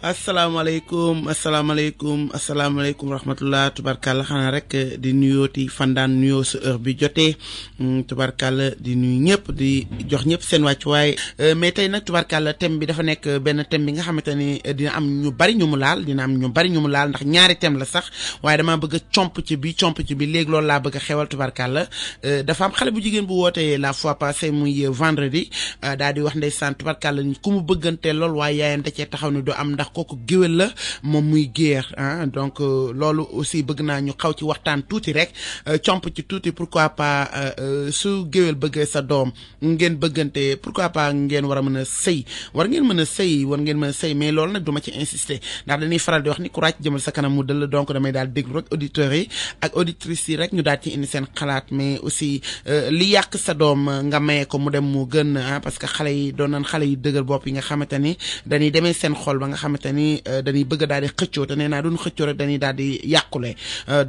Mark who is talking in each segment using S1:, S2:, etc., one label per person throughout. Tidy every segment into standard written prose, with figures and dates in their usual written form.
S1: asalaamaaleykum rahmatullah tubarkalla xanaa rek di nuyooti fandaan nuyoo sa heure bi jotee tubarkalla di nuyu ñëpp di jox ñëpp seen wàccuwaay mais tey nag tubarkalla thème bi dafa nekk benn thème bi nga xamante ni dina am ñu bari ñu mu laal ndax ñaari thème la sax waaye damaa bëgg a comp ci bi léegi loolu laa bëgg a xewal tubarkalla dafa am xale bu jigéen bu wootee la fois passée muy vendredi daal di wax ndeysaan tubarkalla ku mu bëggantee lool waaye yaayam da cee taxaw ni du am ndax kooku géwél la moom muy géer donc loolu aussi bëgg naa ñu xaw ci waxtaan tuuti rek comp ci tuuti pourquoi pas su géwél bëggee sa doom ngeen bëggante pourquoi pas ngeen war a mën a sëy war ngeen mën a sëy mais loolu nag du ma ci insister ndax dañuy faral di wax ni ku ràcc jëmal sa kanam mu dëll donc damay daal déglu rek auditeurs yi ak auditrices yi rek ñu daal ci indi seen xalaat mais aussi li yàq sa doom nga maye ko mu dem mu gën parce que xale yi doon nañ xale yi dëgër bopp yi nga xamante ni dañuy demee seen xol ba nga xamante ni dañuy bëgg daal di xëccoo te nee naa duñ xëccoo rek dañuy daal di yàqule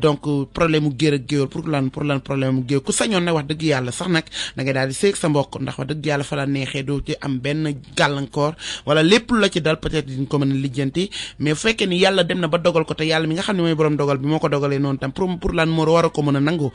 S1: donc problème mu géer ak géwél pour lan problème mu géwél ku sañoon nag wax dëgg yàlla sax nag da ngay daal di seeg sa mbokk ndax wax dëgg yàlla fa la neexee doo ci am benn gàllankoor wala lépp la ci dal peut-être diñ ko mën a lijjanti mais bu fekkee ni yàlla dem na ba dogal ko te yàlla mi nga xam ne mooy borom dogal bi moo ko dogalee noonu tam pour lan moo war a ko mën a nangu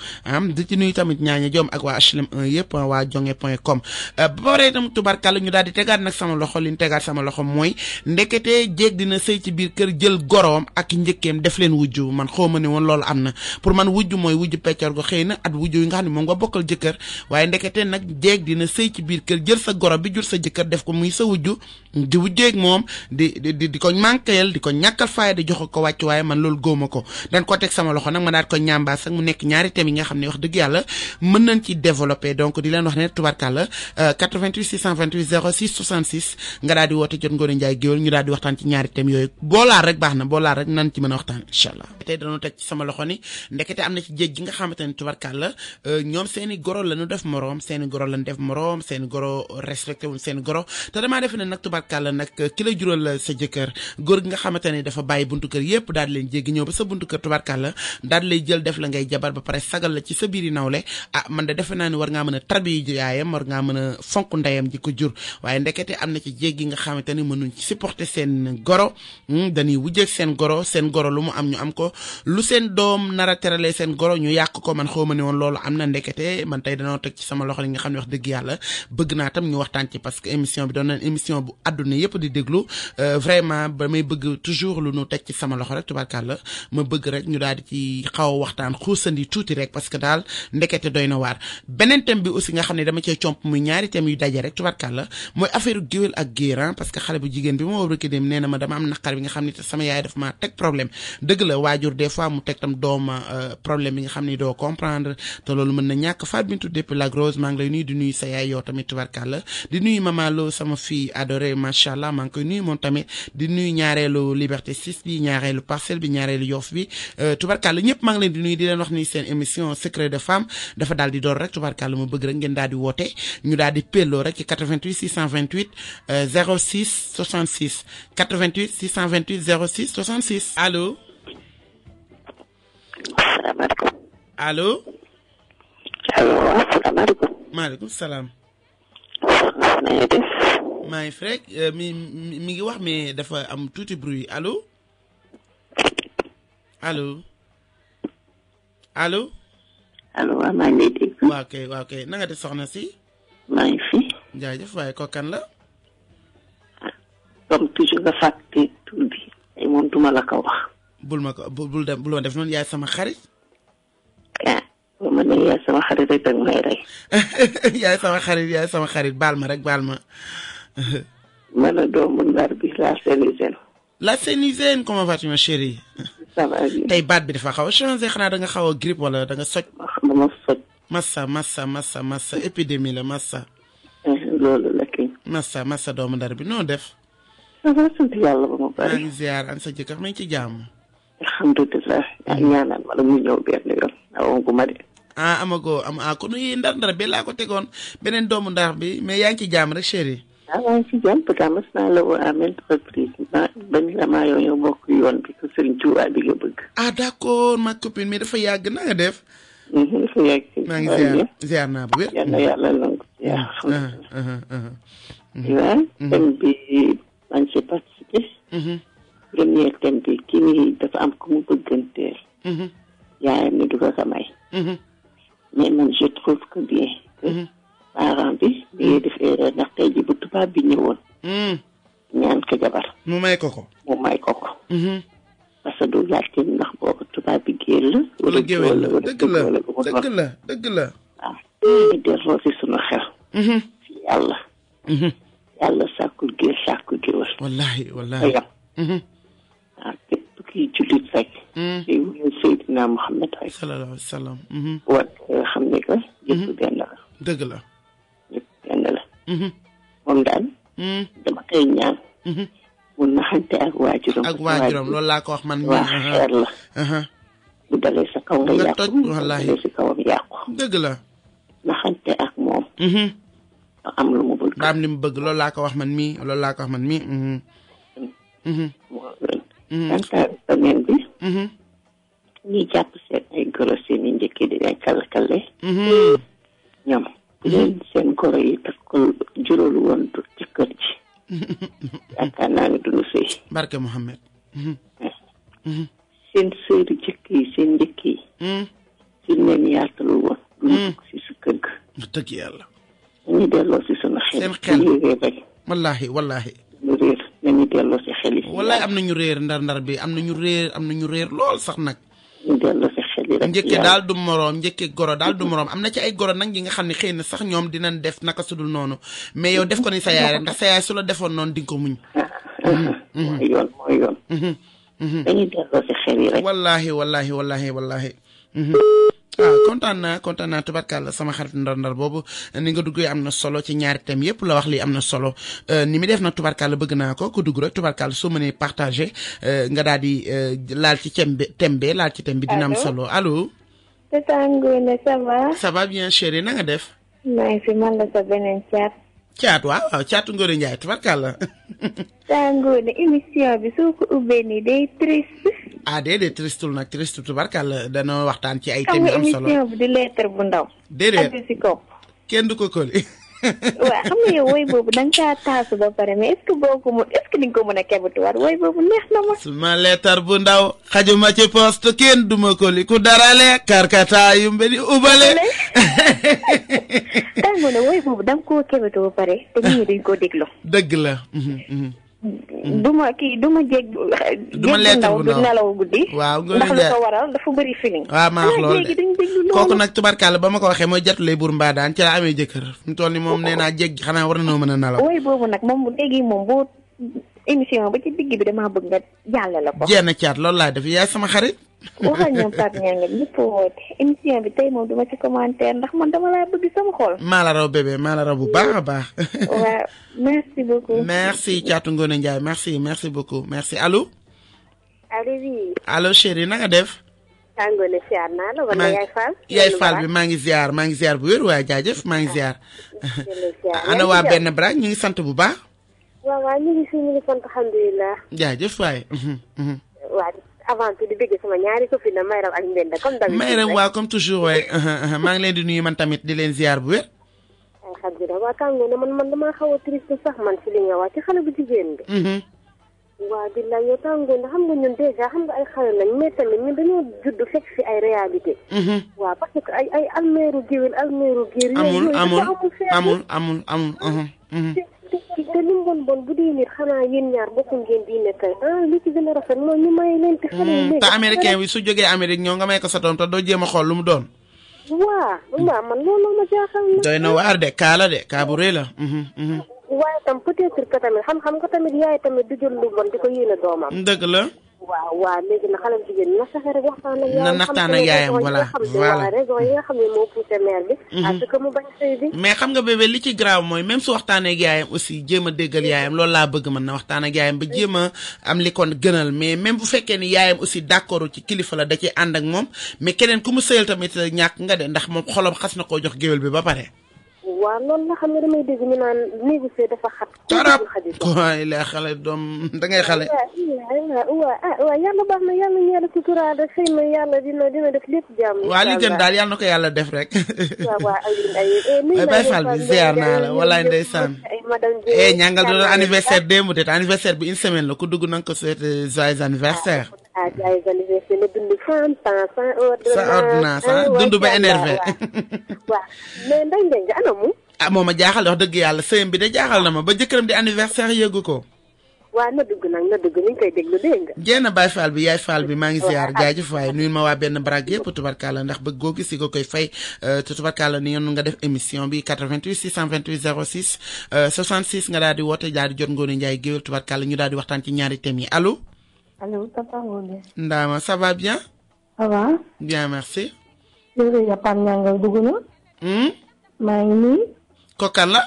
S1: di ci nuyu tamit ñaaña joom ak waa HLM 1 yëpp waa jonge.com ba pare itam tubarkàlla ñu daal di tegaat nag sama loxo li ñu tegaat sama loxo mooy ndekete jéeg dina sëy ci biir kër jël goroom ak njëkkeem def leen wujju man xaw ma ne woon loolu am na pour man wujju mooy wujju peccor go xëy na at wujju yi nga xam ne moom nga bokkal jëkkër waaye ndekete nag jéeg dina sëy ci biir kër jël sa goro bi jur sa jëkkër def ko muy sa wujju di wujjeeg moom di ko manqueel di ko ñàkkal faaya di jox ko wàcc waaye man loolu góoma ko dañ ko teg sama loxo nag ma daal ko ñambaas ak mu nekk ñaari thèmes yi nga xam ne wax dëgg yàlla mën nañ ci développer donc di leen wax ne tubarkàlla 88 628 06 66 nga daal di woote jot Ngoné Ndiaye géwél ñu daal di waxtaan ci ñaari thèmes yooyu boolaar rek baax na boolaar rek nan ci mën a waxtaan incha allah tey dañoo teg ci sama loxo ni ndekete am na ci jéeg gi nga xamante ne tubarkàlla ñoom seeni goro lañu def moroom seeni goro respecté wuñ seeni goro te damaa defe ne nag tubarkàlla nag ki la jural sa jëkkër góor gi nga xamante ne dafa bàyyi buntu kër yépp daal di leen jéggi ñëw ba sa buntu kër tubarkàlla daal di lay jël def la ngay jabar ba pare sagal la ci sa biiri nawle man de defe naa ni war ngaa mën a tarbiyu yaayam war ngaa mën a fonk ndeyam ji ko jur waaye ndekete am na ci jéeg gi nga xamante ni mënuñ ci supporter seen goro dañuy wujjeeg seen goro lu mu am ñu am ko lu seen doom nar a teralee seen goro ñu yàq ko man xaw ma ne woon loolu am na ndekete man tey danoo teg ci sama loxo li nga xam ne wax dëgg yàlla bëgg naa tam ñu waxtaan ci parce que émission bi doon na émission bu àdduna yëpp di déglu vraiment ba may bëgg toujours lu nu teg ci sama loxo rek tubarkàlla ma bëgg rek ñu daal di ci xaw a waxtaan xuusandi tuuti rek parce que daal ndekete doy na waar beneen thème bi aussi nga xam ne dama cee comp muy ñaari thèmes yu daje rek tubarkàlla mooy affaire géwél ak géer parce que xale bu jigéen bi ma war a dem nee na ma dama am naqar bi nga xam ne te sama yaay daf ma teg problème dëgg la waajur des fois mu teg tam dooma problème bi nga xam ne doo comprendre te loolu mën na ñàkk Fatou Bintou depuis la Grosse maa ngi lay nuyu di nuyu sa yaay yow tamit tubarkàlla di nuyu Mama Lo sama fille adorée macha allah maa ngi koy nuyu moom tamit di nuyu ñaareelu Liberté 6 bi ñaareelu Parcelles bi ñaareelu Yoff bi tubarkàlla ñëpp maa ngi leen di nuyu di leen wax ni seen émission secret de femme dafa daal di door rek tubarkàlla ma bëgg rek ngeen daal di woote ñu daal di pelloo rek ci 88 628 06 66 88 628 06 66 allo.
S2: asalaamaaleykum.
S1: allo.
S2: asalaamaaleykum.
S1: maaleykum salaam.
S2: na nga def.
S1: maa ngi fi rek mi ngi wax mais dafa am tuuti bruit allo. allo. allo.
S2: allo waaw maa ngi lay dégg.
S1: waaw kay na nga def soxna si.
S2: maa ngi fi.
S1: jaajëf waaye ko kan la.
S2: comme toujours nga fàtte tur bi ay moom duma la ko wax.
S1: bul ma def noonu yaay sama xarit.
S2: boo ma nee yaay sama xarit rek dag may rey.
S1: yaay sama xarit baal ma rek baal ma.
S2: man a doomu Ndar bi
S1: la Sénisène comment vas-tu ma chérie.
S2: ça va bien.
S1: tey baat bi dafa xaw a changé xanaa da nga xaw a grippe wala da nga soj.
S2: dama soj.
S1: massa épidémie la massa.
S2: loolu la kay.
S1: massa doomu Ndar bi noo def.
S2: ça va sant yàlla ba mu bari.
S1: maa ngi ziar an sa jëkkër ma ngi ci jàmm.
S2: alhamdulilah. ñaanal ma la mu ñëw benn yoon. awoon ma de.
S1: amagoo kon ndar bi laa ko tegoon beneen doomu Ndar bi mais yaa ngi ci jàmm rek chérie.
S2: maa ngi ci jàmm parce que mas naa la woo à maintes reprises bañ la maa yoo ñoo bokk yoon bi ko Serigne Touba bi nga bëgg.
S1: d'accord ma copine mais dafa yàgg na nga def.
S2: dafa yàgg.
S1: maa ngi ziar naa bu wér.
S2: yal na yàlla nangu ziar. waaw thème bi maa ngi ci participé. premier thème bi kii nii dafa am ku mu bëgganteel. yaayam ne du ko ko may. mais man je trouve que bien que parent bi day def erreur ndax tey ji bu tubaab bi ñëwoon. ñaan ko jabar.
S1: mu may ko ko.
S2: mu may ko ko. parce que du laajte ndax boobu tubaab bi géel la.
S1: wala géwél la dëgg la dëgg la.
S2: waaw ñu delloo si sunu xel. ci yàlla. yàlla sàkkul géel sàkkul géwél.
S1: wallaahi
S2: te yam. waaw képp kiy jullit rek. tey wuyu Seydina Muhammad rek.
S1: sallallahu alayhi wa sallam.
S2: war xam ne que yëpp benn la.
S1: dëgg la.
S2: yëpp benn la. moom daal. dama koy ñaan. mu naxante ak waajuram.
S1: ak waajuram loolu laa ko wax man.
S2: waa xeer la. bu dalee sa kaw nga yàqu.
S1: toj wallaahi
S2: bu dalee sa kawam yàqu.
S1: dëgg la.
S2: naxante ak moom. am lu mu bëgg.
S1: ba am li mu bëgg loolu laa ko wax man mii loolu laa ko wax man mii.
S2: moo gën. kantaar beneen bi. ñuy jàpp seen ay goro seen i njëkk di leen kàlle. ñoom bu leen seen goro yi takkul juróolu woon ci kër ji. yaakaar naa ne duñu sëy.
S1: barke Mohamed.
S2: seen sëri jëkk yi seen njëkk yi. suñ leen yaatalul woon. duñu dugg si sa kër ga.
S1: dëgg yàlla.
S2: dañuy delloo si sunu xel.
S1: seen xel
S2: dañuy réer rek.
S1: wallaahi wallaahi.
S2: ñu réer dañuy delloo si xel yi.
S1: wallaahi am na ñu réer ndar bi am na ñu réer lool sax nag.
S2: ñu delloo si xel yi rek.
S1: njëkke daal du moroom njëkke goro daal du moroom am na ci ay goro nag yi nga xam ne xëy na sax ñoom dinañ def naka sudul noonu mais yow def ko ni sa yaay rek ndax sa yaay su la defoon noonu di nga ko muñ.
S2: mooy yoon. dañuy delloo si xel yi rek.
S1: wallaahi. kontaan naa tubarkàlla sama xarit ndar boobu ni nga duggee am na solo ci ñaari thèmes yëpp la wax lii am na solo ni mi def nag tubarkàlla bëgg naa ko ku dugg rek tubarkàlla soo mënee partagé nga daal di laal ci thème bi laal ci thème bi dina am solo allo.
S3: Tata Ngoné ça va.
S1: ça va bien chérie na nga def.
S3: maa ngi fi man la sa beneen caat.
S1: caat waaw caatu Ngoné Ndiaye tubarkàlla.
S3: Tata Ngoné émission bi soo ko ubbee nii day triste.
S1: ah déedéet tristul nag tristul tubarkàlla dana waxtaan ci ay thèmes yu am solo.
S3: émission bi di lettre bu ndaw.
S1: déedéet
S3: addu si kaw.
S1: kenn du ko koli.
S3: waaw xam nga yow woy boobu da nga kaa taasu ba pare mais est-ce que boo ko di nga ko mën a kebatuwaat woy boobu neex na ma.
S1: suma lettre bu ndaw xajuma ci poste kenn duma koli ku darale karkata yu mbedi ubale.
S3: Tata Ngoné woy boobu da nga koo kebatu ba pare te nit ñi duñ ko déglu.
S1: dëgg la.
S3: duma jég.
S1: duma lettre bu ndaw
S3: du nelaw guddi.
S1: waaw
S3: ndax lu ko waral dafa bëri feeling.
S1: waaw maa wax loolu
S3: de
S1: kooku nag tubarkàlla ba ma ko waxee mooy jatulay buur mbaa daan ci la amee jëkkër fi mu toll ni moom nee naa jéggi xanaa war na noo mën a nelaw.
S3: woy boobu nag moom léegi moom boo émission ba ci digg bi damaa bëgg nga jàllale ko.
S1: jéem a caat loolu laa def yaay sama xarit.
S3: waxal ñoom Pape Niang nga ñëpp woote émission bi tey moom duma ci commentaire ndax man dama laa bëgg sama xol.
S1: maa la raw bébé maa la raw bu baax a baax.
S3: waaw merci beaucoup.
S1: merci Thiatou Ngoné Ndiaye merci beaucoup merci allo.
S3: allo oui.
S1: allo chérie na nga def.
S3: Tata Ngoné ziar naa la wala Yaay Fall.
S1: Yaay Fall bi maa ngi ziar bu wér waaye jaajëf maa ngi ziar. ana waa benn brak ñu ngi sant bu baax.
S3: waaw ñu ngi fi ñu ngi sant alhamdulilah.
S1: jaajëf waaye.
S3: waaw avant tout di bëgg sama ñaari copine Mayram ak Mbenda comme d'habitude.
S1: Mayram waaw comme toujours waaye maa ngi leen di nuyu man tamit di leen ziar bu wér.
S3: alhamdulilah waa Tata Ngoné man damaa xaw a triste sax man ci li nga wax ci xale bu jigéen bi. waaw billaay yow Tata Ngoné xam nga ñun déjà xam nga ay xale lañ mais tamit ñun dañoo judd fekk fi ay réalité. waaw parce que ay almeeru géwél almeeru géer. amul. te li mu bon bu dee nit xanaa yéen ñaar bokku ngeen diine kay li ci gën a rafet mooy ñu may leen te xale yi.
S1: te américain bi su jógee Amérique ñoo nga may ko sa doom te doo jéem a xool lu mu doon.
S3: waaw man loolu ma jaaxal na.
S1: doy na waar de kaa bu rëy la.
S3: waaye tam peut-être que tamit xam nga tamit yaay tamit du jël lu bon di ko yéene doomam.
S1: dëgg la.
S3: waaw léegi na xale jigéen ñi na fexe rek waxtaan ak yaayam.
S1: na naxtaan ak yaayam voilà
S3: raison yi nga xam ne moo poussé mère bi. parce que mu bañ sëy bi.
S1: mais xam nga bébé li ci grave mooy même su waxtaanee ak yaayam aussi jéem a déggal yaayam loolu laa bëgg mën na waxtaan ak yaayam ba jéem a am li kon gënal mais même bu fekkee ni yaayam aussi d'accord ci kilifa la da ci ànd ak moom mais keneen ku mu sëyal tamit ñàkk nga de ndax moom xolam xas na koo jox géwél bi ba pare.
S3: waaw loolu la xam nga damay dégg ñu naan négocier dafa xat.
S1: tarap waay la xale doom da ngay xale.
S3: waaw yàlla baax na yàlla ñu yàlla suturaal rek xëy na yàlla dina def lépp jàmm.
S1: waa li gën daal yàlla na ko yàlla def rek.
S3: waaw
S1: Baye Fall bi ziar naa la walaay ndeysaan. ñàngal doon anniversaire démb te anniversaire bi une semaine la ku dugg na nga ko souhaité joyeux anniversaire.
S3: joyeux anniversaire la dund 100 ans sans
S1: ordonnance dund ba énervé.
S3: waaw mais Ndeye Ndiaye anamu.
S1: moom a jaaxal wax dëgg yàlla sëyam bi de jaaxal na ma ba jëkkëram di anniversaire yëgu ko.
S3: waaw na dugg nag na dugg ñu ngi koy déglu dégg nga.
S1: jéem Baye Fall bi yaay Fall bi maa ngi ziar jaajëf waaye nuyu ma waa benn baraag yëpp tubarkalla ndax bëgg goo gis ko koy fay te tubarkalla ni ngeen nga def émission bi 88 628 06 66 nga daal di woote daal di jot Ngoné Ndiaye géwél tubarkalla ñu daal di waxtaan ci ñaari thèmes yi allo.
S3: allo Papa Ngoné.
S1: Ndama ça va bien.
S3: ça va.
S1: bien merci.
S3: jërëjëf Pam Ñangal dugg na. maa ngi nii.
S1: Kokan la.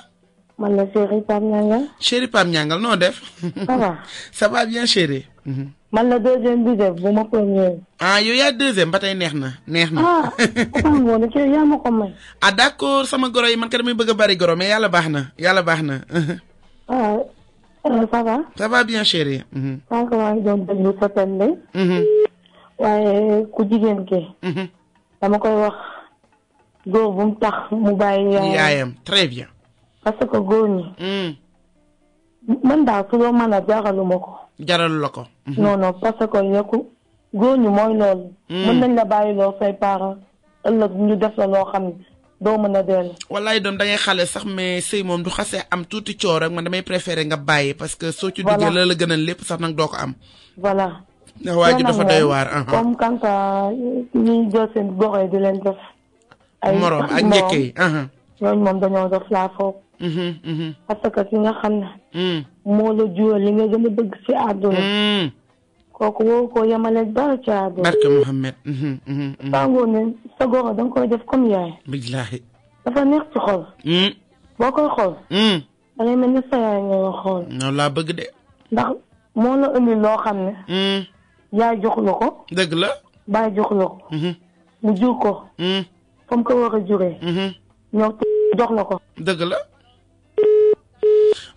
S3: man la chéri Pam Ñangal.
S1: chéri Pam Ñangal noo def.
S3: ça va.
S1: ça va bien chéri.
S3: man la deuxième bi def bu ma premier.
S1: yow yaa deuxième ba tey neex na neex na.
S3: Papa Ngoné kii yaa ma ko may.
S1: d'accord sama goro yi man kat damay bëgg a bari goro mais yàlla baax na yàlla baax na.
S3: ça va.
S1: ça va bien chéri.
S3: sànq maa ngi doon déglu sa thème bi. waaye ku jigéen ki. dama koy wax góor bu mu tax mu bàyyi
S1: yaayam très bien.
S3: parce que góor ñi. man daal su loo mën a jaaraluma ko.
S1: jaralu la ko.
S3: non non parce que yokku góor ñi mooy loolu. mën nañ la bàyyi loo say parents ëllëg ñu def la loo xam ne doo mën a dellu.
S1: wallaay doom da ngay xale sax mais sëy moom du xasee am tuuti coow rek man damay préférer nga bàyyi parce que soo ci duggee la gënal lépp sax nag doo ko am.
S3: voilà.
S1: ndax waa ji dafa doy waar.
S3: comme quand ñuy jël seen gox di leen def. ay
S1: morom ak njëkk yi.
S3: ñooñu moom dañoo def laa foog. parce que ki nga xam ne. moo la jural li nga gën a bëgg ci àdduna. kooku woo ko yemale dara ci àdduna.
S1: barke Mouhamed.
S3: Papa Ngoné sa gox da nga koy def comme yaay.
S1: billaahi.
S3: dafa neex ci xol. boo koy xool. da ngay mel ni sa yaay ngay xool.
S1: noonu laa bëgg de.
S3: ndax moo la indi loo xam ne. yaay jox la ko.
S1: dëgg la.
S3: baay jox la ko. mu jur ko. fa mu ko war a juree. ñoo jox la ko.
S1: dëgg la.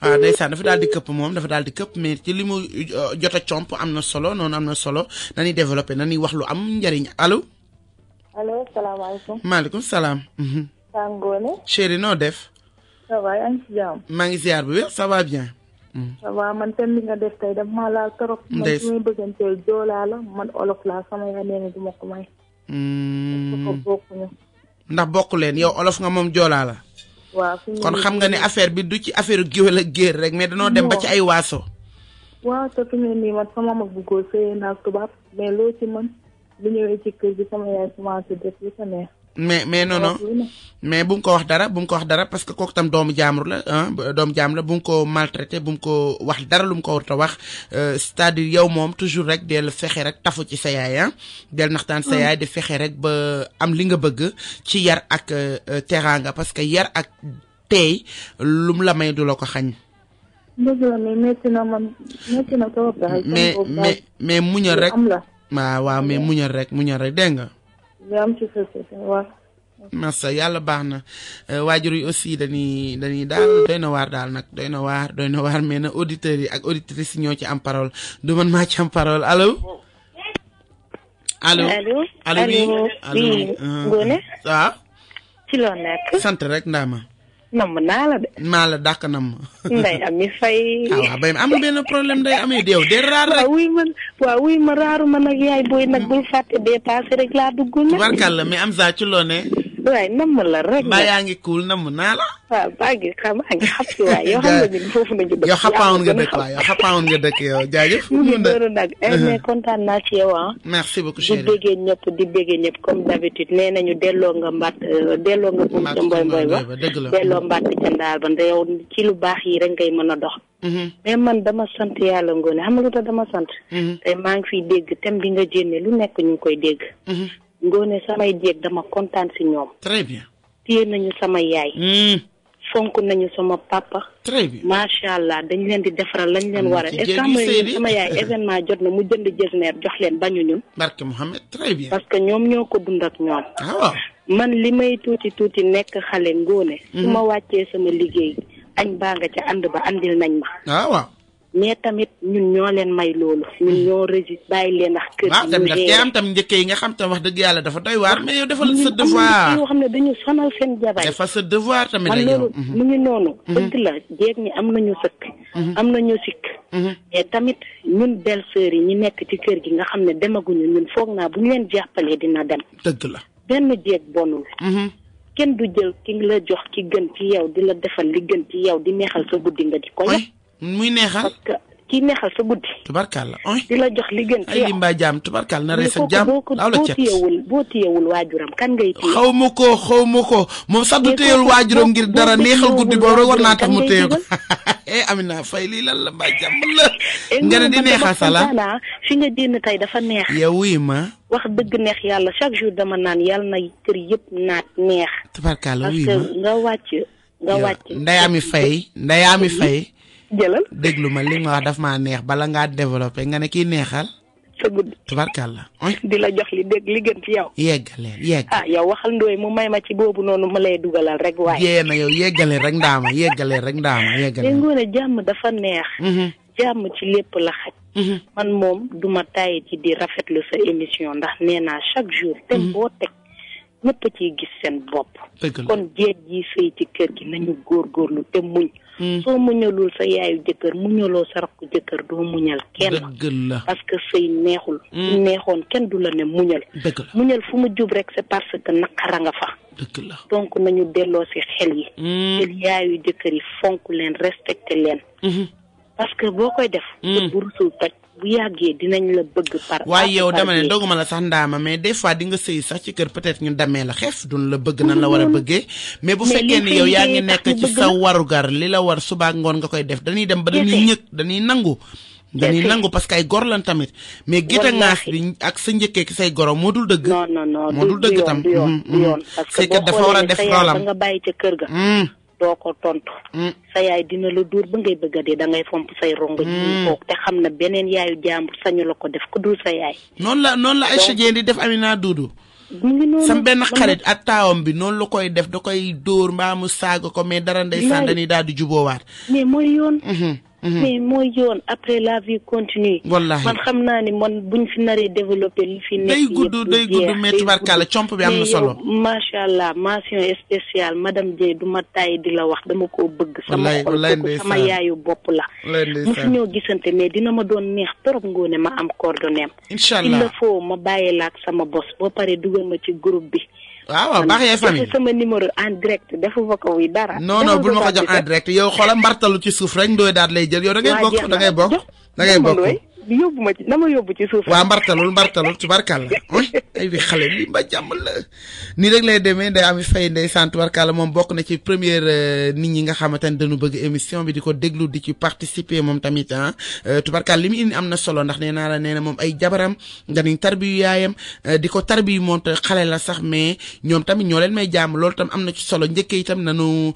S1: waaw ndeysaan dafa daal di këpp moom dafa daal di këpp mais ci li mu jot a comp am na solo noonu am na solo nañuy développé nañuy wax lu am njëriñ allo.
S3: allo salaamaaleykum.
S1: maaleykum salaam.
S3: Papa Ngoné.
S1: chéri noo def.
S3: ça va yaa ngi ci jàmm.
S1: maa ngi ziar bu wér ça va bien.
S3: ça va man thème bi nga def tey daf maa laal trop. man su may bëgganteel joolaa la man olof laa sama yaay nee na du ma ko may. ko bokkuñu.
S1: ndax bokku leen yow olof nga moom joolaa la.
S3: waaw
S1: kon xam nga ne affaire bi du ci affaire géwél ak géer rek mais danoo dem ba ci ay waaso.
S3: waaw te fi mu ne nii man sama mag bu góor sëyee naa tubaab mais loo ci mën bu ñëwee ci kër gi sama yaay commencé def li sa neex.
S1: mais non mais bu mu ko wax dara bu mu ko wax dara parce que kooku tam doomu jaamur la doomu jaam la bu mu ko maltraité bu mu ko wax dara lu mu ko warut a wax c'est-à-dire yow moom toujours rek del fexe rek tafu ci sa yaay del naxtaan sa yaay di fexe rek ba am li nga bëgg ci yar ak teraanga parce que yar ak tey lu mu la may du la ko xañ.
S3: dëgg la mais métti na man métti na trop.
S1: mais muñal rek waaw mais muñal rek dégg nga.
S3: am ci société waaw.
S1: massa yàlla baax na waajur yi aussi dañuy daal doy na waar daal nag doy na waar mais na auditeurs yi ak auditrices yi ñoo ci am parole du man maa ci am parole allo. allo
S3: oui Ngoné.
S1: waaw.
S3: ci loo nekk.
S1: sant rek ndaama.
S3: namm naa la de.
S1: maa la dàq namm.
S3: Ndeye Amy Faye.
S1: waaw bay amul benn problème Ndeye Amy yow de raar rek.
S3: wuy ma raaru ma nag yaay booy nag bul fàtte dépassé rek laa dugg nag.
S1: tubarkalla mais am saa ci loo ne.
S3: waaye namm la rek.
S1: mbaa yaa ngi kuul namm naa la.
S3: waaw maa ngi xam si waay yoo xam ne foofu nañu dëkk.
S1: yow xapaawoon nga dëkk waaw yow xapaawoon nga dëkk yow jaajëf.
S3: mu ngi doon nag mais kontaan naa ci yow
S1: merci beaucoup chérie.
S3: di béggee ñëpp comme d'habitude nee nañu delloo nga mbatt delloo nga buum ca mboy mboy ba
S1: dëgg la
S3: delloo mbatt ca ndaal ba nda yow ci lu baax yi rek ngay mën a dox. mais man dama sant yàlla Ngoné xam nga lu tax dama sant. tey maa ngi fiy dégg thème bi nga jénne lu nekk ñu ngi koy dégg. Ngoné samay jéeg dama kontaan si ñoom.
S1: très bien.
S3: téye nañu sama yaay. fonk nañu sama papa.
S1: très bien
S3: macha allah dañ leen di defaral lañ leen war a. est-ce que sama yaay événement jot na mu jënd jësneer jox leen bañu ñun.
S1: barke Mouhamed très bien.
S3: parce que ñoom ñoo ko dund ak ñoom.
S1: waaw
S4: man li may tuuti nekk xale ngoone su ma wàccee sama liggéey añ baa nga ca ànd ba andil nañ ma
S1: waaw
S4: mais tamit ñun ñoo leen may loolu ñun ñoo résiste bàyyi leen ak kër
S1: waaw tamit daf am tam njëkk yi nga xam tam wax dëgg yàlla dafa doy waar mais yow defal sa devoir
S4: yoo xam ne dañu sonal seen jabar
S1: defal sa devoir tamit
S4: man
S1: yow
S4: loolu mu ngi noonu dëgg la jéeg ñi am nañu sëkk am nañu sikk mais tamit ñun belle-sœur yi ñi nekk ci kër gi nga xam ne demaguñu ñun foog naa bu ñu leen jàppalee dina dem
S1: dëgg la
S4: benn jéeg bonul kenn du jël ki la jox ki gën ci yow di la defal li gën ci yow di neexal sa guddi nga di ko
S1: muy neexal
S4: parce que kii neexal sa guddi
S1: tubarkalla
S4: di la jox li gën ci
S1: ay
S4: yow
S1: limba jaam tubarkalla na rees ak jaam aw la cet
S4: boo téyewul waajuram kan ngay téye
S1: xaw ma ko moom sax du téyewul waajuram ngir dara neexal guddi boobu rek war naa tax mu téye ko Amina Faye lii lan la mbaa jàmm la nga ne di neexal sala
S4: fi nga génn tey dafa neex
S1: yow wuy ma
S4: wax dëgg neex yàlla chaque jour dama naan yàlla na kër yëpp naat neex
S1: tubarkalla wuy
S4: parce
S1: ma
S4: que nga wàcc
S1: Ndeyami Faye
S4: jëlal
S1: déglu ma li nga wax daf maa neex bala ngaa développé nga ne kii neexal
S4: sa guddi
S1: tubarkalla
S4: di la jox li gën ci yow
S1: yeggaleen
S4: yow waxal ndooy mu may ma ci boobu noonu ma lay dugalal rek waaye
S1: yéena yow yeggaleen rek ndaama yeggaleen
S4: ngoone jàmm dafa neex jàmm ci lépp la xaj man moom duma tàyyi ci di rafetlu sa émission ndax nee naa chaque jour te boo teg ñëpp ciy gis seen bopp kon jeeg yi sëy ci kër gi nañu góorgóorlu te muñ soo muñalul sa yaayu jëkkër muñaloo sa rakku jëkkër doo muñal kenn
S1: dëgg la
S4: parce que sëy neexul su neexoon kenn du la ne muñal muñal fu mu jub rek c'est parce que naqara nga fa
S1: dëgg la
S4: donc nañu delloo ci xel yi jël yaayu jëkkër yi fonk leen respecté leen parce que boo koy def bu rusul toj bu yàggee dinañ la bëgg par
S1: waaye yow dama ne doguma la sax ndaama mais des fois di nga sëy sax ci kër peut-être ñu damee la xef duñ la bëgg nan la war a bëggee mais bu fekkee ni yow yaa ngi nekk ci sa warugar li la war suba ngoon nga koy def dañuy dem ba dañuy nangu parce que ay gor lan tamit mais gita ngaas bi ak sa njëkkee ki say goro moo dul dëgg
S4: non
S1: moo dul dëgg tam
S4: parce que dafa war a def rolam nga bàyyi ca kër ga doo ko tontu sa yaay dina la dóor ba ngay bëgg a dee da ngay fomp say rongo ji toog te xam na beneen yaayu jàmbur sañu la ko def ku dul sa yaay
S1: noonu la Aïcha Dieng di def Amina Doudou sam benn xarit ak taawam bi noonu la koy def da koy dóor mbaa mu saaga ko mais dara ndeysaan dañuy daal di juboowaat
S4: mais mooy yoon mais mooy yoon après la vie continue
S1: wallahi
S4: man xam naa ni man buñ fi naree développé li fi nekk
S1: day gudd mais tubarkalla comp bi am na solo
S4: macha allah mention spéciale madame Dieng du ma taay di la wax dama koo bëgg sama xol sama yaayu bopp la mu fi ñoo gisante mais dina ma doon neex torop ngoone ma am coordonnées
S1: inchallah
S4: il le faut ma bàyyi la ak sama bos boo paree dugal ma ci groupe bi
S1: waaw baax yaay famille
S4: sama numéro en direct defu fa ko wi dara
S1: non bul ma ko jox en direct yow xoolal mbartalu ci suuf rek ndooy daal lay jël yow da ngay bokk
S4: yóbbu ma ci dama yóbbu ci suuf
S1: waaw mbartalul tubarkalla ay bi xale bi mba jàmm la nii rek lay demee day am fay ndeysaan tubarkalla moom bokk na ci première nit ñi nga xamante ne dañu bëgg émission bi di ko déglu di ci participer moom tamit tubarkalla li mu indi am na solo ndax nee na moom ay jabaram danañ tarbiyu yaayam di ko tarbiyu moom te xale la sax mais ñoom tamit ñoo leen may jàmm loolu tam am na ci solo njëkkee itam nanu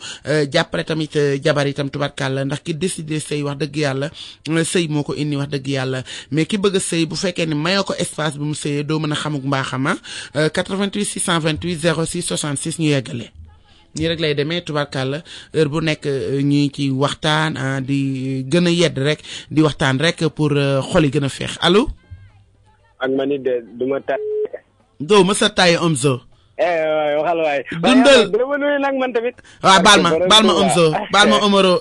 S1: jàppale tamit jabar itam tubarkalla ndax ki décidé sëy wax dëgg yàlla sëy moo ko indi wax dëgg yàlla mais ki bëgg a sëy bu fekkee ne mayoo ko espace bi mu sëyee doo mën a xamuk mbaaxama 88 628 06 66 ñu yeggale ñii rek lay demee tubarkalla heure bu nekk ñi ci waxtaan di gën a yedd rek di waxtaan rek pour xol yi gën a feex allo
S5: ak ma ni de duma tay
S1: doo ma sa taye Omzo
S5: waxal waay
S1: dundal
S5: dama nuyu nag man tamit
S1: waaw baal ma Omzo baal ma Omaro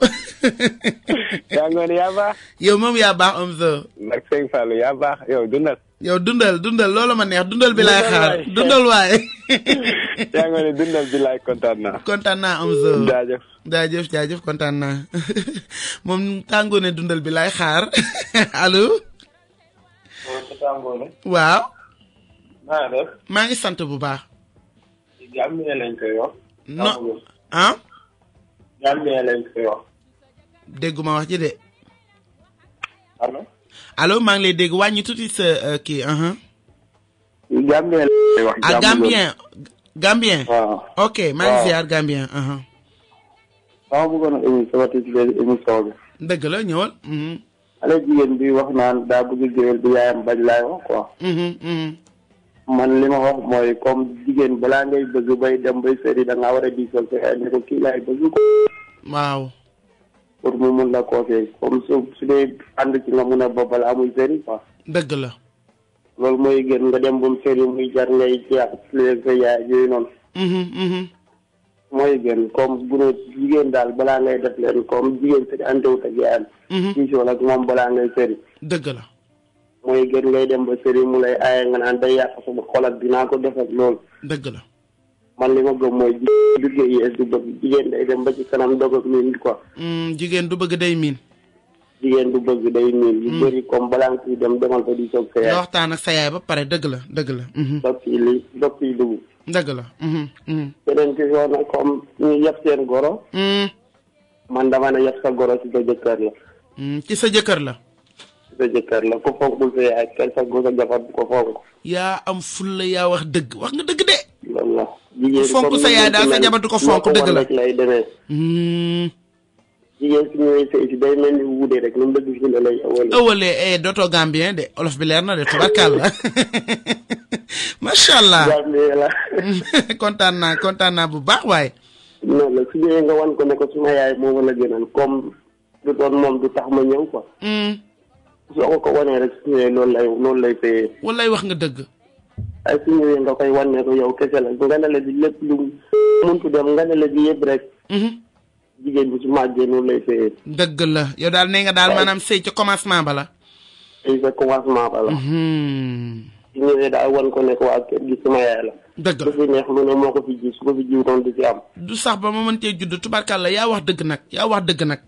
S5: yaa ngoon yaa baax
S1: yow moom yaa baax Omzo
S5: nag Sëñ Fallou yaa baax yow
S1: dundal loolu ma neex dundal bi laay xaar dundal waaye
S5: yaa ngoon dundal bi laay kontaan naa
S1: Omzo
S5: jaajëf
S1: kontaan naa moom tàngoone dundal bi laay xaar allo waaw maa ngi sant bu baax
S5: Gambien lañ koy wax
S1: non
S5: Gambien lañ koy wax
S1: dégguma wax ji de
S5: allo
S1: maa ngi lay dégg wàññi tuuti sa kii
S5: Gambien lañ koy wax
S1: Gambien ok maa ngi ziar Gambien
S5: dama bëggoon a émission bi
S1: dëgg la ñëwal
S5: xale jigéen bi wax naan daa bëgg géwél bi yaayam bañ laay wax quoi man li ma wax mooy comme jigéen balaa ngay bëgg bay dem bay sëri da ngaa war a diisal sa yaay ne ko kii laay bëgg ko.
S1: waaw.
S5: pour mu mun la conseiller comme su dee ànd ci nga mun a ba balaa muy sëri quoi.
S1: dëgg la.
S5: loolu mooy gën nga dem ba mu sëri muy jar ngay jeex sa yaay yooyu noonu. mooy gën comme bu ne jigéen daal balaa ngay def leen comme jigéen sëri àndewut ak yaayam. diisoo ak moom balaa ngay sëri.
S1: dëgg la.
S5: mooy gën ngay dem ba sëri mu lay aaye nga naan day yàq sama xol ak dinaa ko def ak loolu.
S1: dëgg la.
S5: man li ma gëm mooy jigéen yi du bëgg jigéen day dem ba ci kanam dog ak miin quoi.
S1: jigéen du bëgg day miin.
S5: jigéen du bëgg day miin. yu bëri comme balaa nga ciy dem demal ko di soog sa yaay.
S1: nga waxtaan ak sa yaay ba pare dëgg la dëgg la.
S5: dog yi dugg.
S1: dëgg la.
S5: beneen ci yoon nag comme ñu yab seen goro. man dama ne yab sa goro ci sa jëkkër la.
S1: ci sa jëkkër la.
S5: sa jëkkër la ko fonkul sa yaay kenn sa góor sa jabar bu ko fonk.
S1: yaa am fulla yaa wax dëgg wax nga dëgg de.
S5: loolu la. jigéen
S1: fonk sa yaay daal sa jabar du ko fonk dëgg la
S5: lay demee. jigéen si ñëwee sëy si day mel ni wuude rek lu mu dëgg fi ne lay
S1: ëwalee dootoo Gambien de olof bi leer na de tubarkàlla macha allah. kontaan naa bu baax waaye.
S5: non la su ñëwee nga wan ko ne ko suma yaay moo la gënal comme du doon moom du tax ma ñëw quoi. soo ko wanee rek su ñëwee loolu lay fayee.
S1: wallaay wax nga dëgg.
S5: ay su ñëwee nga koy wan ne ko yow kese la nganale bi lépp lu muntu dem nganale bi yëpp rek. jigéen bi su màggee noonu lay fayee.
S1: dëgg la yow daal nee nga daal maanaam sëy ca commencement ba la.
S5: sëy ca commencement ba la. su ñëwee daal wan ko ne ko waa kër gi suma yaay la.
S1: dëgg la
S5: su fi neex lu ne moo ko fi ji su ko fi jiw doon du ci am.
S1: du sax ba ma mëntee judd tubarkàlla yaa wax dëgg nag yaa wax dëgg nag.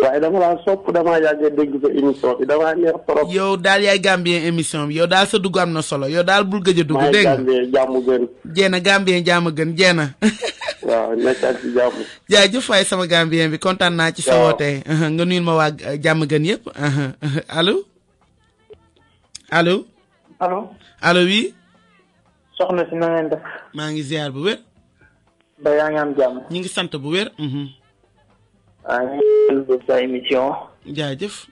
S5: waaye dama laa sopp damaa yàgg dégg sa émission bi damaa neex trop.
S1: yow daal yaay Gambien émission bi yow daal sa dugg am na solo yow daal bul gëj a dugg. dégg nga
S5: Gambien jàmm gën.
S1: jeena Gambien jàmm gën jeena.
S5: waaw nekkaat ci jàmm.
S1: jaajëf waay sama Gambien bi kontaan naa ci sa woote. nga nuyul ma waa jàmm gën yëpp. allo. allo.
S6: allo.
S1: allo oui.
S6: soxna si na ngeen def.
S1: maa ngi ziar bu wér.
S6: ba yaa ngi am jàmm.
S1: ñu ngi sant bu wér.
S6: ñu ngi sa émission.
S1: jaajëf.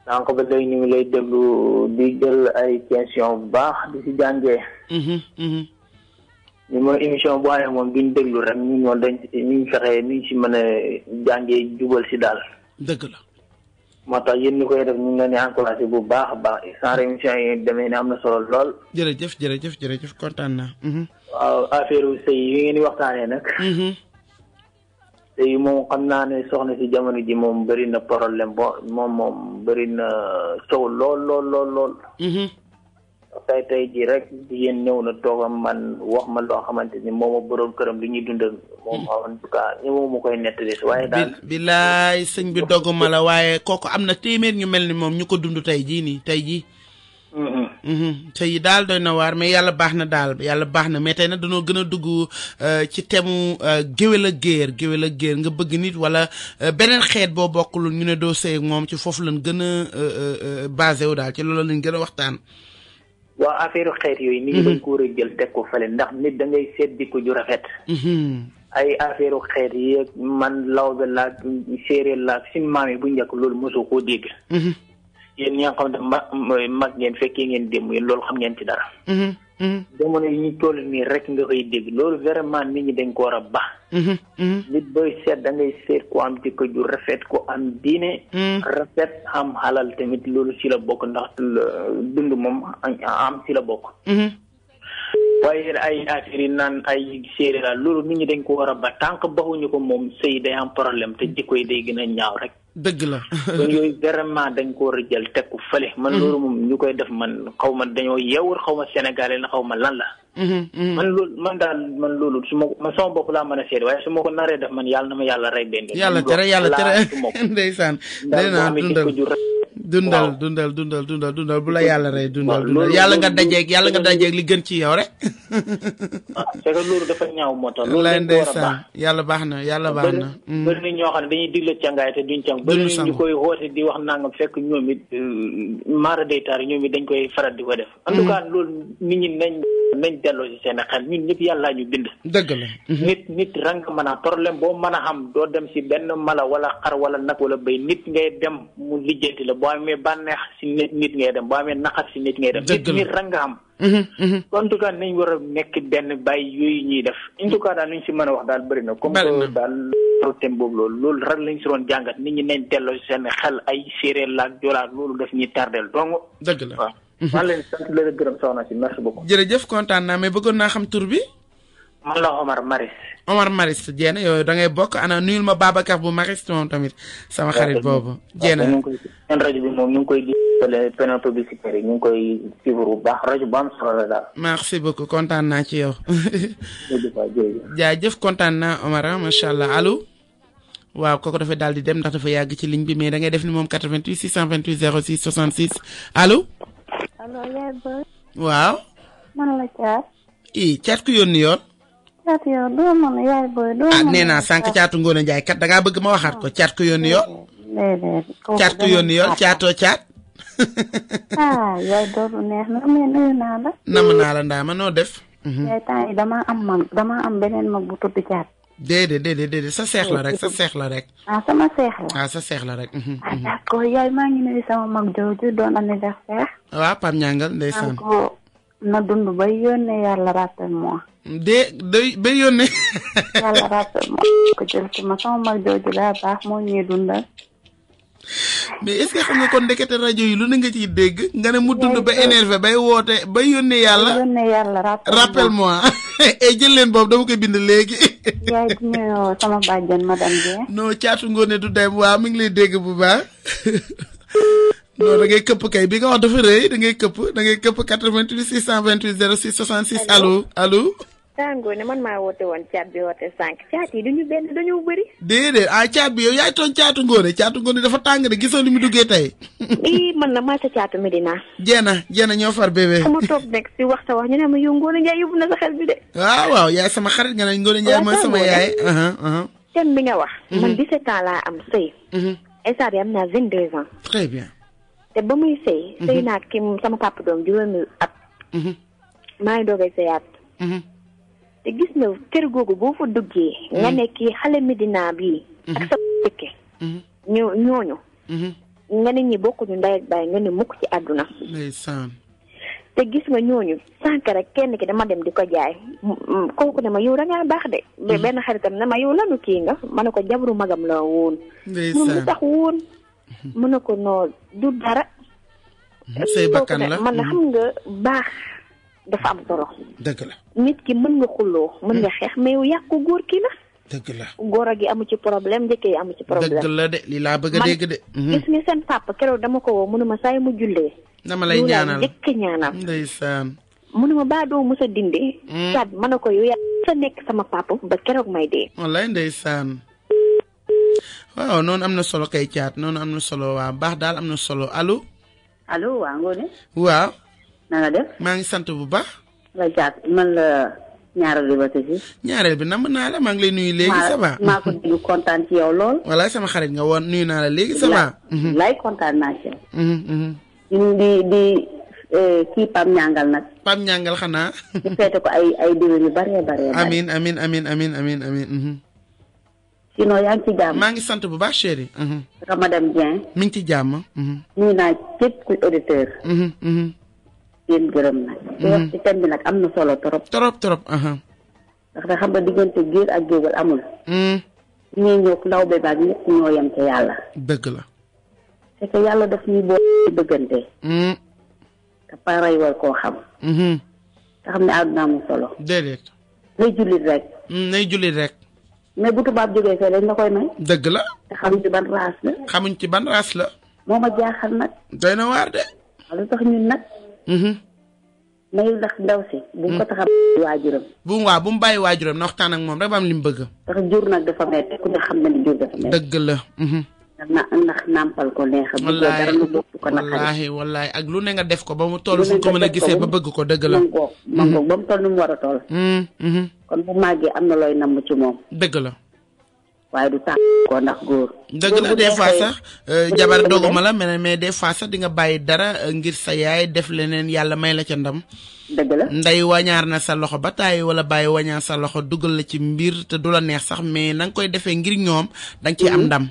S6: donc ba léegi ñu ngi lay déglu di jël ay question bu baax di si jàngee. ñu mooy émission bu amee moom duñ déglu rek ñu ñoo dañ ñu fexe ñu si mën a jàngee jubal si daal.
S1: dëgg la.
S6: moo tax yéen ñi koy def ñu ngi leen di encouragé bu baax a baax sans émission yi demee ne am na solo lool.
S1: jërëjëf kontaan naa.
S6: waaw affaire sëy yi ngeen di waxtaanee nag. sëy moom xam naa ne soxna si jamono ji moom bëri na problème moom bëri na sow lool. tey ji rek jigéen ñëw na toogam man wax ma loo xamante ni moom a boroom këram li ñuy dundal moom en tout cas ñëw ma koy nettali waaye daal.
S1: bilaay sëñ bi dogguma la waaye kooku am na téeméer ñu mel ni moom ñu ko dund tey jii. sëy daal doy na waar mais yàlla baax na daal yàlla baax na mais tey nag dañoo gën a dugg ci temu géwél ak géer nga bëgg nit wala beneen xeet boo bokkul ñu ne doo sëy ak moom ci foofu lañ gën a basé wu daal ci loolu lañ gën a waxtaan.
S6: waaw affaire xeet yooyu. nit ñi dañ ko war a jël teg ko fële ndax nit da ngay seet di ko ju rafet. ay affaire xeet yi man lawbe laag séeréer laag suñu maam yi bu njëkk loolu mosoo koo dégg. yéen ñi nga xam ne mag ngeen fekkee ngeen démb yéen loolu xam ngeen ci dara. jamono yi ñu toll nii rek nga koy dégg loolu vraiment nit ñi dañ ko war a baax. nit booy seet da ngay seet ko am jikko ju rafet ko am diine. rafet am xalal tamit loolu si la bokk ndax dund moom am si la bokk. waaye ay affaire yi naan ay séeréer la loolu nit ñi dañ ko war a ba tant que baxuñu ko moom sëy day am problème te jikko yi day gën a ñaaw rek.
S1: dëgg la.
S6: kon yooyu vraiment dañ ko war a jël teg ko fële. man loolu moom ñu koy def man xaw ma dañoo yeewul xaw ma sénégalais la xaw ma lan la. man loolu su ma sama bopp laa mën a seet waaye su ma ko naree def man yàlla na ma yàlla rey benn.
S1: yàlla tere ndeysaan. dundal bu la yàlla rey dundal yàlla nga dajeeg li gën ci yow rek.
S6: c'est que loolu dafa ñaaw moo tax. loolu
S1: dañ ko war a baax yàlla baax na.
S6: bëri na ñoo xam ne dañuy digle cangaay te duñ càng. bëri na ñu koy xoote di wax nangam fekk ñoom it maara day taar ñoom it dañ koy faral di ko def. en tout cas loolu nit ñi nañ nañ delloo si seen xel ñun ñëpp yàlla ñu bind.
S1: dëgg la.
S6: nit rang mën a problème boo mën a xam doo dem si benn mala wala xar wala nag wala béy nit ngay dem mu lijjanti la boo amee bànneex si nit ngay dem boo amee naqar si nit ngay dem. nit rang nga xam. en tout cas nañ war a nekk benn bàyyi yooyu ñuy def en tout cas daal luñ si mën a wax daal bëri na. comme que daal thème boobu loolu rek lañ si doon jàngat nit ñi nañ delloo si seen xel ay séeréer laak joolaa loolu daf ñuy tardel dong.
S1: dëgg la
S6: waaw. maa leen sant la gërëm soxna si merci beaucoup.
S1: jërëjëf kontaan naa mais bëggoon naa xam tur bi.
S6: man la Omar Maris.
S1: Omar Maris Dieng yow da ngay bokk ana nuyul ma Babacar bu Maris moom tamit sama xarit boobu. Dieng
S6: ñu ngi koy seen rajo bi moom ñu ngi koy di panneau publicitaire yi ñu ngi koy suivre bu baax rajo bu am solo la daal.
S1: merci beaucoup kontaan naa ci yow.
S6: jërëjëf.
S1: jaajëf kontaan naa Omar macha allah allo. waaw kooku dafay daal di dem ndax dafa yàgg ci ligne bi mais da ngay def ni moom 88 628 06 66 allo.
S7: allo yaay boy.
S1: waaw.
S7: man la Thiat.
S1: Thiat ku yónni yoon.
S7: Thiat yow doo mën yaay boy doo
S1: mën. nee naa sànq Thiatu Ngoone Njaay kat da ngaa bëgg ma waxaat ko Thiat ku yónni yoon.
S7: déedéet.
S1: Thiat ku yónni yoon Thiatoo Thiat.
S7: yaay doodu neex na mais nuyu naa la.
S1: nam naa la ndaa ma noo def.
S7: yaay temps yi damaa am beneen mag bu tudd Thiat.
S1: déedéet sa seex la rek sa seex la rek.
S7: sama seex la.
S1: sa seex la rek.
S7: d'accord yaay maa ngi nuyu sama mag jooju doon anniversaire.
S1: waaw Pam Ñangal ndeysaan.
S7: ko na dund bay yónnee yàlla rappel moi.
S1: bay yónnee.
S7: yàlla rappel moi ko jël ci ma sama mag jooju daa baax moo ñuy dundal.
S1: mais est-ce que xam nga kon ndekete rajo yi lu ne nga ciy dégg nga ne mu dund ba énervé bay woote bay yónnee yàlla. rappel moi jël leen boobu dama koy bind léegi.
S7: yaay di nuyu sama bàjjen madame Dieng.
S1: non Thiatu Ngoone du dem waaw mi ngi lay dégg bu baax. non da ngay këpp kay bi nga wax dafa rëy da ngay këpp 88 628 06 66 allo.
S3: Ngoone man maa woote woon Thiat bi woote sànq Thiat yi duñu benn dañoo bëri.
S1: déedéet Thiat bi yow yaay tooñ Thiatu Ngoone dafa tàng de gisoo li mu duggee tey.
S3: man la maa sa Thiatu Medina.
S1: jeena ñoo far bébé.
S3: sama toog nekk si wax ñu ne ma yow Ngoone Njaay yóbbu na sa xel bi de.
S1: waaw yaay sama xarit nga ne Ngoone Njaay mooy sama yaay.
S3: thème bi nga wax. man 17 ans laa am sëy. instant bi am naa 22 ans.
S1: très bien.
S3: te ba muy sëy. sëy naa ki sama papa doom juróomi at. maa ngi doogay sëyaat. te gis na kër googu boo fa duggee. nga ne kii xale Medina bii. ak sa dëkke. ñooñu. nga ne ñi bokkuñu ndey ak baay nga ne mukk ci àdduna.
S1: ndeysaan.
S3: te gis nga ñooñu sànq rek kenn ki dama dem di ko jaay kooku ne ma yow da ngaa baax de. benn xaritam ne ma yow lanu kii nga ma ne ko jabaru magam la woon.
S1: ndeysaan
S3: mun tax woon. mu ne ko noo du dara.
S1: say bakkan la
S3: man xam nga baax. dafa am solo.
S1: dëgg la.
S3: nit ki mën nga xulloo mën nga xeex mais yow yàq ko góor ki la.
S1: dëgg la.
S3: góor gi amu ci problème njëkkee amu ci problème.
S1: dëgg la de li laa bëgg a dégg de.
S3: gis nga seen papa keroog dama ko woo mënuma saa yi mu jullee.
S1: dama lay ñaanal
S3: njëkk ñaanal.
S1: ndeysaan.
S3: mënuma baa doo mës a dindi. Thiat ma ne ko yow yaa sa nekk sama papa ba keroog may dee.
S1: wallaay ndeysaan. waaw noonu am na solo kay Thiat noonu am na solo waa baax daal am na solo allo.
S8: allo waa Ngoone.
S1: waaw.
S8: na nga def.
S1: maa ngi sant bu baax.
S8: la Thiat man la ñaareel bi ba tey.
S1: ñaareel bi nam naa la maa ngi lay nuyu léegi ça va.
S8: maa ko déglu kontaan ci yow lool.
S1: walaay sama xarit nga woon nuyu naa la léegi ça va.
S8: lay kontaan naa ci yow. di kii Pam Ñangal nag.
S1: Pam Ñangal xanaa.
S8: di feete ko ay déwén yu bari.
S1: amiin.
S8: sinon yaa ngi ci jàmm.
S1: maa ngi sant bu baax chéri.
S8: naka madame Dieng.
S1: mi ngi ci jàmm.
S8: nuyu naa képp kuy auditeur. yéen gërëm nag. di wax ci thème bi nag am na solo trop.
S1: trop.
S8: ndax da xam nga diggante géer ak géwél amul. ñii ñëw ndaw be baag ñëpp ñoo yem ca yàlla.
S1: dëgg la.
S8: c'est que yàlla daf ñuy boo bëggante. te paray war koo xam. te xam ne àdduna amul solo.
S1: déedéet.
S8: nay jullit rek.
S1: nay jullit rek.
S8: mais bu tubaab jógee fee dañ la koy may.
S1: dëgg la.
S8: te xamuñ ci ban race la.
S1: xamuñ ci ban race la.
S8: moo ma jaaxal nag.
S1: doy na waar de.
S8: lu tax ñun nag. mayu ndax ndaw si. bu mu ko tax a waajuram.
S1: bu mu bàyyi waajuram na waxtaan ak moom rek ba am li mu bëgg.
S8: ndax jur nag dafa metti ku ne xam na ni jur dafa metti.
S1: dëgg la.
S8: ndax nàmpal ko neex a. dara lu bokk ko naqari.
S1: wallaahi ak lu ne nga def ko ba mu toll fu ko mën a gisee ba bëgg ko dëgg la.
S8: man ko ba mu toll nu mu war a toll. kon bu màggee am na looy namm ci moom.
S1: dëgg la.
S8: waaye du tàq ko ndax góor.
S1: dëgg la des fois sax jabar doguma la mais des fois sax di nga bàyyi dara ngir sa yaay def leneen yàlla may la ca ndam.
S8: dëgg la
S1: ndey wañaar na sa loxo ba taay wala bàyyi wañaar sa loxo dugal la ci mbir te du la neex sax mais na nga koy defee ngir ñoom da nga ciy am ndam.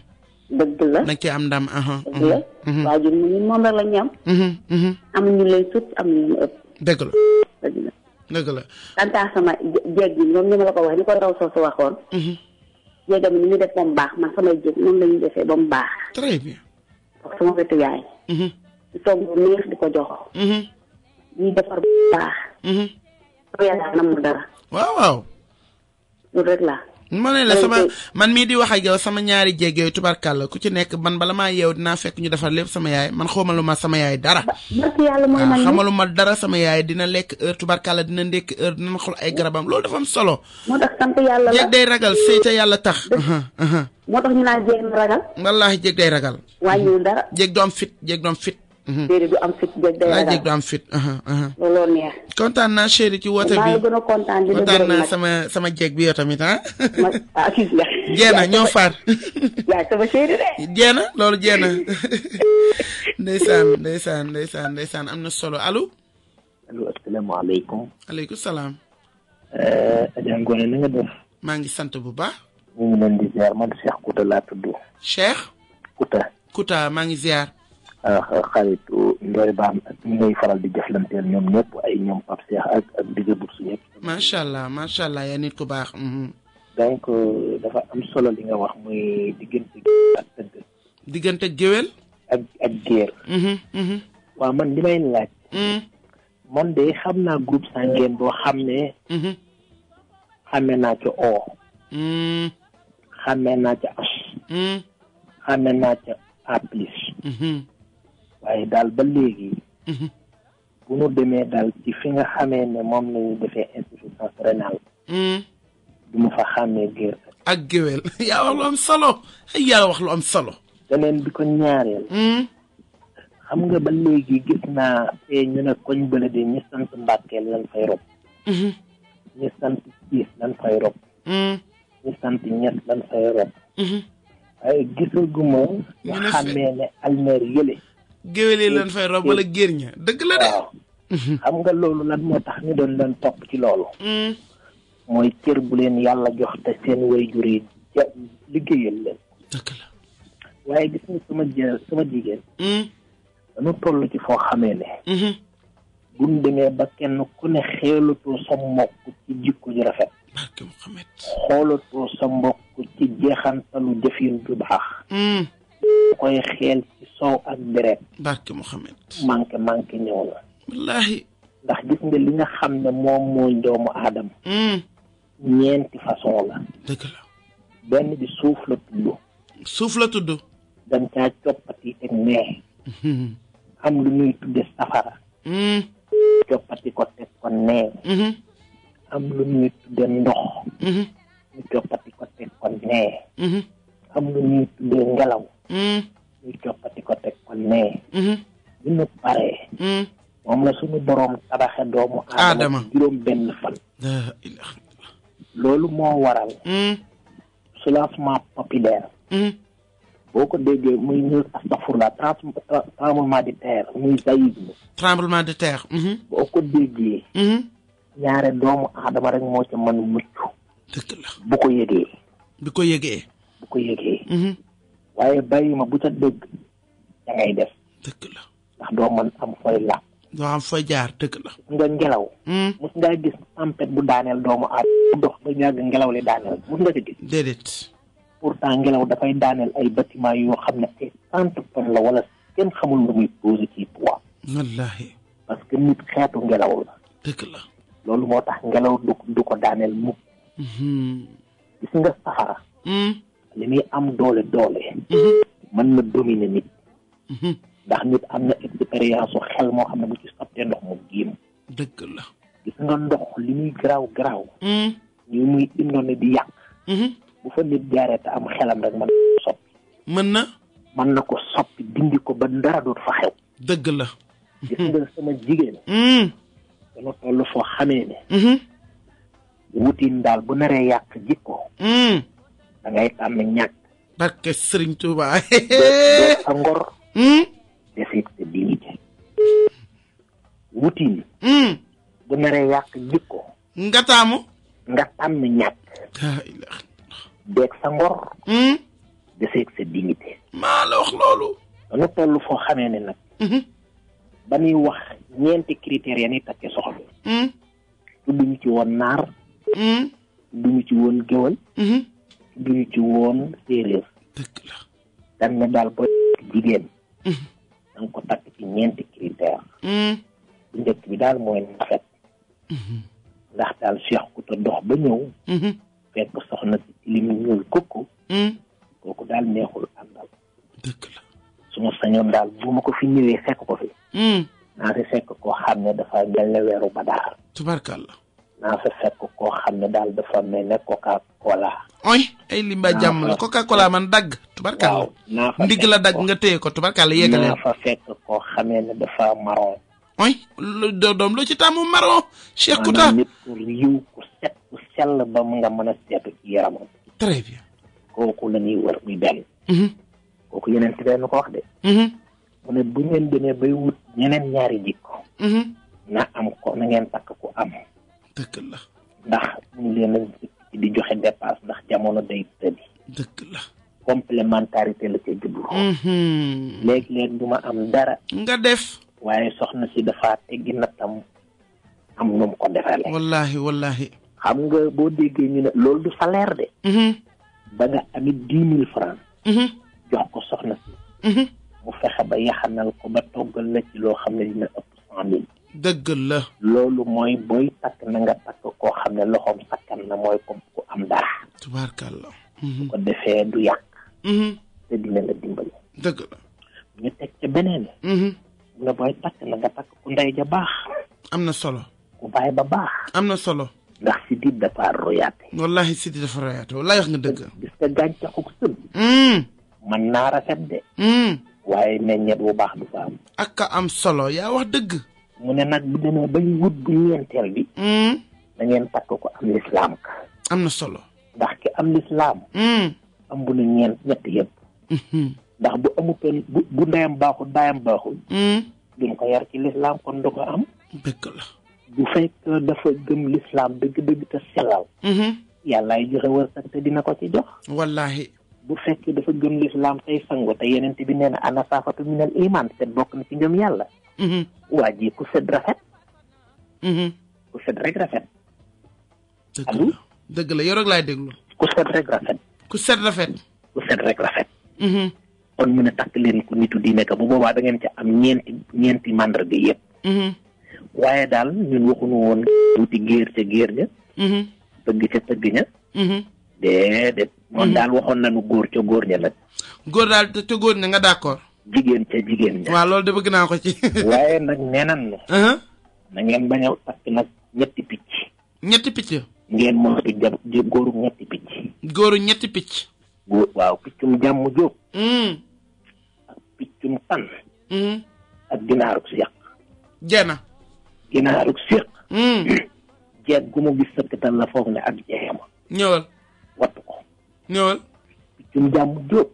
S8: dëgg la
S1: da nga ciy am ndam.
S8: dëgg la waajur ñun moom rek la ñu am. amuñu lay sut amuñu ëpp.
S1: dëgg la
S8: dëgg la.
S1: dëgg la.
S8: kantaa sama jeeg bi ñoom ñu ma la ko wax ni ko raw soosu waxoon. jéegam ni ñu def ba mu baax man samay jéeg noonu la ñuy defee ba mu baax.
S1: très bien.
S8: ak sama wetu yaay. di toog bu neex di ko jox. ñuy defar bu baax. yàlla namul dara.
S1: waaw waaw.
S8: loolu rek la.
S1: ma ne la man mii di wax ak yow sama ñaari jéeg yooyu tubarkàlla ku ci nekk man bala maa yeew dinaa fekk ñu defar lépp sama yaay man xamaluma sama yaay dara.
S8: barke yàlla mooy man
S1: xamaluma dara sama yaay dina lekk heure tubarkàlla dina ndékki heure dina xool ay garabam loolu dafa am solo.
S8: moo tax sant yàlla la
S1: jéeg day ragal sëy te yàlla tax.
S8: moo tax ñu naan jéeg na ragal.
S1: wallaahi jéeg day ragal.
S8: wàññiwul dara.
S1: jéeg du am fit jéeg du am fit.
S8: déedéet du am fit jéeg day ragal
S1: jéeg du am fit.
S8: looloo neex.
S1: kontaan naa chéri ci woote bi
S8: maa ngi gën a kontaan di la
S1: kontaan
S8: gërëm
S1: naa
S8: nag.
S1: sama jéeg bi yow tamit
S8: fii la.
S1: jeena ñoo faar.
S8: yaay sama chéri de.
S1: jeena loolu jeena. ndeysaan am na solo allo.
S9: allo asalaamaaleykum.
S1: aleykum salaam.
S9: Adja Ngoné na nga def.
S1: maa ngi sant bu baax.
S9: ñu ngi leen di ziar man Cheikh Kouta laa tudd.
S1: Cheikh. Kouta maa ngi ziar.
S9: xaritu Ndoye Bane ak ñi ngay faral di jëflanteel ñoom ñëpp ay ñoom Pape Cheikh ak Digga Bourse ñëpp.
S1: macha allah yaa nit ku baax.
S9: donc dafa am solo li nga wax muy diggante ak tëgg.
S1: diggante géwél.
S9: ak géer. waaw man li may laaj. man de xam naa groupe sanguin boo xam ne. xamee naa ca O. xamee naa ca H. xamee naa ca A plus. waaye daal ba léegi. bu nu demee daal ci fi nga xamee ne moom la ñuy defee insuffisance rénale. du ma fa xàmmee géer
S1: ak géwél yaa wax lu am solo yaa wax lu am solo.
S9: beneen bi ko ñaareel. xam nga ba léegi gis naa ñu ne koñ bële de ñi sant Mbàkke lan fay rob. ñi sant Siis lan fay rob. ñi sant Ñas lan fay rob. waaye gisaguma ñu xàmmee ne almeer yële.
S1: géwél yi lan fay rob wala géer ña dëgg la de.
S9: waaw xam nga loolu lan moo tax ñu doon leen topp ci loolu. mooy cër bu leen yàlla jox te seen waajur yi liggéeyal leen.
S1: dëgg la.
S9: waaye gis nga sama jigéen. dañu toll ci foo xamee ne. buñ demee ba kenn ku ne xeelatoo sa mbokk ci jikko ju rafet.
S1: barke Muhammad.
S9: xoolatoo sa mbokk ci jeexantalu jëfin ju baax. koy xeel ci soow ak deret.
S1: barke Muhammad.
S9: manqué ñëw na.
S1: wallaahi.
S9: ndax gis nga li nga xam ne moom mooy doomu aadama. ñeenti façon la.
S1: dëgg la.
S9: benn bi suuf la tudd.
S1: suuf la tudd.
S9: dañ caa coppati teg nee. am lu ñuy tudde safara. coppati ko teg ko nee. am lu ñuy tudde ndox. ñu coppati ko teg ko nee. am lu ñuy tudde ngelaw. ñu coppati ko teg ko nee. bu ñu paree. moom la suñu boroom tabaxe doomu aadama juróom benn fan. loolu moo waral. soulèvement populaire. boo ko déggee muy ñëw astafurla tremblement de terre muy séisme.
S1: tremblement de terre.
S9: boo ko déggee. ñaare doomu aadama rek moo ca mën mucc.
S1: dëgg la.
S9: bu ko yëgee.
S1: bu ko yëgee.
S9: waaye bàyyi ma bu ca dégg da ngay def.
S1: dëgg la.
S9: ndax doo mën am fooy làq.
S1: doo am fooy jaar dëgg la.
S9: nga ngelaw. mos ngaa gis tempête bu daaneel doomu aadama bu dox ba ñàgg ngelaw li daaneel mos nga ci gis.
S1: déedéet.
S9: pourtant ngelaw dafay daaneel ay bâtiment yoo xam ne ay 30 tonnes la wala kenn xamul lu muy posé ci poids.
S1: wallaahi.
S9: parce que nit xeetu ngelaw la.
S1: dëgg la.
S9: loolu moo tax ngelaw du ko daaneel mukk. gis nga safara. li muy am doole. mën na dominer nit. ndax nit am na expérience su xel moo xam ne bu ci sottee ndox mu giim.
S1: dëgg la.
S9: gis nga ndox li muy garaaw. ñu muy indoone di yàq. bu fa nit jaaree te am xelam rek mën na ko soppi. mën na ko soppi dindi ko ba dara doot fa xew.
S1: dëgg la.
S9: gis nga sama jigéen. dana toll foo xamee ne. wutiin daal bu naree yàq jikko. da ngay tàmm ñàkk.
S1: barke Serigne Touba.
S9: doo sa ngor. deseeg sa dignité. wutin. bu naree yàq jikko.
S1: nga taamu.
S9: nga tàmm ñàkk. deeg sa ngor. deseeg sa dignité.
S1: maa la wax loolu.
S9: dana toll foo xamee ne nag. ba ñuy wax ñeenti critères ya ni takke soxla. tudduñu ci woon naar. tudduñu ci woon géwal. tudduñu ci woon séeréer.
S1: dëgg la.
S9: dañ ne daal booy jigéen. da nga ko takk ci ñeenti critères. bu njëkk bi daal mooy rafet. ndax daal Cheikh Kouta dox ba ñëw. fekk soxna si ci li mu ñuul kooku. kooku daal neexul àndal.
S1: dëgg la.
S9: su ma sañoon daal bu ma ko fi ñëwee fekk ko fi. naa fi fekk koo xam ne dafa mel ne weeru Badar.
S1: tubarkalla.
S9: naa fa fekk koo xam ne daal dafa mel ne Coca-Cola.
S1: oy ay limba jàmm la Coca-Cola man dagg. tubarkalla.
S9: waaw naa fa
S1: ndigg la dagg nga téye ko tubarkalla yéegale.
S9: naa fa fekk koo xamee ne dafa marron.
S1: oy doom loo ci tàmmu marron. Cheikh Kouta
S9: maanaam nit ku yiw ku set ku sell ba mu nga mën a seetu ci yaramam.
S1: très bien.
S9: kooku la ñuy wër muy benn. kooku yeneen ti nu ko wax de. mu ne bu ngeen demee bay wut ñeneen ñaari jikko. na am ko na ngeen takk ku am.
S1: dëgg la.
S9: ndax ñu leen a di joxe dépasse ndax jamono day tëddi.
S1: dëgg la.
S9: complémentarité la ca jublu. léeg-léeg du ma am dara.
S1: nga def.
S9: waaye soxna si dafa teggi nattam am nu mu ko defale.
S1: wallahi.
S9: xam nga boo déggee ñu ne loolu du salaire de. ba nga amit 10 000 francs. jox ko soxna si. mu fexe ba yaxanal ko ba toggal la ci loo xam ne dina ëpp 100 000.
S1: dëgg la.
S9: loolu mooy booy takk na nga takk koo xam ne loxoom sakkan na mooy comme ku am dara.
S1: tubaarkàlla.
S9: su ko defee du yàq. te dina la dimbali.
S1: dëgg la.
S9: ñu teg ca beneen. mu ne booy takk na nga takk ku ndey ja baax.
S1: am na solo.
S9: ku baay ba baax.
S1: am na solo.
S9: ndax si diit dafa royaate.
S1: wallahi si diit dafa royaate wallahi wax nga dëgg.
S9: gis nga gàncaxu sën. mën naa rafet de. waaye meññeet bu baax du fa am.
S1: ak ka am solo yaa wax dëgg.
S9: mu ne nag bu demee bay wut bu ñeenteel bi. da ngeen takk ko am lislaam ka.
S1: am na solo.
S9: ndax ki am lislaam. am bu na ñett yëpp. ndax bu amutoon bu ndeyam baaxul baayam baaxul. duñ ko yar ci lislaam kon du ko am.
S1: dëgg la.
S9: bu fekk dafa gëm lislaam dëgg-dëgg te sellal. yàllaay joxe wërsëg te dina ko ci jox.
S1: wallahi.
S9: bu fekkee dafa gëm lislaam tey sango te yeneen bi nee na ana saafatu minal iman te bokk na ci ngëm yàlla. waa ji ku set rafet. ku set rek rafet.
S1: dëgg la dëgg la yow rek laay déglu.
S9: ku set rek rafet.
S1: ku set rafet.
S9: ku set rek rafet. kon mu ne takk leen ku nitu diine ka bu boobaa da ngeen ca am ñeenti mandarga yëpp. waaye daal ñun waxuñu woon wuti géer ca géer ña. tëgg ca tëgg ña. déedéet. moom daal waxoon nañu góor ca góor ña nag.
S1: góor daal ca góor ña nga d'accord.
S9: jigéen ca jigéen ña.
S1: waaw loolu de bëgg naa ko ci.
S9: waaye nag nee nañ ne. na ngeen bañ a takk nag ñetti picc.
S1: ñetti picc.
S9: ngeen moytu góoru ñetti picc.
S1: góoru ñetti picc.
S9: waaw piccum jàmm jóg. ak piccum tan. ak ginaarug siq.
S1: jeena.
S9: ginaarug siq. jeeg gu mu gis sëkkatal la foog ne ak jeexama.
S1: ñëwal.
S9: wattu ko.
S1: ñëwal.
S9: piccum jàmm jóg.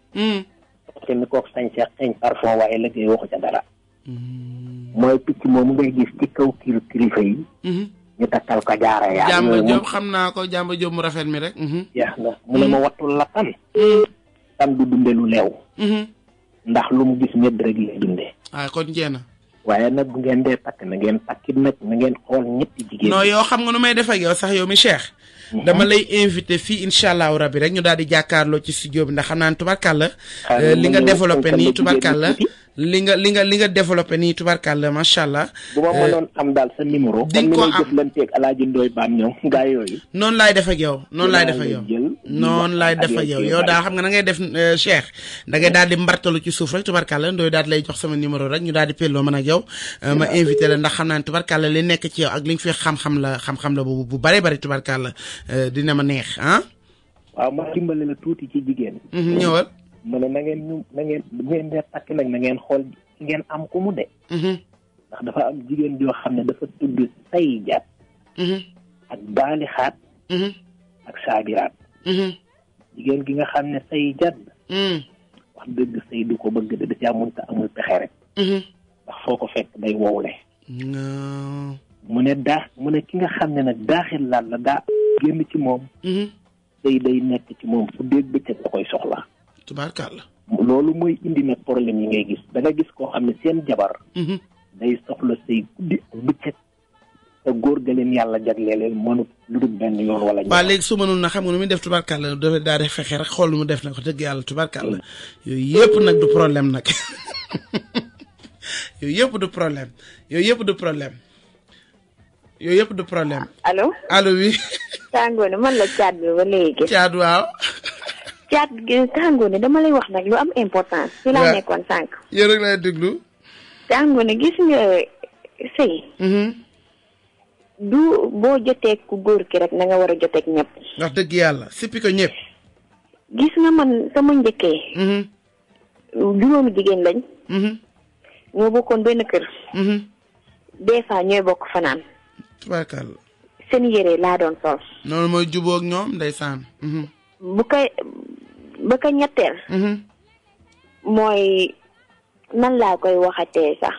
S9: te mi kook sañ seex xeeñ parfum waaye liggéey waxu ca dara. mooy picc moom ngay gis ci kaw kilifa yi. ñu takkal ko jaara yaa.
S1: jàmba jóob xam naa ko jàmba jóob mu rafet mi rek.
S9: jeex na mu ne ma wattul la tan. tan du dunde lu leew. ndax lu mu gis medd rek lay dundee.
S1: waaye kon jeena.
S9: waaye nag bu ngeen dee takk na ngeen takkit nag na ngeen xool ñetti jigéen.
S1: non yow xam nga nu may def ak yow sax yow mi Cheikh. dama lay invité fii incha allahu rabi rek ñu daal di jàkkaarloo ci studio bi ndax xam naa ne tubarkàlla. li nga développé nii tubarkàlla. li nga développé nii tubarkàlla macha allah.
S9: bu ma mënoon am daal sa numéro.
S1: di nga ko am
S9: comme ni may jëflanteeg Alaaji Ndoy Baan ñoom gaa yooyu.
S1: noonu laay def ak yow noonu laay def ak yow. noonu laay def ak yow yow daal xam nga na ngay def Cheikh da ngay daal di mbartalu ci suuf rek tubarkàlla Ndoy daal di lay jox sama numéro rek ñu daal di pelloo man ak yow. ma invité la ndax xam naa ne tubarkàlla li nekk ci yow ak li nga fi xam-xam la bu bare bari tubarkàlla dina ma neex ah.
S9: waaw ma dimbale la tuuti ci jigéen.
S1: ñëwal.
S9: ma ne na ngeen bu ngeen dee takk nag na ngeen xool ngeen am ku mu de. ndax dafa am jigéen joo xam ne dafa tudd sayyidaat. ak baalixaat. ak saabiraat. jigéen gi nga xam ne say jadd wax dëgg say du ko bëgg de da ci amul te amul pexe rek ndax foo ko fekk day wowle mu ne ki nga xam ne nag daaxil laal la daa génn ci moom say day nekk ci moom fu dégg bëccëg da koy soxla
S1: tubaarkàlla
S9: loolu mooy indi nag problème yi ngay gis da nga gis koo xam ne seen jabar day soxla say guddi ak bëccëg te góor ga leen yàlla jagleeleel mënut lu dul benn yoon wala
S1: waa léegi su mënul na xam nga nu muy def tubaarkàlla dafa daa def fexe rek xool lu mu def na ko dëgg yàlla tubaarkàlla yooyu yëpp nag du problème nag yooyu yëpp du problème yooyu yëpp du problème yooyu yëpp du problème allo oui
S3: Tàngoone man la caat bi ba léegi
S1: caat waaw
S3: caat gi Tàngoone dama lay wax nag lu am importance ci laa nekkoon sànq
S1: yow rek lay déglu
S3: Tàngoone gis nga sëy du boo jotee ku góor ki rek na nga war a joteeg ñëpp
S1: wax dëgg yàlla sippi ko ñëpp
S3: gis nga man sama njëkkee juróomi jigéen lañ ñoo bokkoon benn kër des fois ñooy bokk fanaan
S1: tubaarkàlla
S3: seen yére laa doon sol
S1: noonu mooy jubóog ñoom ndeysaan
S3: ba ko ñetteel mooy nan laa koy waxatee sax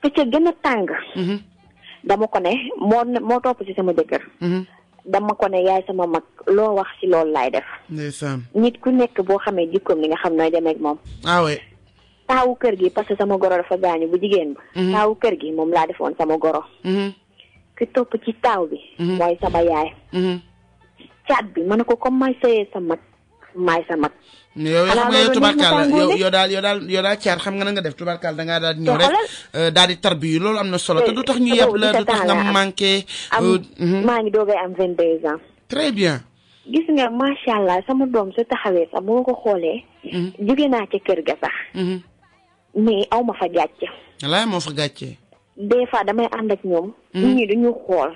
S3: te ca gën a tàng dama ko ne moo topp ci sama jëkkër dama ko ne yaay sama mag loo wax ci loolu laay def
S1: ndeysaan
S3: nit ku nekk boo xamee jikkoom li nga xam nooy demee ak moom taawu kër gi parce que sama goro dafa gaañu bu jigéen ba taawu kër gi moom laa defoon sama goro ki topp ci taaw bi mooy sama yaay caat bi ma ne ko comme may sëyee sa mag maay sa mag
S1: yow xam nga yow tubaarkàlla yow daal caat xam nga na nga def tubaarkàlla da ngaa daal di ñëw rek daal di tarbi yu loolu am na solo te du tax ñu yeb la du tax nga manqué
S3: maa ngi doogay am 22 ans
S1: très bien
S3: gis nga macha allah sama doom su taxawee sax bu ma ko xoolee jóge naa ca kër ga sax mais aw ma fa gàcce
S1: walaay moo fa gàcce
S3: des fois damay ànd ak ñoom nit ñi dañu xool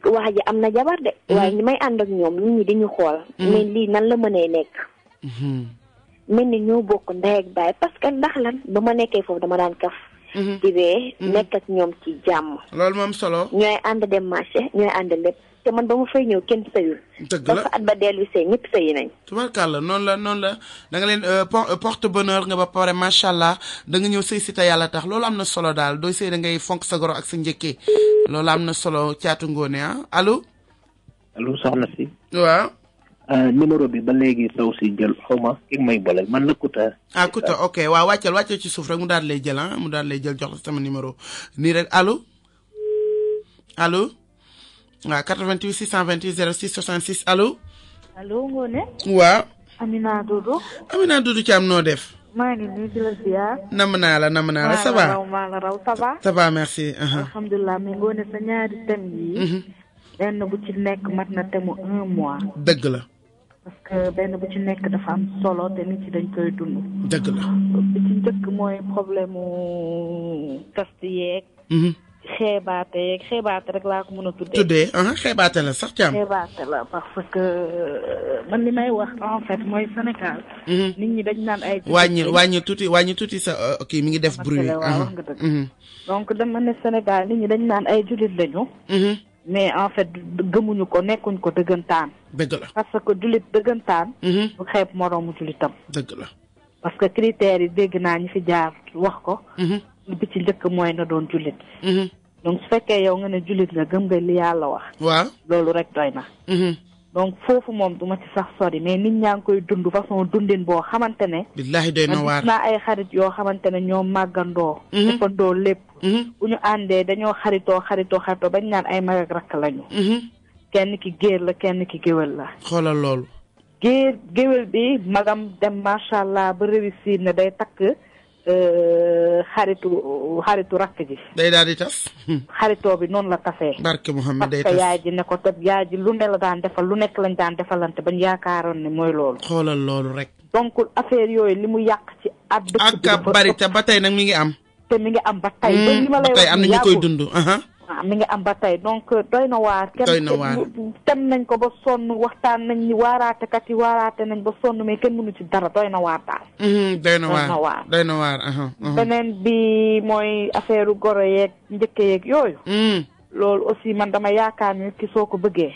S3: waa ji am na jabar de waaye ñi may ànd ak ñoom nit ñi dañu xool mais lii nan la mënee nekk mel ni ñoo bokk ndey ak baay parce que ndax lan ba ma nekkee foofu dama daan kaf di bee nekk ak ñoom ci jàmm
S1: loolu moom solo
S3: ñooy ànd dem marché ñooy ànd lépp te man ba ma fay ñëw kenn sëyul
S1: dëgg la
S3: ba fa at ba dellu sëy ñëpp sëyi nañ
S1: tubaarkàlla noonu la da nga leen porte bonheur nga ba pare macha allah da nga ñëw sëy si te yàlla tax loolu am na solo daal dooy sëy da ngay fonk sa goro ak sa njëkkee loolu am na solo Caatu Ngoone allo
S9: soxna si
S1: waaw
S9: numéro bi ba léegi taw si jël xawma ki may bolal man la Kuta
S1: Kuta ok waaw wàccal ci suuf rek mu daal lay jël mu daal lay jël jox la sama numéro nii rek allo waaw 88 628 06 66 allo.
S10: allo Ngoné.
S1: waaw.
S10: Amina Doudou.
S1: Thiam noo def.
S10: maa ngi nii di la ziar.
S1: namm naa la ça va.
S10: maa la raw ça va.
S1: ça va merci.
S10: alhamdulilah mais Ngoné sa ñaari thèmes yi. benn bu ci nekk mat na thème 1 mois.
S1: dëgg la.
S10: parce que benn bu ci nekk dafa am solo te nit ci dañ koy dund.
S1: dëgg la.
S10: bi ci njëkk mooy problème mu test yeeg. xeebaate rek laa ko mën a tuddee
S1: xeebaate la sax Thiam.
S10: xeebaate la parce que man li may wax en fait mooy Sénégal. nit ñi dañ naan ay.
S1: wàññi tuuti sa kii mi ngi def bruit.
S10: waaw wax nga dëgg. donc dama ne Sénégal nit ñi dañ naan ay jullit lañu. mais en fait gëmuñu ko nekkuñ ko dëggantaan.
S1: dëgg la
S10: parce que jullit dëggantaan. bu xeeb moroomu jullitam.
S1: dëgg la.
S10: parce que critères yi dégg naa ñi fi jaar wax ko. bi ci njëkk mooy na doon jullit. donc su fekkee yow nga ne jullit nga gëm nga li yàlla wax.
S1: waaw
S10: loolu rek doy na. donc foofu moom duma ci sax sori mais nit ñaa ngi koy dund façon dundin boo xamante ne.
S1: billaahi doy na waar
S10: gis naa ay xarit yoo xamante ne ñoo màggandoo. defandoo lépp. bu ñu àndee dañoo xaritoo bañ naan ay mag ak rakk lañu. kenn ki géer la kenn ki géwél la.
S1: xoolal loolu.
S10: géwél bi magam dem macha allah ba réussir ne day takk. xaritu rakk ji.
S1: day daal di tas.
S10: xaritoo bi noonu la tasee.
S1: barke Mouhamed day tas
S10: parce que yaay ji ne ko te yaay ji lu ne la daan defal lu nekk lañ daan defalante bañ yaakaaroon ne mooy loolu.
S1: xoolal loolu rek.
S10: donc affaire yooyu li mu yàq ci at. dëkk bi
S1: ak bari te ba tey nag mi ngi am.
S10: te mi ngi am ba tey. ba li ma lay wax
S1: am na ñu koy dund.
S10: mi ngi am ba tey donc doy na waar. tem nañ ko ba sonn waxtaan nañ ni waaraatekat yi waaraate nañ ba sonn mais kenn mënu ci dara doy na waar daal.
S1: doy na waar.
S10: beneen bi mooy affaire goro yeeg njëkke yeeg yooyu. loolu aussi man dama yaakaar ni ki soo ko bëggee.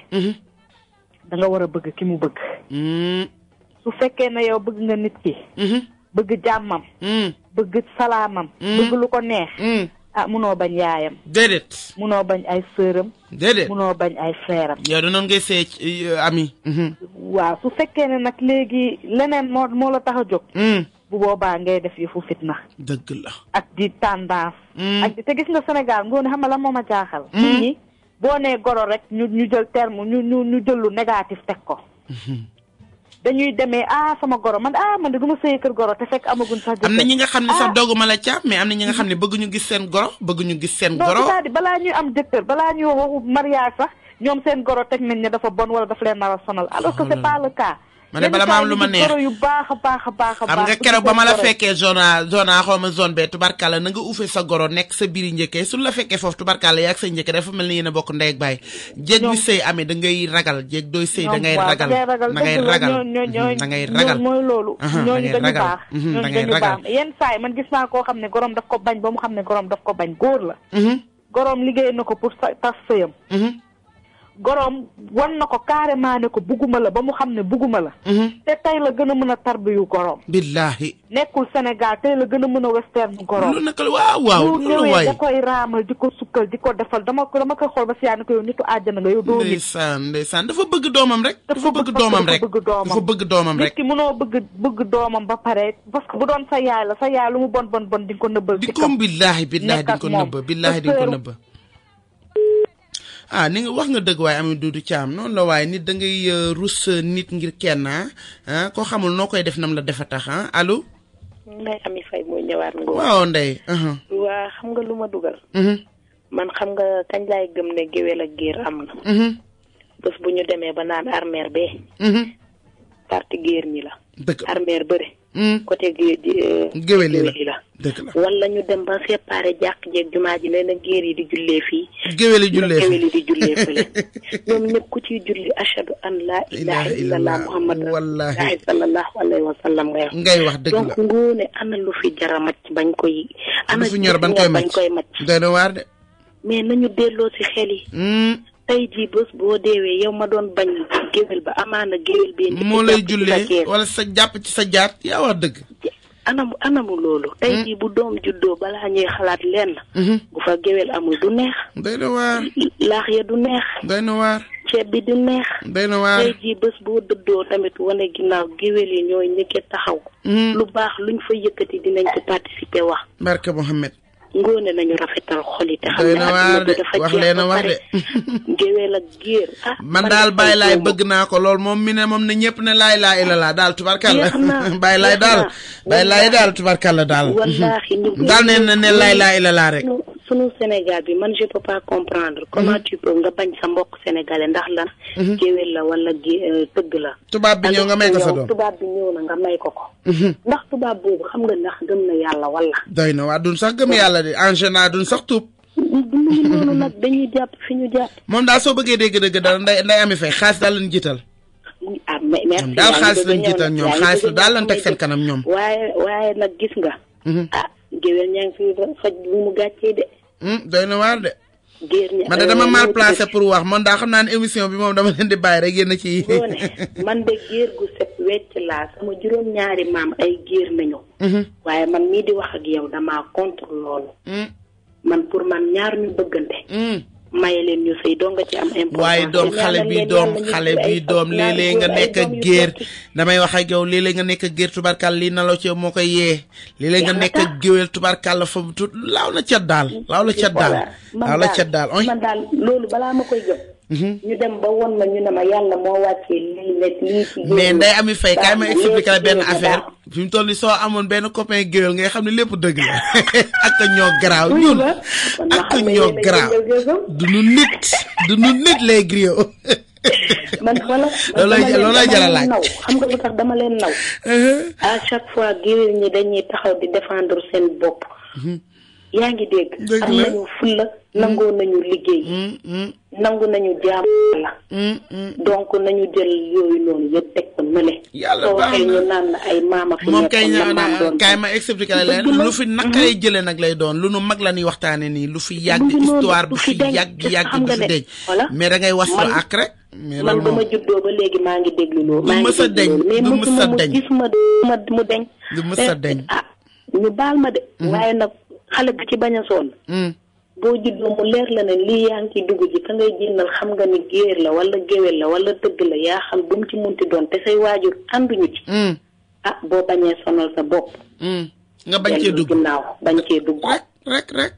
S10: da nga war a bëgg ki mu bëgg su fekkee ne yow bëgg nga nit ki bëgg jàmmam bëgg salaamam bëgg lu ko neex munoo bañ yaayam
S1: déedéet
S10: munoo bañ ay sëram
S1: déedéet
S10: munoo bañ ay frère am
S1: yow da noonu ngay sëy ami
S10: waaw su fekkee ne nag léegi leneen moo la tax a jóg bu boobaa ngay def yëfu fitna
S1: dëgg la
S10: ak di tendance ak te gis nga Sénégal ngoone xam nga la moom a jaaxal nit ñi boo nee goro rek ñu jël terme ñu jël lu négatif teg ko dañuy demee sama goro man de du ma sëy kër goro te fekk amaguñ sax
S1: am na ñi nga xam ne sax dooguma la caab mais am na ñi nga xam ne bëgguñu gis seen goro
S10: non c'est-à-dire balaa ñuy am jëkkër balaa ñuy waxu mariage sax ñoom seen goro teg nañ ne dafa bon wala daf leen nar a sonal alors que c'est pas le cas
S1: ma ne bala ma am lu ma neex
S10: goro yu baax a baax
S1: xam nga keroog ba ma la fekkee zone xaw ma zone bee tubarkalla na nga uufee sa goro nekk sa biiri njëkkee suñu la fekkee foofu tubarkalla yaa ak sa njëkke dafa mel ni yéen a bokk ndey ak baay jéeg bi sëy amee da ngay ragal jéeg dooy sëy da ngay ragal da ngay ragal
S10: mooy loolu ñooñu dañu baax ñooñu dañu baax yenn saa yi man gis naa koo xam ne gorom daf ko bañ ba mu xam ne gorom daf ko bañ góor la gorom liggéey na ko pour tas sëyam gorom wan na ko carrément ne ko bugguma la ba mu xam ne bugguma la te tey la gën a mën a tarbiyu gorom
S1: billahi
S10: nekkul Sénégal tey la gën a mën a western gorom
S1: lu naka waaw
S10: lu ñëwee da koy raamal di ko sukkal di ko defal dama koy xool ba si yaa ne ko yow nitu àjjana nga yow doo nit
S1: ndeysaan dafa bëgg doomam rek dafa bëgg doomam rek
S10: nit ki mënoo bëgg doomam ba pare parce que bu doon sa yaay la sa yaay lu mu bon di nga ko nëbbal
S1: di ko billahi di nga ko nëbb billahi di nga ko nëbb ni nga wax nga dëgg waaye Ami Doudou Thiam noonu la waaye nit da ngay rus nit ngir kenn koo xamul noo koy def nam la defa tax allo.
S4: Ndeye Ami Faye moo ñëwaat nga.
S1: waaw Ndeye.
S4: waa xam nga lu ma dugal. man xam nga kañ laay gëm ne géwél ak géer am na. bés bu ñu demee ba naan armeer bee. parti géer ñi la.
S1: dëgg
S4: armeer bëre. côté
S1: géwél yi la dëgg la
S4: wala ñu dem ba séparé jàkk jeeg jumaa ji nee na géer yi di jullee fii
S1: géwél yi
S4: di jullee fële ñoom ñëpp ku ciy julli ashhadu an la ilaha illallah muhammad wallahi sallallahu alayhi wa sallam
S1: ngay wax dëgg la
S4: donc ngoone ana lu fi jara macc bañ koy ana
S1: lu fi ñor bañ koy macc doy na waar de
S4: mais nañu delloo ci xel yi tey jii bés boo deewee yow ma doon bañ géwél ba amaana géwél bi
S1: moo lay jullee wala sa jàpp ci sa jaat yaa wax dëgg
S4: anamu loolu tey jii bu doom juddoo balaa ñuy xalaat lenn bu fa géwél amul du neex
S1: doy na waar
S4: laax ya du neex
S1: doy na waar
S4: ceeb bi du neex
S1: doy na waar
S4: tey jii bés boo dëddoo tamit wane ginnaaw géwél yi ñooy ñëkkee taxaw lu baax luñ fa yëkkati dinañ ko participer wax
S1: barke Mohamed
S4: ngoone nañu rafetal xol yi te xam ne
S1: àdduna bi dafa wax leen wax de
S4: géwél ak géer
S1: man daal bàyyi laay bëgg naa ko lool moom mi ne moom ne ñëpp ne laay laa ilalaa daal tubarkalla bàyyi laay daal tubarkalla daal
S4: wallaahi
S1: daal ne laay laa ilalaa rek
S4: sunu Sénégal bi man je peux pas comprendre comment tu peux nga bañ sa mbokk sénégalais ndax lan géwél la wala tëgg la
S1: tubaab bi ñëw nga may ko sa doom
S4: tubaab bi ñëw na nga may ko ndax tubaab boobu xam nga ndax gëm na yàlla wala
S1: doy na waa duñ sax gëm yàlla de en général duñ sax tuub
S4: duñu noonu nag dañuy jàpp fi ñu jàpp
S1: moom daal soo bëggee dégg-dëgg daal nday Ami Faye xaalis daal lañ jiital
S4: merci
S1: daal xaalis lañ jiital ñoom xaalis la daal lañ teg seen kanam ñoom
S4: waaye nag gis nga géwél ñaa ngi fi faj bu mu gàccee de
S1: doy na waar de
S4: géer ña
S1: man de dama mal placé pour wax man daa xam naa ne émission bi moom dama leen di bàyyi rek yéen ci
S4: man de géer gu set wecc laa sama juróom-ñaari maam ay géer nañu waaye man mii di wax ak yow damaa contre loolu man pour man ñaar ñu bëggante maye leen ñu sëy doo nga ci am importance
S1: waaye doom xale bi doom léeg-léeg nga nekk ak géer damay wax ak yow léeg-léeg nga nekk ak géer tubarkal lii na la ci moo koy yee léeg-léeg nga nekk ak géwél tubarkal la fa tut laaw la cat daal
S4: man daal loolu balaa ma koy gëm ñu dem ba won ma ñu ne ma yàlla moo wàccee lii ci
S1: mais Ndeye Ami Faye kaay ma expliquer la benn affaire fi mu toll nii soo amoon benn copain géwél ngay xam ne lépp dëgg la ak ñoo garaaw ñun ak ñoo garaaw du nu nit lay griot
S4: man wala
S1: loolay jara laaj
S4: naw xam nga lu tax dama leen naw à chaque fois géwél ñi dañuy taxaw di défendre seen bopp yaa ngi dégg am nañu fulla nangoo nañu liggéey nangu nañu jaam la donc nañu jël yooyu noonu yëpp teg ko nële
S1: yàlla baax na
S4: ñu naan la ay maama fi
S1: moom kay kaay ma expliqué la leen lu fi naqaree jëlee nag lay doon lu nu mag la ñuy waxtaane nii lu fi yàgg histoire bu fi yàgg du fi deñ mais da ngay waslu ak rek mais
S4: man ba ma juddoo ba léegi maa ngi déglu loolu
S1: du mës a deñ du mës a deñ
S4: gis ma mu deñ
S1: du mës a deñ
S4: ñu baal ma de waaye nag xale bu ci bañ a sonn boo juddoo mu leer la ne lii yaa ngi ciy dugg ji ka ngay jénnal xam nga ni géer la wala géwél la wala tëgg la yaa xam bu mu ci munti doon te say waajur ànduñu ci boo bañee sonal sa bopp
S1: nga bañ cee dugg
S4: ginnaaw bañ cee dugg
S1: rek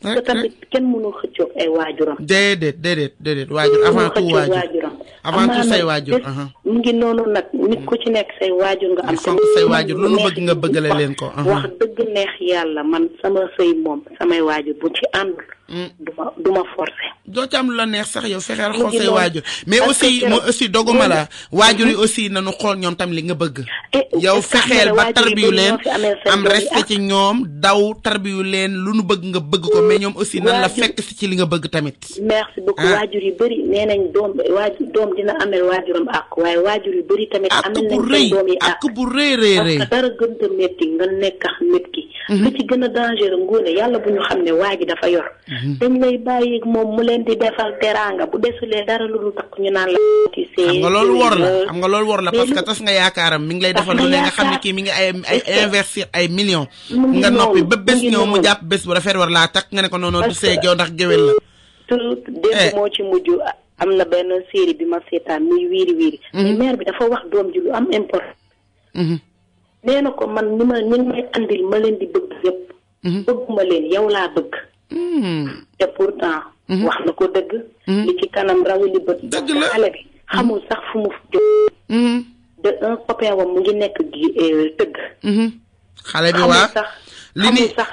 S4: te tamit kenn mënul xëccoog ay waajuram
S1: déedéet waajur avant tout waajur avant tout say waajur
S4: mu ngi noonu nag nit ku ci nekk say waajur nga am
S1: fonk say waajur lu nu bëgg nga bëggale leen ko
S4: wax dëgg neex yàlla man sama sëy moom samay waajur bu ci àndul duma forcé
S1: doo ci am lu la neex sax yow fexeel xool say waajur mais aussi doguma la waajur yi aussi nañu xool ñoom tam li nga bëgg yow fexeel ba tarbiyu leen am respect ci ñoom daw tarbiyu leen lu nu bëgg nga bëgg ko mais ñoom aussi nan la fekk si ci li nga bëgg tamit
S4: merci beaucoup waajur yu bëri nee nañ doom dina amel waajuram ak waaye waajur yu bëri tamit amel nañ seen doom yi
S1: ak bu rëy
S4: parce que dara gën a métti nga nekk ak nit ki lu ci gën a dangereux ngoone yàlla bu ñu xam ne waa ji dafa yor dañ lay bàyyi moom mu leen di defal teraanga bu desulee dara lu takk ñu naan la
S1: xam nga loolu wor la parce que tas nga yaakaaram mi ngi lay defal lu ne nga xam ne kii mi ngi ay investir ay millions nga noppi ba bés ñëw mu jàpp bés bu rafet war laa takk nga ne ko noonu du see gew ndax géwél la
S4: tout démb moo ci mujj am na benn série bi ma seetaan muy wiiri mais mère bi dafa wax doom ji lu am important nee na ko man ñi may andil ma leen di bëgg yëpp bëgguma leen yow laa bëgg te pourtant wax na ko dëgg li ci kanam rawu li bët
S1: dëgg la
S4: xale bi xamul sax fu mu jóg de un copain wam mu ngi nekk tëgg
S1: xale bi waa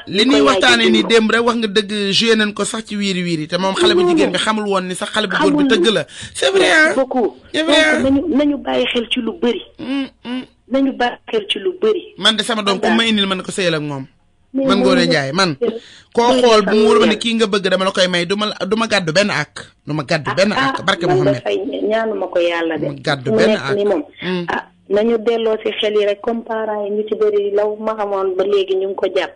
S1: li ñuy waxtaane ni démb rek wax nga dëgg joué nañ ko sax ci wiiri te moom xale bu jigéen bi xamul woon ni sax xale bu góor bi tëgg la c'est vrai
S4: beaucoup c'est vrai nañu bàyyi xel ci lu bëri
S1: man de sama doom ku ma indil man ko sëyal ak moom man Ngoné Ndiaye man koo xool bu mu wóor ma ne kii nga bëgg dama la koy may du ma gàddu benn ak barke Mohamed
S4: ñaanuma ko yàlla de
S1: gàddu benn ak
S4: ni moom nañu delloo ci xel yi rek comme parents yi ñu ci bëri law ma xamoon ba léegi ñu ngi ko jàpp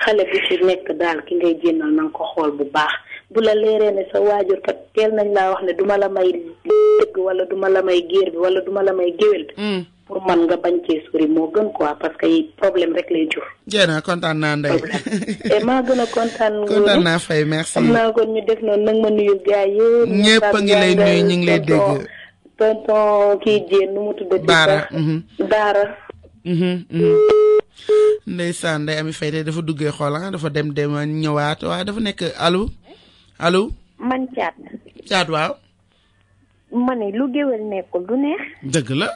S4: xale bu ci nekk daal ki ngay jénnal na nga ko xool bu baax bu la leeree ne sa waajur kat teel nañ laa wax ne duma la may dëgg wala duma la may géer bi wala duma la may géwél bi pour man nga bañ cee sori moo gën quoi parce que problème rek lay jur
S1: jéena kontaan naa Ndeye
S4: et maa gën a kontaan
S1: naa Faye merci
S4: xam naa kon ñu def noonu nag ma nuyu gars yi
S1: ñëpp a ngi lay nuyu ñu ngi lay dégg
S4: tonton kii jéen nu mu tuddati Daara
S1: ndeysaan Ndeye Amy Faye tey dafa duggee xool dafa dem ñëwaat waaye dafa nekk allo
S11: man caat
S1: waaw
S11: ma ne lu géwél nekkul du neex
S1: dëgg la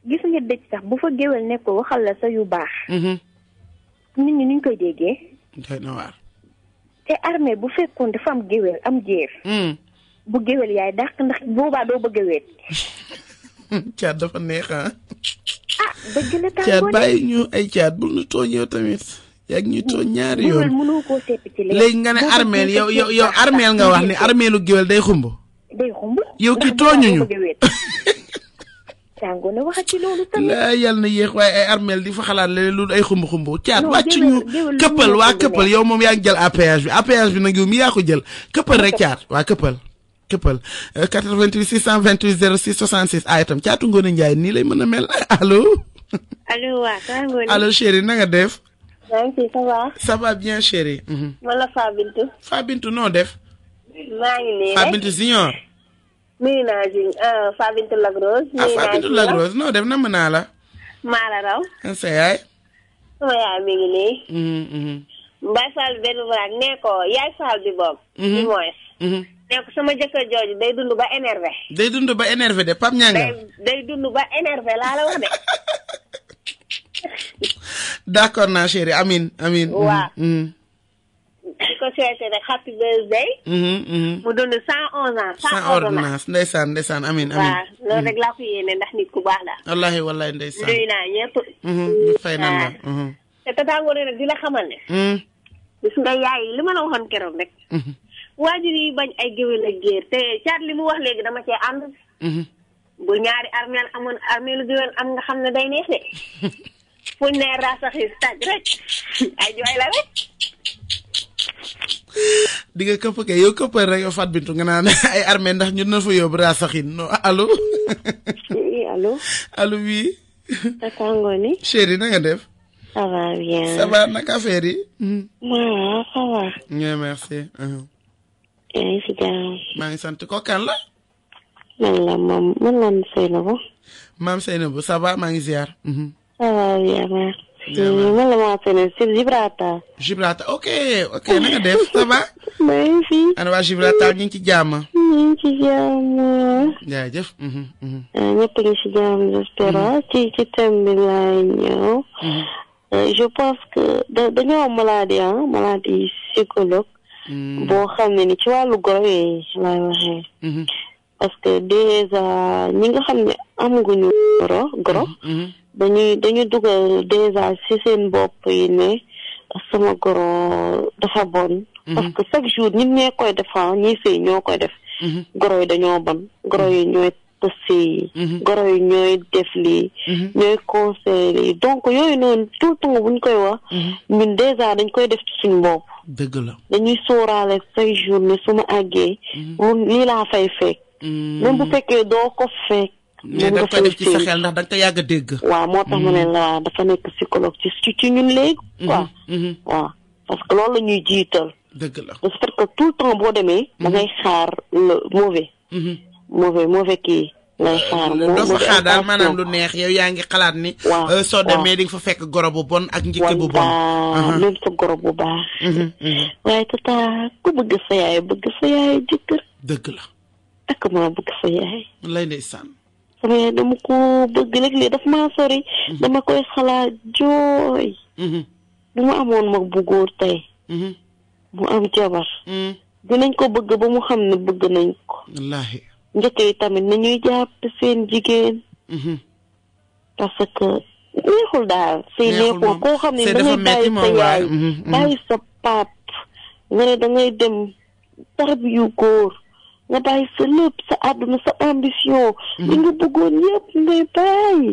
S11: gis nga dëj sax bu fa géwél nekkul waxal la sa yu baax nit ñi nuñ koy déggee
S1: doy na waar
S11: te armée bu fekkoon dafa am géwél am jéer bu géwél yaay dàq ndax boobaa doo bëgg a weet
S1: caat dafa neex
S11: dëgg la
S1: caat bàyyi ñu ay caat bul ñu tooñ yow tamit yaa ngi ñuy tooñ ñaari yoon
S11: mënoo koo seppi ci
S1: léegi nga ne armeel yow armeel nga wax ni armeelu géwél day xumb yow ki tooñuñu
S11: tàngoo na waxa ci loolu tamit
S1: la yàlla na yéex waaye ay armeel di fa xalaat leneen lu ay xumb caat wàcc ñu këppal waa këppal yow moom yaa ngi jël APH bi nag yow mi yaa ko jël këppal rek caat waa këppal 88 628 06 66 itam caatu Ngoné Ndiaye nii lay mën a mel allo
S11: waa tàngoo
S1: allo chérie na nga def
S11: maa ngi ça va
S1: ça va bien chérie
S11: man la
S1: Fabintu noo def
S11: maa ngi nii
S1: Fabintu Junior
S11: nuyu naa Fabintu Lagrose
S1: Fabintu Lagrose noo def na mën naa la
S11: maa la raw
S1: sa yaay
S11: sama yaay mi ngi nii Mbaye Fall benn braak nee ko yaay Fall bi boog di moins nee ko sama jëkkër jooju day dund ba énervé
S1: de Pape Nianga
S11: day dund ba énervé laa la wax de
S1: d'accord naa chérie amin
S11: waaw di ko souhaité rek happy birthday mu dund 111 ans sans ordonnance
S1: ndeysaan amin
S11: waaw loolu rek laa ko yéene ndax nit ku baax la
S1: wallahi ndeysaan
S11: nuyu naa ñëpp
S1: ñu fay nan la
S11: te tata Ngoné nag di la xamal ne gis nga yaay li ma la waxoon keroog rek waajur yi bañ ay géwél ak géer te caat li mu wax léegi dama cee ànd bu ñaari armeel amoon armeelu géwél am nga xam ne day neex de fuñ ne rasaxis taj rek ay jooy la rek
S1: di nga këpp kay yow këppal rek yow Fat Bintou nga naan ay armée ndax ñun na fa yóbbu rasaxin no allo
S12: allo
S1: allo oui
S12: tata Ngoné
S1: chérie na nga def
S12: ça va bien
S1: ça va naka affaire yi
S12: waaw ça va
S1: bien merci
S12: yaa ngi si jàmm
S1: maa ngi sant ko kan la
S12: man la Seynabou
S1: maam Seynabou ça va maa ngi ziar
S12: ça va bien merci man la maa Seynabou si Gibraltar
S1: ok na nga def ça va
S12: maa ngi fi
S1: ana waa Gibraltar ñu ngi ci jàmm jaajëf
S12: ñëpp ngi si jàmm j'espère ci thème bi laay ñëw je pense que dañoo am maladie psychologue boo xam ne ni ci wàllu goro yi laay waxee parce que déjà ñi nga xam ne amaguñu goro dañuy dugal déjà ci seen bopp yi ne sama goro dafa bon parce que chaque jour ñi ñee koy def ñi sëy ñoo koy def goro yi dañoo bon goro yi ñooy tëssi goro yi ñooy def lii ñooy conseil lii donc yooyu noonu tout le temps buñ koy wax ñun déjà dañ koy def ci suñu bopp
S1: dëgg la
S12: dañuy sóoraale chaque jour ne su ma àggee lii laa fay fekk même bu fekkee doo ko fekk
S1: mais da koy def ci sa xel ndax da nga ko yàgg a dégg
S12: waaw moo tax ma ne la dafa nekk psychologue ci ñun léegi quoi waaw parce que loolu la ñuy jiital
S1: dëgg la
S12: de fait que tout le temps boo demee da ngay xaar le mauvais kii ngay xaar
S1: doo fa xaar daal maanaam lu neex yow yaa ngi xalaat ni soo demee di nga fa fekk goro bu bon ak njëkke bu bon
S12: même sa goro bu baax waaye tata ku bëgg sa yaay jëkkër
S1: dëgg la
S12: ak maa bëgg sa yaay
S1: lay ndeysaan
S12: sama yaay dama ko bëgg léeg-léeg daf maa sori dama koy xalaat jooy bu ma amoon mag bu góor tey mu am jabar dinañ ko bëgg ba mu xam ne bëgg nañ ko
S1: wallaahi
S12: njëkk yi tamit nañuy jàpp seen jigéen parce que neexul daal say neexul koo xam ne da ngay bàyyi sa yaay bàyyi sa pap nga ne da ngay dem tarbiyu góor nga bàyyi sa lépp sa àdduna sa ambition li nga bëggoon yëpp ngay bàyyi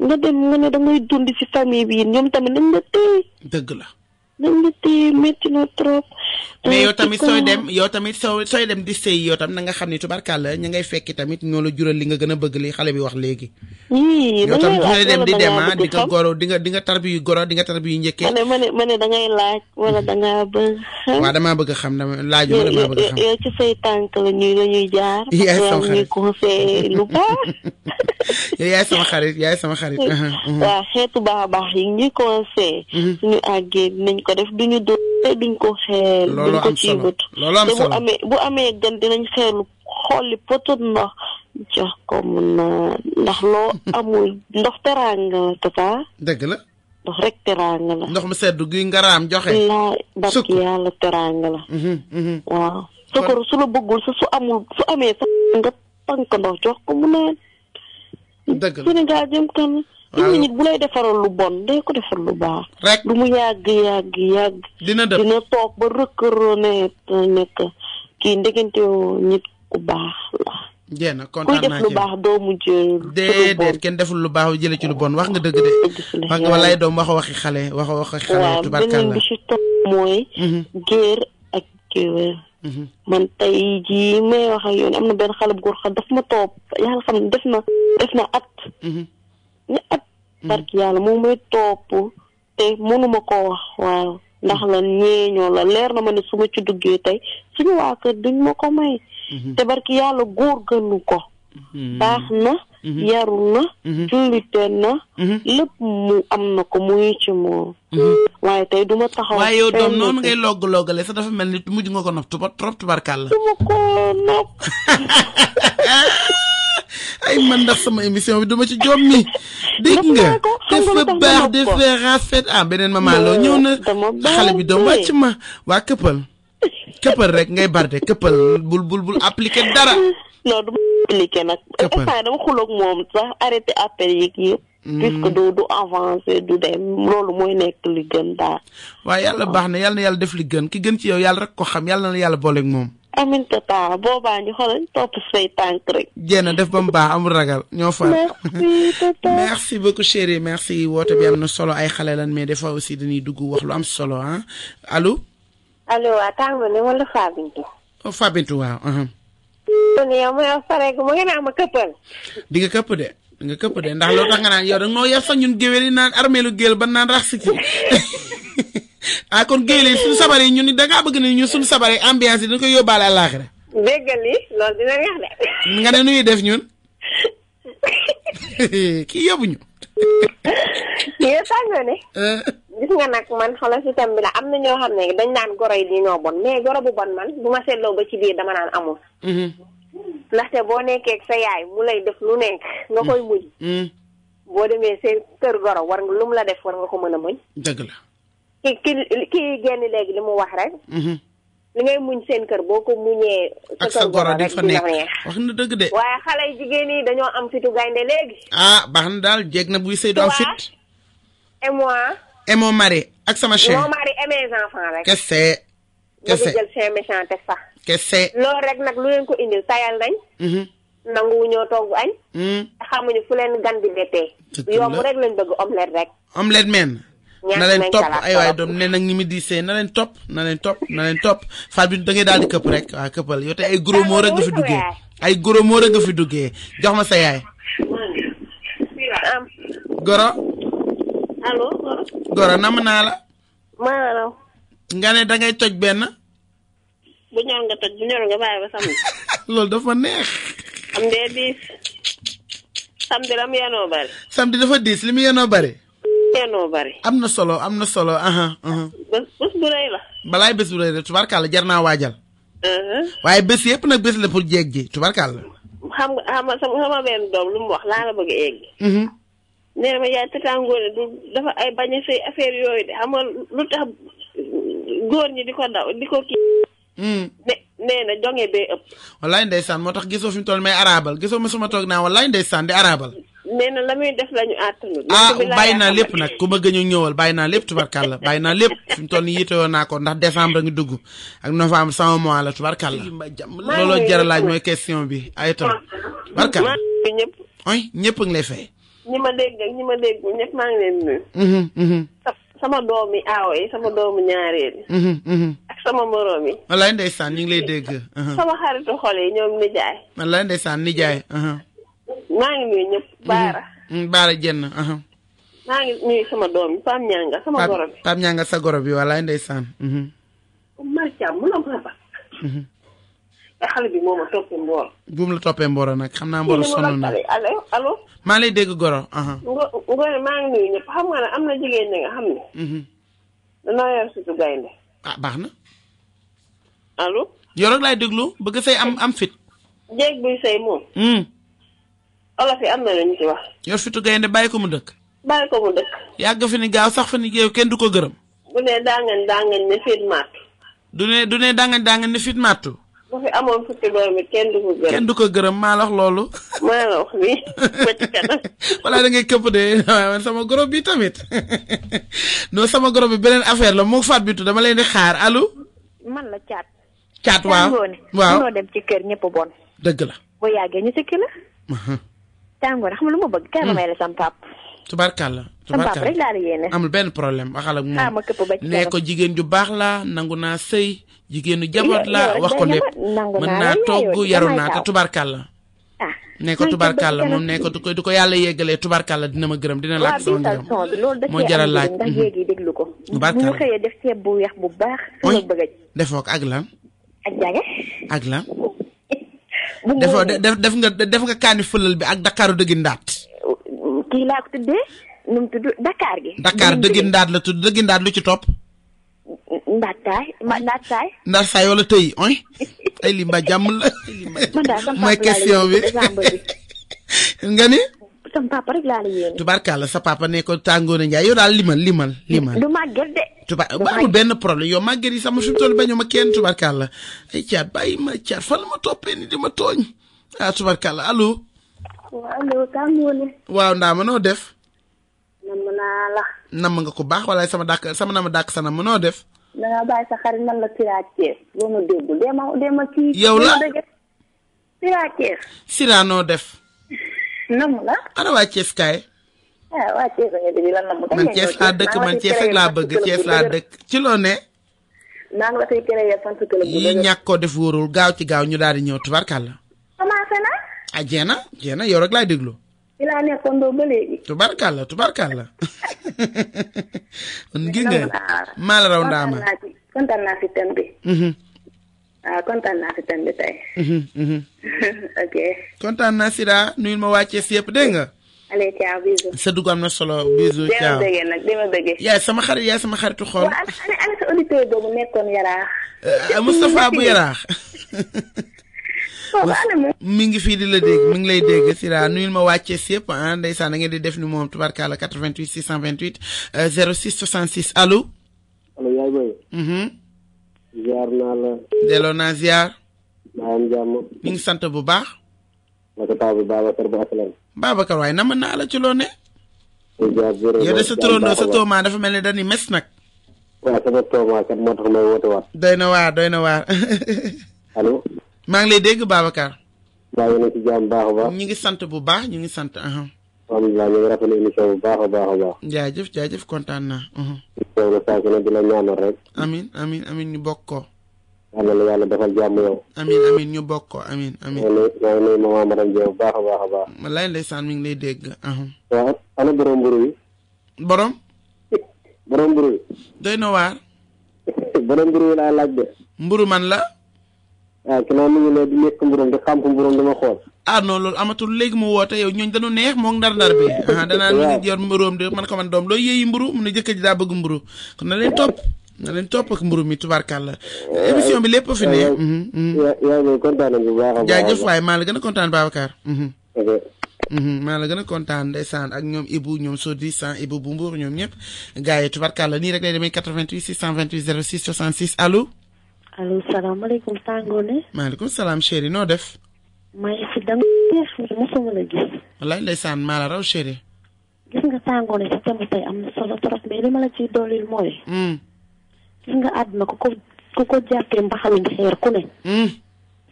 S12: nga dem nga ne da ngay dund ci famille bi ñoom tamit nañ la téye
S1: dëgg la
S12: nañ la téye métti na trop
S1: mais yow tamit sooy dem di sëy yow tam na nga xam ne tubarkàlla ña ngay fekki tamit ñoo la jural li nga gën a bëgg li xale bi wax léegi yow tam sooy dem di dem di nga goro di nga tarbiyu goro di nga tarbiyu njëkkee
S12: ma ne da ngay laaj wala da ngaa bëgg xam
S1: waaw damaa bëgg xam dama laaju damaa bëgg xam
S12: yow ci say tànk la ñuy jaar
S1: yaay sama xarit
S12: ñuy conseil lu baax
S1: yow yaay sama xarit
S12: waaw xeetu baax yi ñuy conseil suñu àggee dinañ ko def duñu duñ ko xeel duñ ko ci bët te bu amee gan dinañ xeelu xolli potu ndox jox ko mun na ndax loo amul ndox teraanga la tata
S1: dëgg la
S12: ndox rek teraanga la
S1: ndox mu sedd guy ngaraam joxe
S12: laa barki yàlla teraanga la waaw sukkur su la bëggul su amee sax nga tànk ndox jox ko mu naan
S1: dëgg la
S12: Sénégal jëm kan nit bu lay defaral lu bon day ko defar lu baax
S1: rek
S12: lu mu yàgg dina toog ba reconnaître nekk kii ndegente nit ku baax la
S1: jéena kontaan naa
S12: kuy def lu baax doo mujj
S1: déedéet kenn deful lu baax jële ci lu bon wax nga dëgg de wax nga walaay doom waxi xale tubarkalla
S12: beneen bi ci topp mooy géer ak géwél man tey jii may wax ak yoon am na benn xale bu góor xam daf ma topp yàlla xam ne def na at barki yàlla moom may topp te mënuma koo wax waaw ndax la ñeeñoo la leer na ma ne su ma ci duggee tey suñu waa kër duñ ma ko may te barki yàlla góor gënu ko baax na yaru na jullite na lépp mu am na ko muy ci moom waaye tey duma taxaw
S1: waaye yow doom noonu ngay logg-loggale sax dafa mel ni mujj nga ko nopp trop tubarkàlla
S12: duma ko nopp
S1: ay man ndax sama émission bi duma ci jom mi dégg nga dafa baax dafa rafet beneen maman loo ñëw na xale bi doom wàcc ma waa këppal rek ngay barde këppal bul appliquer dara
S12: non du ma appliquer nag instant dama xuloog moom sax arrêté appel yi yëpp puisque du avancer du dem loolu mooy nekk li gën daal.
S1: waaw yàlla baax na yàlla def li gën ki gën ci yow yàlla rek ko xam yàlla na yàlla booleeg moom.
S12: amiin tata boobaa ñu xoolal topp say tànk rek.
S1: jéem a def ba mu baax amul ragal ñoo far.
S12: merci tata
S1: merci beaucoup chérie merci woote bi am na solo ay xale lan mais des fois aussi dañuy dugg wax lu am solo ah allo.
S11: allo waa tàngoor ne wala Fabintu.
S1: Fabintu waaw.
S11: kon yow ma pareegu ma nga naa ma këppal.
S1: di nga këpp de ndax loolu tax nga naan yow da nga noo yar sax ñun géwél yi naan armeelu géwél ba naan rax si kii ah kon géwél yi suñu sabar yi ñun da ngaa bëgg ne ñun suñu sabar yi ambiance yi dañ koy yóbbaale àllaaxira.
S11: déggal li loolu dina neex de.
S1: nga ne nuy def ñun kii yóbbuñu.
S11: yow tàngoo ne. gis nga nag man xoolal système bi la am na ñoo xam ne dañ naan goro yi di ñoo bon mais goro bu bon man bu ma seetloo ba ci biir dama naan amul. ndaxte boo nekkee sa yaay mu lay def lu nekk nga koy muñ. boo demee seen kër goro war nga lu mu la def war nga ko mën a muñ.
S1: dëgg la.
S11: ki génn léegi li mu wax rek. li ngay muñ seen kër boo ko muñee.
S1: ak sa goro di fa nekk wax na dëgg de.
S11: waaye xale yu jigéen yi dañoo am fitu gaynde léegi.
S1: baax na daal jeeg na buy sëy du am fit.
S11: et moi.
S1: et mon mari ak sama chien.
S11: mon mari et mes enfants rek.
S1: kese.
S11: nga jël chien méchant teg sax.
S1: kese.
S11: loolu rek nag lu leen ko indil tayal nañ. nanguwu ñoo togg añ. xamuñu fu leen gan bi bettee. yomb rek lañ bëgg omelette rek.
S1: omelette men. na leen topp ay waay doom ne nag ni mi diisee na leen topp Fatou bi da ngay daal di këpp rek waaw këppal yow te ay gros mots rek nga fi duggee ay gros mots rek nga fi duggee jox ma sa yaay. Goro.
S11: allo.
S1: Goro nam naa la.
S11: maanaam.
S1: nga ne da ngay toj benn.
S11: bu ñor nga toj bu ñor nga bàyyi ba samedi.
S1: loolu dafa neex.
S11: am dee diis. samedi la mu yenoo bari.
S1: samedi dafa diis li mu yenoo bari.
S11: yenoo bari.
S1: am na solo.
S11: bés bu rëy la.
S1: balaay bés bu rëy la tubarkàlla jar naa waajal. waaye bés yëpp nag bés la pour jeeg ji tubarkàlla.
S11: xam nga sama benn doom lu mu wax laa la bëgg a egg. nee na ma yaay tëtàngoone du dafa ay bañ a sëy affaire yooyu de xam nga lu tax góor ñi di ko daw di ko kii. nee na jonge bee ëpp.
S1: wallaay ndeysaan moo tax gisoo fi mu toll may arabal gisoo ma suma toog naa wallaay ndeysaan di arabal.
S11: nee na la muy def la ñu àttanu.
S1: bàyyi naa lépp nag ku ma gëñ a ñëwal bàyyi naa lépp tubarkàlla bàyyi naa lépp fi mu toll nii yitewoo naa ko ndax décembre ngi dugg ak novembre sama mois la tubarkàlla. looloo jar laaj mooy question bi ay tam. tubarkàlla
S11: ñëpp.
S1: ñëpp a ngi lay fay.
S11: ñi ma dégg ak ñi ma déggul ñëpp maa ngi leen nuyu. sama doomi aawo yi sama doomu ñaareel yi. ak sama moroom yi.
S1: wallaay ndeysaan ñu ngi lay dégg.
S11: sama xaritu xol yi ñoom nijaay.
S1: wallaay ndeysaan nijaay.
S11: maa ngi nuyu ñëpp.
S1: Baara jenn.
S11: maa ngi nuyu sama doom yi Pam Ñanga sama goro bi.
S1: Pam Ñanga sa goro bi wallaay ndeysaan.
S11: Martial mu la mën a baax. xale bi moo ma toppee Mboro.
S1: bu mu la toppee Mboro nag xam naa Mboro sonn na.
S11: allo.
S1: maa lay dégg goro.
S11: Ngoné maa ngi nuyu ñëpp xam nga ne am na jigéen ñi nga xam ne. danoo yor surtout gaynde.
S1: baax na.
S11: allo.
S1: yow rek laay déglu bëgg say am fit.
S11: jéeg buy say moom. olof yi am na lu ñu ci wax.
S1: yor fitu gaynde bàyyi ko mu dëkk.
S11: bàyyi ko mu dëkk.
S1: yàgg fi ni gaaw sax fa ni géew kenn du ko gërëm.
S11: bu ne dangañ ne fit màttu.
S1: du ne dangañ ne fit màttu.
S11: bu fi amoon fukki doom it kenn du ko gërëm.
S1: kenn du ko gërëm maa la wax loolu.
S11: maa la wax nii ba ci kanam.
S1: wala da ngay këpp de waaye sama goro bi tamit non sama goro bi beneen affaire la moo faat bitu dama leen di xaar allo.
S13: man la caat.
S1: caat waaw waaw
S13: noo dem ci kër ñëpp bon.
S1: dëgg la.
S13: boo yàggee ñu sikki la. tàngoor xam nga lu ma bëgg. kay ma may la sam pap.
S1: tubarkalla
S13: sam pap rek laa la yéene.
S1: amul benn problème waxal ak moom.
S13: ma këpp ba ci
S1: nee ko jigéen ju baax la nangu naa sëy jigéenu jaboot la wax ko lépp mën naa togg yaru naa te tubarkalla. nee ko tubarkalla moom nee ko du ko yàlla yeggalee tubarkalla dina ma gërëm dina laaj sama ngërëm. moo jaral laaj.
S13: ndax yéegi déglu ko.
S1: tubarkalla
S13: bu mu xëyee def ceeb bu weex bu baax. su ma bëgg
S1: defoo ko ak lan.
S13: ak jage.
S1: ak lan. def nga kaani fëlal bi ak Dakaru dëggi ndaat.
S13: kii laa ko tuddee nu mu tudd Dakar gi.
S1: Dakar dëggi ndaat la tudd dëggi ndaat lu ci topp.
S13: ndaat saay.
S1: ndaat saay wala tëy oy ay li mba jàmm la. mooy question bi. nga ni.
S13: sama papa rek laa la yéene.
S1: tubarkalla sa papa ne ko Tàngoone Njaay yow daal limal.
S13: du màgget de.
S1: amul benn problème yow màgget yi sama fi mu toll bañu ma kenn tubarkalla ay caat bàyyi ma caat fan la ma toppee ni di ma tooñ tubarkalla allo.
S11: allo Tàngoone.
S1: waaw ndaa ma noo def.
S3: naa la.
S1: nam nga ko baax wala sama nama dàkk sa nam noo def.
S3: da nga bàyyi sa xarit man la Sira Thiès boo ma déggul dema kii.
S1: yow la
S3: Sira Thiès.
S1: Sira noo def.
S3: nam la.
S1: ana waa Thiès kaay.
S3: waa Thiès nga di lan nam.
S1: man Thiès laa dëkk man Thiès rek laa bëgg Thiès laa dëkk ci loo ne.
S3: naa ngi la koy créer sant club bu
S1: yi ñàkk koo def wóorul gaaw ci gaaw ñu daal di ñëw tubarkàlla.
S3: commencé na.
S1: ah jeena yow rek laay déglu.
S3: ci laa nekkoon doo ba léegi.
S1: tubarkàlla. gis nga maa la raw ndaama.
S3: kontaan naa si thème bi. waaw kontaan naa si thème bi tey. ok. kontaan
S1: naa Sira nuyul ma waa Thiès yëpp dégg nga.
S3: allez ciao bisous.
S1: sa dugg am na solo bisous ciao.
S3: dama bëggee.
S1: yaay sama xaritu xol.
S3: waaw ana sa auditeur boobu nekkoon yaraax.
S1: Moustapha bu yaraax. mi ngi fii di la dégg mi ngi lay dégg Sira nuyul ma wàccee si yëpp ah ndeysaan da ngeen di def ni moom tubarkalla 88 628 06 66 allo.
S5: allo yaay boy. ziar naa la.
S1: delloo naa ziar.
S5: maa ngi jàmm.
S1: mi ngi sant bu baax.
S5: naka taw bi Babacar bu Aslan.
S1: Babacar waaye nama naa la ci loo ne. yow de sa turandoo sa toomaa dafa mel ni dañuy mes nag.
S5: waaw sama toomaa kat moo tax may woote waat.
S1: doy na waar.
S5: allo.
S1: maa ngi lay dégg Babacar.
S5: maa ngi nekk ci jàmm baax a baax.
S1: ñu ngi sant bu baax ñu ngi sant.
S5: alhamdulilah ñu ngi rafetlu émission bu baax a baax.
S1: jaajëf kontaan naa.
S5: yow la saa su ne di la ñaanal rek.
S1: amiin ñu bokk ko.
S5: yàlla la yàlla defal jàmm yow.
S1: amiin ñu bokk ko amiin.
S5: maa ngi nuyu maman madame Diop bu baax a baax.
S1: wallaay ndeysaan mi ngi lay dégg.
S5: waaw ana borom mburu yi.
S1: borom
S5: mburu yi.
S1: doy na waar.
S5: borom mburu yi laa laaj de.
S1: mburu man la.
S5: waaw kinaa mu ngi ne di lekk mburum di xam mburum dama xool.
S1: non loolu amatul léegi mu woote yow ñooñ dañu neex moo ndar bi danaa mi ngi yor mburóom de man ko man doom looy yéeyi mburu mu ne jëkkër ji daa bëgg mburu kon na leen topp ak mburu mi tubaarkàlla émission bi lépp fi ne.
S5: yaa ngi kontaan nañu bu baax a baax.
S1: jaajëf waay maa la gën a kontaan Babacar. maa la gën a kontaan ndeysaan ak ñoom Ibou ñoom Sodi sans Ibou bu Mbour ñoom ñëpp gars yi tubaarkàlla nii rek lay demee 88 628 06 66 allo.
S14: allo salaamaaleykum Tangone.
S1: maaleykum salaam chéri noo def.
S14: maa ngi fi danga mosuma la gis.
S1: wallaay ndeysaan maa la raw chéri.
S14: gis nga Tangone sa thème tey am na solo trop mais li ma la ciy dooleel mooy. gis nga àdduna ku ko jàppee mbaxalu xeer ku ne.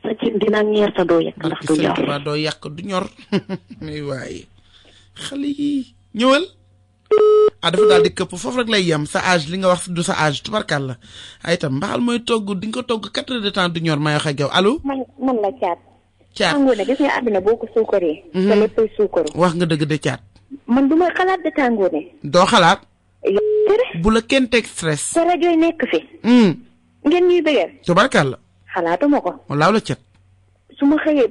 S14: sa cin dina ñeer sa doo yàq ndax du ñor.
S1: waaw doo yàq du ñor. mais waaye xale yi ñëwal. dafa daal di këpp foofu rek lay yem sa âge li nga wax du sa âge tubarkàlla ay itam mbaxal mooy togg di nga ko togg 4 heures de temps du ñor may wax ak yow allo.
S3: man la caat.
S1: caat
S3: Tangone gis nga àdduna boo ko suukaree. sa léppay suukaru.
S1: wax nga dëgg de caat.
S3: man du ma xalaat de Tangone.
S1: doo xalaat. bu la kenn teg stress.
S3: sa rajo yi nekk fi. ngeen ñuy bëggee.
S1: tubarkàlla.
S3: xalaatuma ko.
S1: walaaw la cat.
S3: su ma xëyee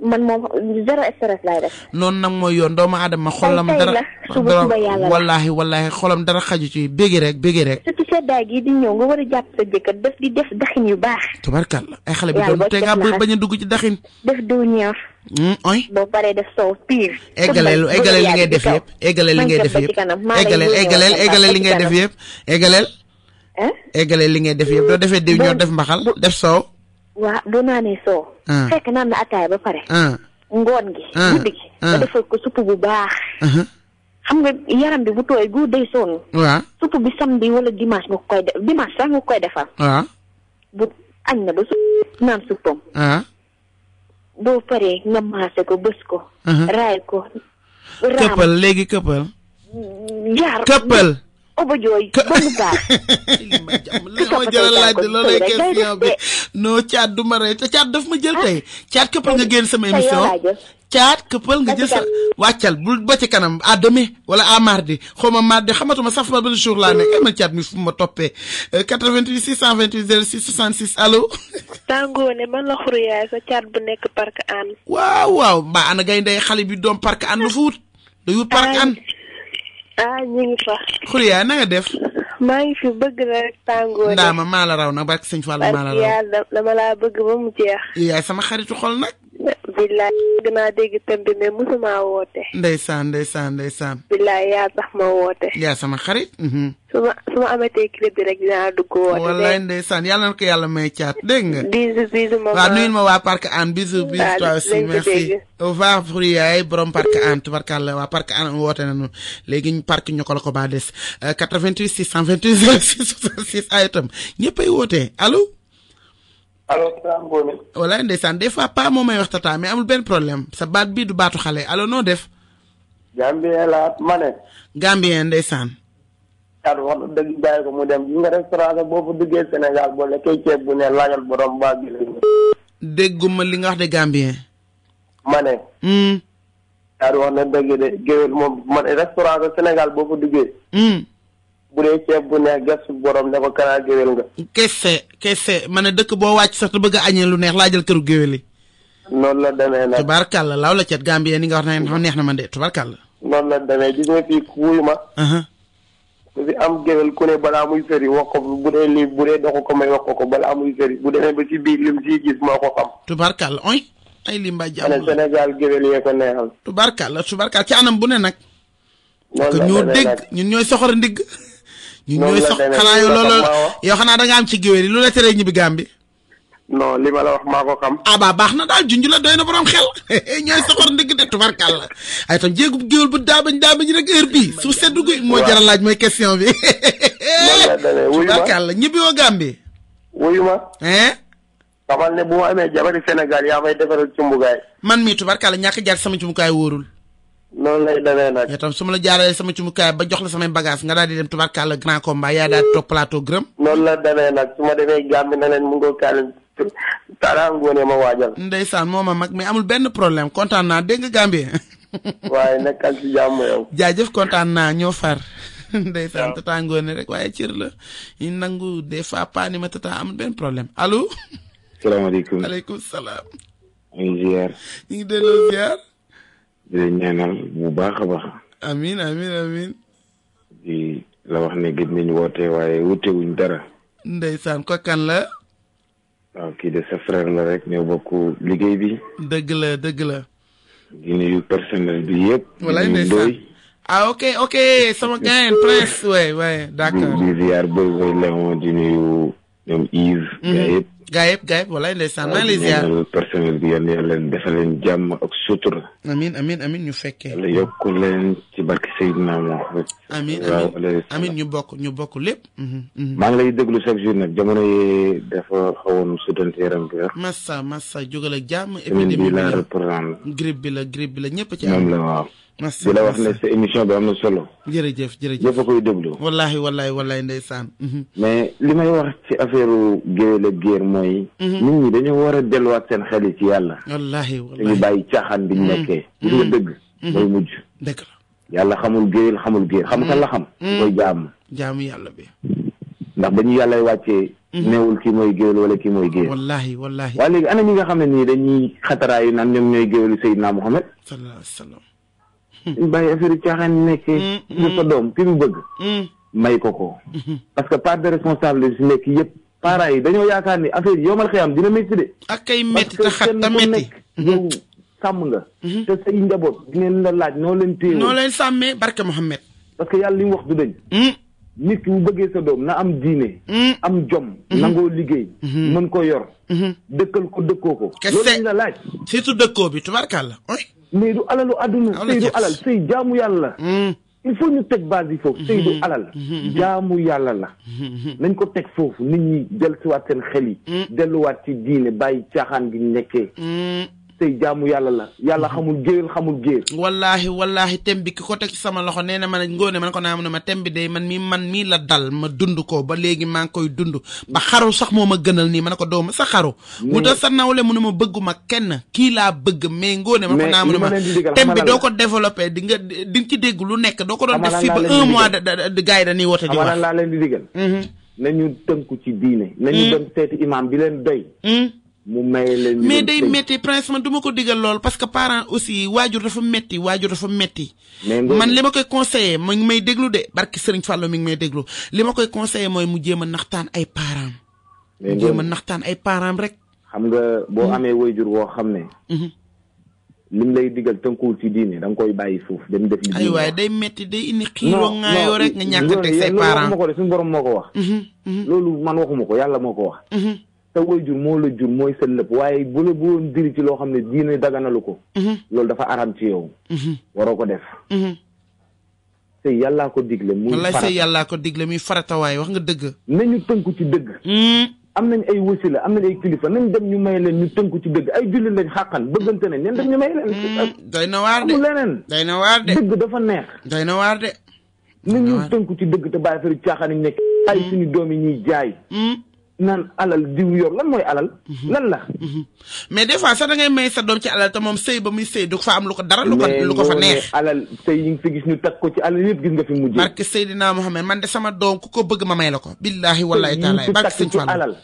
S3: man moom zéro stress laay def.
S1: noonu nag mooy yoon doomu aadama xolam dara
S3: suba yàlla
S1: wallaahi xolam dara xaju ci bége rek.
S3: surtout seddaay gi di ñëw nga war a jàpp sa jëkkër di def daxin yu baax.
S1: tubarkàlla ay xale bi doon te nga bañ a dugg ci daxin.
S3: def diw ñor.
S1: oy
S3: boo paree def soow pire.
S1: eggaleel li ngay def yëpp. eggaleel li ngay def yëpp doo defee diw ñor def mbaxal def soow.
S3: waaw boo naanee soow. fekk naan na ataaya ba pare. ngoon gi. guddi gi. nga defal ko supp bu baax. xam nga yaram bi bu tooy gu day sonn.
S1: waaw
S3: supp bi samedi wala dimanche nga koy def dimanche sax nga koy defal.
S1: waaw
S3: bu añ na ba naan suppam. boo paree nga maase ko bës ko. raay ko.
S1: këppal léegi këppal.
S3: jaar
S1: këppal.
S3: oba jooy ba mu baax.
S1: li ma jël laaj de loolay question bi non caat du ma rey te caat daf ma jël tey caat këppal nga génn sama émission caat këppal nga jël sa wàccal bul ba ci kanam à demain wala à mardi xaw ma mardi xamatuma saf ma ba le jour laa nekk man caat mi fu ma toppee 88 628 06 66 allo.
S15: Tangone man la xuru yaay sa caat bu nekk parc an.
S1: waaw mbaa ana gaynde xale bi doom parc an lu fa wut day wut parc an.
S15: ñu ngi fa.
S1: Xuriya na nga def.
S15: maa ngi fi bëgg la rek Tangone.
S1: ndaama maa la raw nag barke sëñ Fall maa la raw.
S15: yàlla dama laa bëgg ba mu jeex.
S1: yaay sama xaritu xol nag.
S15: billaay dinaa dégg thème bi mais musuma woote.
S1: ndeysaan.
S15: billaay yaa tax ma woote.
S1: yaa sama xarit.
S15: su ma amatee clip bi rek dinaa dugg woote.
S1: wallaay ndeysaan yàlla na ko yàlla may caat dégg nga.
S15: bisu maman.
S1: waaw nuyul ma waa Parc Hann bisu toi aussi merci. au revoir Furi yaay borom Parc Hann tubarkalla waa Parc Hann woote nañu léegi parc ñu ko la ko baa des 88 628 06 66 ay itam ñëppay wootee allo.
S5: allo Sam Ngoné.
S1: walaay ndeysaan des fois pas moo may wax tata mais amul benn problème sa baat bii du baatu xale allo noo def.
S5: Gambien la ma ne.
S1: Gambien ndeysaan.
S5: Kaddu wax dëgg bàyyi ko mu dem gis nga restaurant boo fa duggee Sénégal boo lekkee ceeb bu ne laajal borom baa gi la.
S1: dégguma li nga wax de Gambien.
S5: ma ne. Kaddu wax na dëgg de géwél moom man restaurant Sénégal boo fa duggee. bu dee ceeb bu neex gëstu borom ne ko kanaa géwél nga.
S1: kese ma ne dëkk boo wàcc sax te bëgg a añee lu neex laa jël këru géwél yi.
S5: noonu la demee nag.
S1: tubarkalla laaw la cet Gambien ni nga wax na neex na ma de tubarkalla.
S5: noonu la demee gis nga fii wuyu ma. ku fi am géwél ku ne balaa muy feri wax ko bu dee lii bu dee doxu ko may wax ko balaa muy feri bu demee ba ci biir lim siy gis moo ko xam.
S1: tubarkalla oy ay limba jàmm
S5: la Sénégal géwél yee ko neexal.
S1: tubarkalla ci anam bu ne nag. noonu la ñoo dégg ñun ñooy soxor ndigg. ñun ñooy sox xanaa yow loolu yow xanaa da nga am ci géwél yi lu la teree ñibbi Gàmbi.
S5: non li ma la wax maa ko xam.
S1: baax na daal junj la doy na borom xel ñooy soxor ndigg de tubarkalla ay tam jéegu géwél bu daabañ rek heure bii su seddu guy moo jar a laaj mooy question bi. tubarkalla ñibbi woo Gàmbi.
S5: wuyu ma. xamal ne bu ma amee jabari Sénégal yaa may defaral cumbukaay.
S1: man mii tubarkalla ñàkk jaar sama cumbukaay wóorul.
S5: noonu lay demee nag.
S1: yow tam su ma la jaaralee sama cumukaay ba jox la samay bagage nga daal di dem tubarkalla grand combat yaa daal di toog plateau gërëm.
S5: noonu la demee nag su ma demee Gàmbi na leen mu ngoo kaale Talla Ngoné ma waajal.
S1: ndeysaan moo ma mag mais amul benn problème kontaan naa dégg nga Gambie.
S5: waaye nekkal ci jàmm yow.
S1: jaajëf kontaan naa ñoo far. ndeysaan Talla Ngoné rek waaye cër la ñu nangu des fois pas ni ma tata amul benn problème allo.
S16: salaamaaleykum.
S1: aleykum salaam.
S16: ñu ngi ziar.
S1: ñu ngi delloo ziar.
S16: di leen ñaanal bu baax a baax.
S1: amiin.
S16: di la wax ne gëj nañu woote waaye wutewuñ dara.
S1: ndeysaan ko kan la.
S16: waaw kii de sa frère la rek ñoo bokk liggéey bi.
S1: dëgg la.
S16: di nuyu personnel bi yëpp.
S1: walaay ndeysaan ok sama gain Prince ouais d'accord.
S16: di ziar Boy Léon di nuyu ñoom Yves.
S1: gaa yëpp walaay ndeysaan maa ngi lay ziar
S16: personnel bi yal na leen defal leen jàmm ak sutura.
S1: amiin ñu fekkee.
S16: yàlla yokk leen ci barke Seydina Mohamed.
S1: amiin ñu bokk lépp.
S16: maa ngi lay déglu chaque jour nag jamono yi dafa xawoon sutante yaram bi.
S1: massa jógal ak jàmm.
S16: épidémie bi la reprendre.
S1: grippe bi la ñëpp ci am.
S16: moom la waaw. di la wax ne sa émission bi am na solo.
S1: jërëjëf
S16: ñëpp a koy déglu.
S1: wallahi ndeysaan.
S16: mais li may wax ci affaire géwél ak géer mooy. nit ñi dañoo war a delluwaat seen xel yi ci yàlla.
S1: wallahi
S16: ñu bàyyi caaxaan bi ñu nekkee. gis nga dëgg. mooy mujj.
S1: dëgg la.
S16: yàlla xamul géwél xamul géer xam kan la xam. koy jaamu
S1: yàlla bi.
S16: ndax ba ñu yàlla wàccee. neewul kii mooy géwél wala kii mooy géer.
S1: wallahi.
S16: waaye léegi ana ñi nga xam ne nii dañuy xataraayu naan ñoom ñooy géwélu Seydina Mohamed.
S1: sallallahu alayhi wa sallam.
S16: ñu bàyyi affaire yi caaxaan nekkee. sa doom ki mu bëgg. may ko. parce que part de responsable si nekk yëpp parents yi dañoo yaakaar ni affaire yi yomal xëyam dina métti de.
S1: ak kay métti te xat ta métti.
S16: yow sàmm nga. te say njaboot dinañ la laaj noo leen téye.
S1: noo leen sàmmee barke Mohamed.
S16: parce que yàlla li mu wax du dañ. nit ki bu bëggee sa doom na am diine. am jom. nangoo liggéey. mën ko yor. dëkkal ko dëkkoo ko. loolu lañ la laaj.
S1: surtout dëkkoo bi tubarkalla.
S16: mais du alalu àdduna. sëy du alal sëy jaamu yàlla. il faut ñu teg base yi foofu. sëy du alal. jaamu yàlla la. nañ ko teg foofu nit ñi dellusiwaat seen xel yi. delluwaat ci diine bàyyi caaxaan gi nekkee. sëy jaamu yàlla la yàlla xamul géwél xamul géer.
S1: wallahi tem bi ki ko teg ci sama loxo nee na ma ne Ngoné man ko naa ne ma tem bi day man mii la dal ma dund ko ba léegi maa ngi koy dund ba xaru sax moo ma gënal nii ma ne ko doo ma sa xaru. mu tax sa nawle mu ne ma bëgguma kenn kii laa bëgg mais Ngoné man ko naa ne ma tem bi doo ko développé di nga ci dégg lu nekk doo ko doon def fii ba 1 mois de gars yi dañuy wote di wax.
S16: laa leen di digal. nañu tënku ci diine. nañu dem seeti imam bi leen doy. mu may leen
S1: mais day métti Prince man du ma ko digal lool parce que parent aussi waajur dafa métti man li ma koy conseillé mu ngi may déglu de barki Sëriñ Fallou mi ngi may déglu li ma koy conseillé mooy mu jéem a naxtaan ay parents rek.
S16: xam nga boo amee waajur woo xam ne lim lay digal tënkuwul ci diine da nga koy bàyyi foofu dem def li
S1: ay waay day metti day indi xiiroo ngaayoo rek nga ñàkk teg say parents
S16: waxuma ko de suñu borom moo ko wax loolu man waxuma ko yàlla moo ko wax sa waajur moo la jur mooy sa lépp waaye bu la boon diri ci loo xam ne diine daganalu ko loolu dafa aram ci yow waroo ko def sëy yàllaa ko digle muy
S1: wallaay sëy yàllaa ko digle muy farata waaye wax nga dëgg
S16: nañu tënku ci dëgg am nañ ay wasila am nañ ay kilifa nañ dem ñu may leen ñu tënku ci dëgg ay julli lañ xàqan bëggante nañ leen dem ñu may leen
S1: doy na waar de
S16: amul leneen
S1: doy na waar de
S16: dëgg dafa neex
S1: doy na waar de
S16: nañu tënku ci dëgg te bàyyi fari caaxaan yi nekk ay suñu doom yi ñuy jaay naan alal diw yor lan mooy alal lan la
S1: mais des fois sax da ngay may sa doom ci alal te moom sëy ba muy sëy du fa am lu ko dara lu ko fa neex
S16: alal sëy yi nga fi gis ñu teg ko ci alal yëpp gis nga fi mujjee
S1: barke Seydina Mohamed man de sama doom ku ko bëgg ma may la ko billahi wallahi taala barke sëñ Fall
S16: alal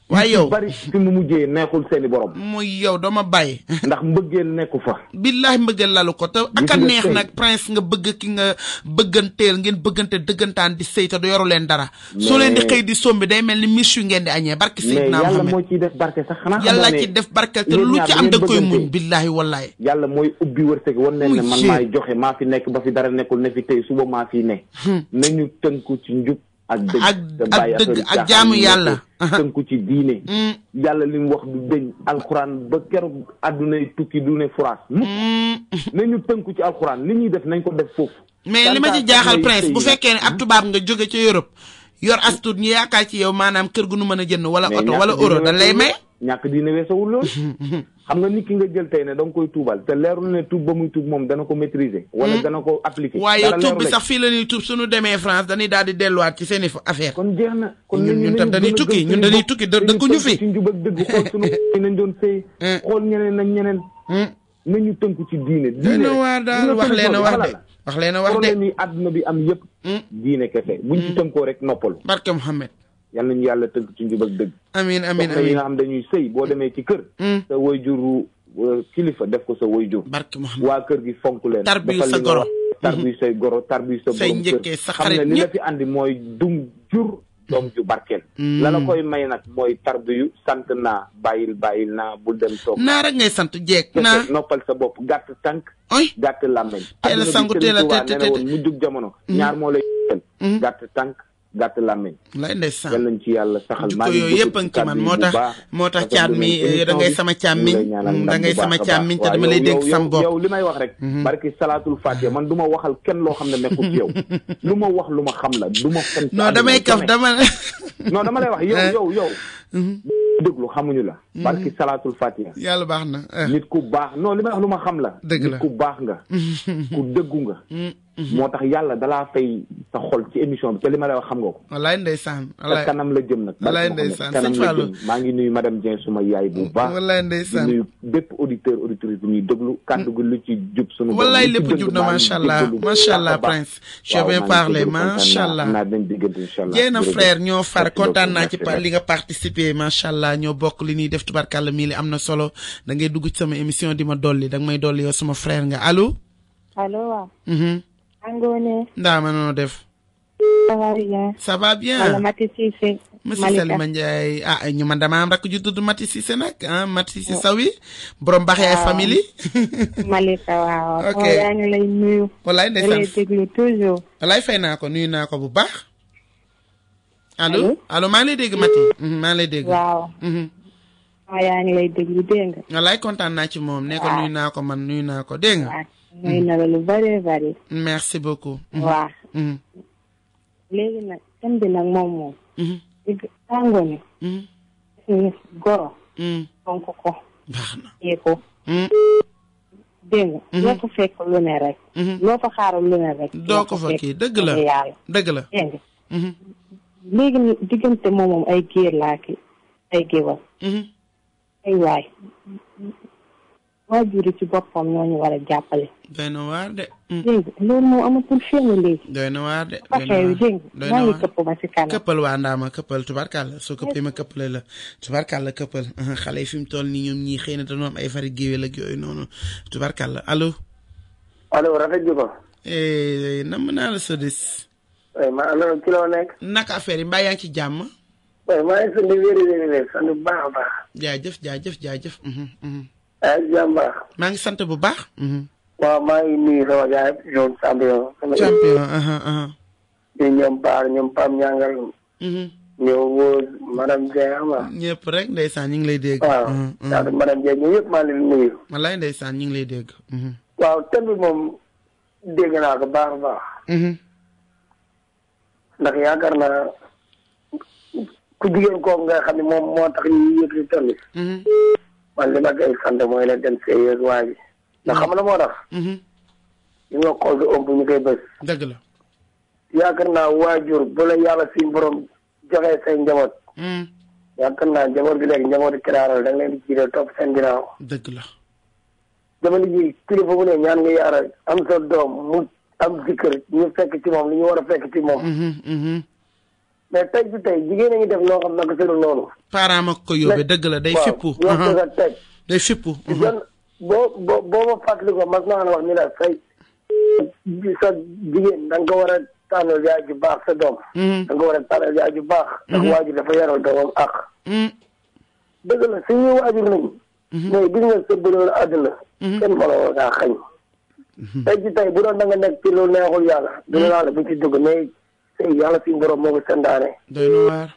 S1: waaye yow
S16: bari fi mu mujjee neexul seeni borom
S1: muy yow dama bàyyi
S16: ndax mbëggeel nekku fa
S1: billahi mbëggeel lalu ko te aka neex nag prince nga bëgg ki nga bëgganteel ngeen bëggante dëggantaan di sëy te du yoru leen dara soo leen di xëy di sombi day mel ni mis yu ngeen di añee barke Seydina Mohamed
S16: yàlla moo ciy def barke sax xanaa
S1: yàlla ci def barke te lu ci am da koy muñ billahi wallahi
S16: yàlla mooy ubbi wërsëg wan leen ne man maay joxe maa fi nekk ba fi dara nekkul ne fi tey suba maa fi ne nañu tënku ci njub ak dëgg
S1: ak jaamu yàlla
S16: tënku ci diine yàlla li mu wax du dëñ alxuraan ba keroog àddunay tukki du ne furaas nañu tënku ci alxuraan li ñuy def nañ ko def foofu
S1: mais li ma ci jaaxal prince bu fekkee ne ab tubaab nga jóge ca Europe yor astut ñu yaakaar ci yow maanaam kër gu nu mën a jënd wala oto wala euro dañ lay may
S16: ñàkk diine weesawul loolu xam nga nit ki nga jël tey ne da nga koy tuubal te leerul ne tuub ba muy tuub moom dana ko maîtriser wala dana ko appliquer
S1: waaye yow tuub bi sax fii la ñuy tuub suñu demee France dañuy daal di delluwaat ci seen i affaire
S16: kon jeex na kon
S1: ñun tam dañuy tukki ñun dañuy tukki dëkkuñu fi
S16: ci njub ak dëgg xool suñu nañ doon sëy xool ñeneen nañ ñeneen nañu tënku ci diine
S1: diine waar daal wax leen a wax de wax leen a wax de
S16: problème yi àdduna bi am yëpp diine kese buñ ci tënkoo rek noppalu
S1: barke Mouhamed
S16: yal nañu yàlla tënk ci njub ak dëgg
S1: amiin amiin
S16: yi nga xam dañuy sëy boo demee ci kër sa waajuru kilifa def ko sa waajur
S1: barke Mouhamed
S16: waa kër gi fonk leen
S1: tarbiyu sa goro
S16: tarbiyu say goro tarbiyu sa
S1: say
S16: borom
S1: njëkkee sa
S16: xam
S1: xarit
S16: ne li la fi andi mooy dum jur doom ju barkeel la la koy may nag mooy tarbiyu sant naa bàyyil naa bul dem toog
S1: naa rek ngay sant jeeg naa
S16: noppal sa bopp gàtt tànk gàtt làmmeñ
S1: teel a sangu teel a
S16: nee na woon mu jug jamono ñaar moo lay gàtt tànk gàtt làmmeñ
S1: lay ndeysaan
S16: yal nañ ci yàlla saxal
S1: jukko yooyu yëpp a ngi ci man moo tax caat mi da ngay sama càmmiñ da ngay sama càmmiñ te dama lay dénk sam bopp
S16: yow li may wax rek barki salaatul fatiha man du ma waxal kenn loo xam ne nekkul ci yow lu ma wax lu ma xam la du ma fen
S1: non damay kaf dama
S16: lay wax yow déglu xamuñu la barki salaatul fatiha
S1: yàlla baax na
S16: nit ku baax non li may wax lu ma xam la
S1: dëgg la
S16: nit ku baax nga ku dëggu nga moo tax yàlla dalaa fay sa xol ci émission bi te li ma lay wax xam nga ko
S1: wallaay ndeysaan
S16: te kanam la jëm nag
S1: wallaay ndeysaan
S16: kanam la jëm maa ngi nuyu madame Dieng suma yaay bu baax
S1: wallaay ndeysaan
S16: di nuyu bépp auditrice bi ñuy déglu kàddu gi lu ci jub sunu
S1: wallaay lépp jub na macha allah prince je vais parler macha allah
S16: naa dañ diggante incha allah
S1: jéena frère ñoo far kontaan naa ci li nga participer macha allah ñoo bokk li ñuy def tubarkàlla mii li am na solo da ngay dugg ci sama émission di ma dolli da nga may dolli yow sama frère nga allo
S17: waaw Angone.
S1: Ndama noo def.
S17: Ça va bien.
S1: Ça va bien.
S17: Wala Mati Cissé.
S1: Monsieur Salima Ndiaye ñu man dama am rakk ju tudd Mati Cissé nag Mati Cissé Sawi borom baax yaay famille.
S17: Malika waaw.
S1: ok
S17: yaa ngi lay nuyu.
S1: wallaay ndeysaan
S17: lay déglu toujours.
S1: wallaay fay naa ko nuyu naa ko bu baax. allo maa ngi lay dégg Mati. maa ngi lay dégg.
S17: waaw. yaa ngi lay déglu dégg nga.
S1: wallaay kontaan naa ci moom ne ko nuyu naa ko man nuyu naa ko dégg nga.
S17: nuyu na la lu bari.
S1: merci beaucoup.
S17: waaw. léegi nag thème bi nag moom. Angone. goro. fonk ko.
S1: baax na
S17: yee ko. dégg nga. loo ko fekk lu ne rek. loo ko xaaral lu ne rek.
S1: doo ko fa kii dëgg la dëgg la.
S17: dégg nga. léegi diggante moom ay géer laa ki ay géwal. ay waay. waajur yi ci boppam ñoo ñu war a jàppale.
S1: doy na waar de.
S17: dégg nga loolu moo amatul fenn léegi.
S1: doy na waar de.
S17: dégg nga maa ngi këpp ba si kanam.
S1: këppal waa ndaama këppal tubarkàlla soo këppee ma këppale la tubarkàlla këppal xale yi fi mu toll nii ñoom ñii xëy na dañoo am ay fari géwél ak yooyu noonu tubarkàlla allo.
S5: allo rafet ji ko.
S1: nam naa la sodis.
S5: ma alors ci loo nekk.
S1: naka affaire yi mbaa yaa ngi ci jàmm.
S5: maa ngi sant wér sant bu baax a baax.
S1: jaajëf
S5: jàmbaar.
S1: maa ngi sant bu baax.
S5: waaw maa ngi nuyu sama gars yi ñoom champion. di ñoom Baar ñoom Pam Ñangal. ñoo wóor madame Dieng ama.
S1: ñëpp rek ndeysaan ñu ngi lay dégg.
S5: waaw daal madame Dieng ñoom yëpp maa ngi leen nuyu.
S1: wallaay ndeysaan ñu ngi lay dégg.
S5: waaw thème bi moom dégg naa ko baax a baax. ndax yaakaar naa ku jigéen kooku nga xam ne moom moo tax ñu yëkkati thème bi. man li ma koy sant mooy la dem sérieux waa ji. ndax xam na moo tax. ñu nga xool di ëmb ñu koy bës.
S1: dëgg la.
S5: yaakaar naa waajur bu la yàlla si borom joxee say njaboot. yaakaar naa njaboot gi léegi njabooti kiraaral da nga leen di jiital topp seen ginnaaw.
S1: dëgg la.
S5: jamono ji kilifa bu ne ñaan nga yaara am sa doom mu am jëkkër ñu fekk ci moom li ñu war a fekk ci moom. mais tey ci tey jigéen a ngi def loo xam naka sëru noonu.
S1: parent ma ko yóbbee dëgg la day fippu.
S5: waaw ñoo teg
S1: day fippu.
S5: boo ma fàttali ko mas naa wax ni la say sa jigéen da nga ko war a tànnal yaay ju baax sa doom. da nga war a tànnal yaay ju baax. ndax waajur dafa yaral doomam ak. dëgg la suñuy waajur nañu. mais gis nga sa bëloolu àdduna. kenn mënoo ngaa xañ. tey ci tey bu doon da nga nekk ci lu neexul yàlla. dina naa la bu ci dugg mais tey yàlla suñu borom moo ko sandaane.
S1: doy na waar.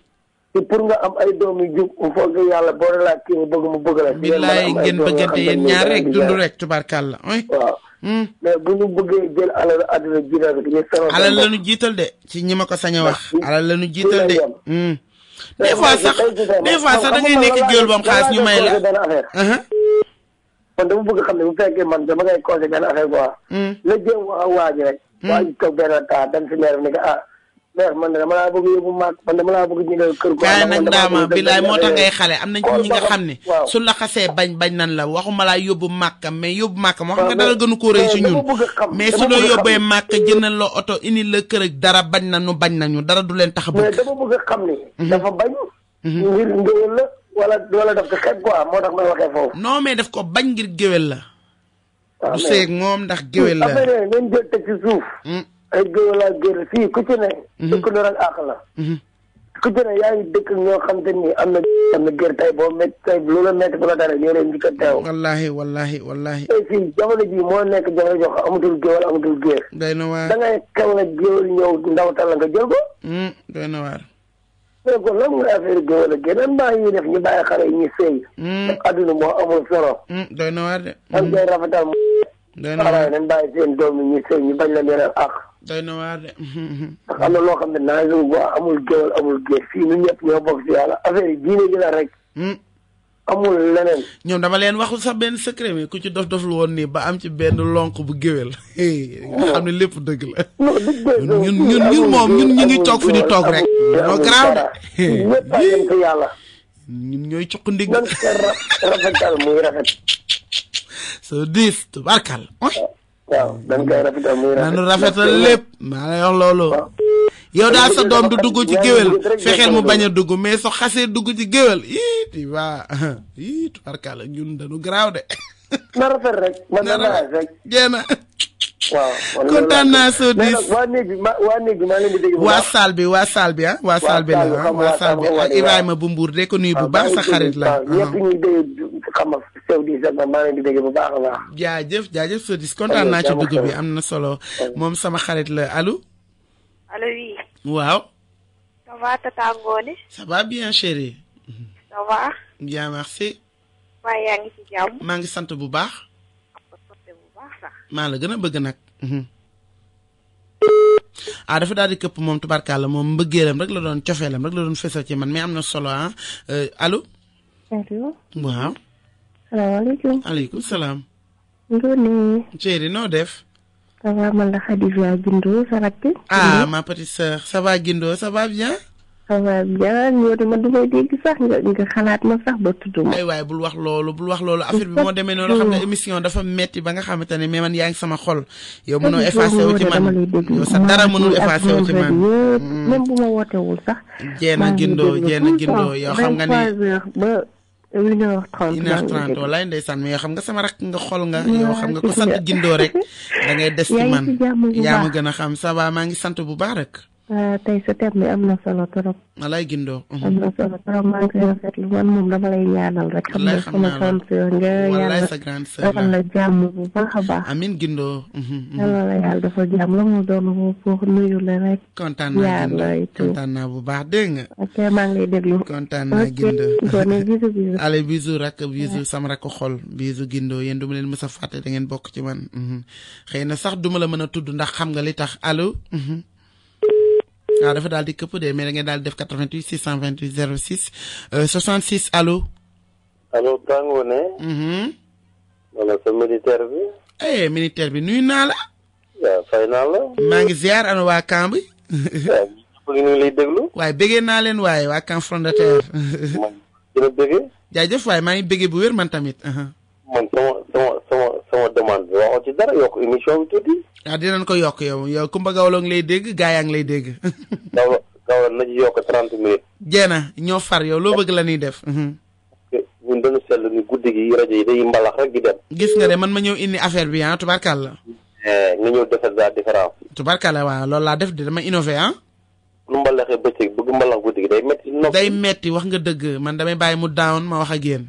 S5: te pour nga am ay doom yu jub il faut que yàlla boole laa kii mu bëgg mu bëgg la.
S1: billaay ngeen bëggante yéen ñaar rek dund rek tubaarkàlla.
S5: waaw. mais bu ñu bëggee jël alal àdduna jiital ko ñu sonal.
S1: alal la ñu jiital de ci ñi ma ko sañ a wax. alal la ñu jiital de. des fois sax da ngay nekk géwél ba am xaalis ñu may la.
S5: kon dama bëgg xam ne bu fekkee man dama ngay conseillé benn affaire quoi. la jéem wax ak waa ji rek. waa ji toog benn temps dem si maire bi ne ko mais man dama laa bëgg yóbbu maag man dama laa bëgg ñu ne kër gu.
S1: kaay nag daama bilaay moo tax ngay xale am nañ ci ñi nga xam ne. su la xasee bañ nan la waxuma laa yóbbu màkka mais yóbbu màkka moo xam nga dara gënu ko rëy si ñun. mais su la yóbbee màkka jëndal la oto indi la kër ak dara bañ nañu dara du leen tax a bëgg.
S5: mais dama bëgg a xam ni. dafa bañ. ngir ngéwél la wala daf ko xeeb quoi moo tax may waxee foofu.
S1: non mais daf ko bañ ngir géwél la. du seeg moom ndax géwél la.
S5: affaire yi nañ jël teg ci suuf. ay géwél laa gér fii ku ci ne. dëkk na rek àq la. ku ci ne yaa ngi dëkk ñoo xam te ni am na gér tey boo métti tey lu la métti bu la dara ñoo leen njëkk a teew.
S1: wallaahi.
S5: tey fii jamono ji moo nekk jamono jox amatul géwél amatul gér.
S1: doy na waar
S5: da ngay xew na géwél ñëw ndawtal la nga jël ko.
S1: doy na waar.
S5: mais kon lan mooy affaire géwél ak génn mbaa yi def ñu bàyyi xale yi ñuy sëy. ndax adduna moo amul solo.
S1: doy na waar de.
S5: am ngay rafetal
S1: doy na waar
S5: nañ bàyyi seen doom yi ñuy sëy ñu bañ la yeneen ak.
S1: doy na waar de.
S5: ndax am na loo xam ne naa ngi wax amul géwél amul géer fii ñun ñëpp ñoo bokk si yàlla affaire yi diine gi la rek. amul leneen.
S1: ñoom dama leen waxul sax benn secret mais ku ci dof lu woon nii ba am ci benn lonk bu géwél nga xam ne lépp dëgg la. ñun moom ñu ngi toog fi di toog rek. noo garaaw de.
S5: ñëpp a yem ci yàlla.
S1: ñun ñooy cuq ndig.
S5: nan ko rafetal muy rafet.
S1: soo diis tubarkal.
S5: waaw dañ koy rafetal muy rafet.
S1: nanu rafetal lépp maa lay wax loolu. yow daal sa doom du dugg ci géwél fexeel mu bañ a dugg mais soo xasee dugg ci géwél tu vois tubarkal ñun dañu garaaw de.
S5: na rafet rek man na rek.
S1: jéem
S5: waaw
S1: kontaan naa soo diis
S5: waa néeg bi maa leen di dégg
S1: waa saal bi waa saal bi ak Ibrahima bu Mbour de ko nuyu bu baax sa xarit la.
S5: ñëpp ñuy dégg xam nga sew diis ak maa leen di dégg bu baax a baax.
S1: jaajëf soo diis kontaan naa ci dugg bi am na solo moom sama xarit la allo.
S15: allo oui.
S1: waaw.
S15: ça va Tata Ngoné.
S1: ça va bien chérie.
S15: ça va.
S1: bien merci.
S15: waaye yaa ngi ci jàmm.
S1: maa ngi sant bu baax. maa la gën a bëgg nag. dafa daal di këpp moom tubarkalla moom mbëggeelam rek la doon cofeelam rek la doon fesal ci man mais am na solo allo.
S18: allo.
S1: waaw.
S18: salaamaaleykum.
S1: aleykum salaam.
S18: Ngoné.
S1: chérie noo def.
S18: ça va man la Khadija Guindo sa rakk.
S1: ma petite sœur ça va Guindo ça va bien.
S18: ça va bien ñoo di ma du may dégg sax nga xalaat ma sax ba tudd ma.
S1: ay waay bul wax loolu affaire bi moo demee noonu xam nga émission dafa metti ba nga xamante ne mais man yaa ngi sama xol. yow mënoo effacé wu ci man yow sa dara mënul effacé wu ci man.
S18: même bu ma wootewul sax.
S1: jeena Guindo yow xam nga ni.
S18: ba 1h30.
S1: 1h30 walaay ndeysaan mais yow xam nga sama rakk nga xol nga yow xam nga ko sant Guindo rek da ngay des ci man yaa ma gën a xam ça va maa ngi sant bu baax rek.
S18: tey sa thème bi am na solo trop.
S1: Malay Guindo.
S18: am na solo trop maa ngi koy rafetlu man moom dama lay ñaanal rek. xam nga sama grande sœur nga yàlla defal la jàmm bu baax a baax.
S1: Amin Guindo.
S18: yàlla la yàlla dafa jàmm la mu doon pour nuyu la rek.
S1: kontaan naa Guindo kontaan naa bu baax dégg nga.
S18: ok maa ngi lay déglu.
S1: kontaan naa Guindo.
S18: bisous.
S1: allez bisous rak bisous sama rak xol bisous Guindo yéen du ma leen mës a fàtte da ngeen bokk ci man. xëy na sax duma la mën a tudd ndax xam nga li tax allo. dafa daal di këpp de mais da ngeen daal di def 88 628 06 66 allo.
S19: allo Tango ne. wala sa militaire bi.
S1: militaire bi nuyu naa la.
S19: waaw fay naa la.
S1: maa ngi ziar ana waa camp bi.
S19: waaw ñu ngi lay déglu.
S1: waaye bëggee naa leen waaye waa camp Front de Terre.
S19: man dina bëggee.
S1: jaajëf waaye maa ngi bëggee bu wér man tamit.
S19: man sama demande bi waxoo ci dara yokk émission bi tuuti.
S1: dinañ ko yokk yow Kumba Gawlo ngi lay dégg gaa yaa ngi lay dégg.
S19: Gawlo na ci yokk 30 minutes.
S1: jeena ñoo far yow loo bëgg la ñuy def.
S19: ñun dañu seetlu ni guddi gi rajo yi day mbalax rek di dem.
S1: gis nga de man ma ñëw indi affaire bi tubarkalla.
S19: nga ñëw defar la différence.
S1: tubarkalla waaw loolu laa def de dama innové
S19: lu mbalaxee bëccëg bëgg mbalax guddi gi day metti.
S1: day metti wax nga dëgg man damay bàyyi mu down ma wax ak yéen.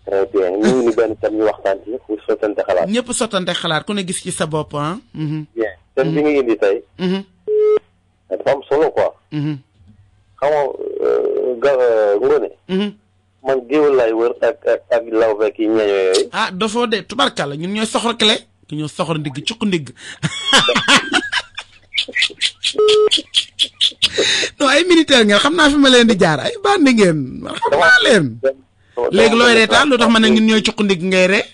S19: très bien ñu ngi ni benn tam ñu waxtaan ci pour sottante xalaat.
S1: ñëpp sottante xalaat ku ne gis ci sa bopp
S19: bien thème bi nga indi tey. dafa am solo quoi. xam nga Ngoné. man géwél laay wër ak law beeg yi ñeeño yooyu.
S1: dafoo de tubarkalla ñun ñooy soxor kele ñoo soxor ndigg cukk ndigg. non ay militaire ngeen xam naa fi ma leen di jaar ay bandi ngeen man xam naa leen. léegi looy reetaan lu tax ma ne ñun ñooy cukk ndigg ngay ree.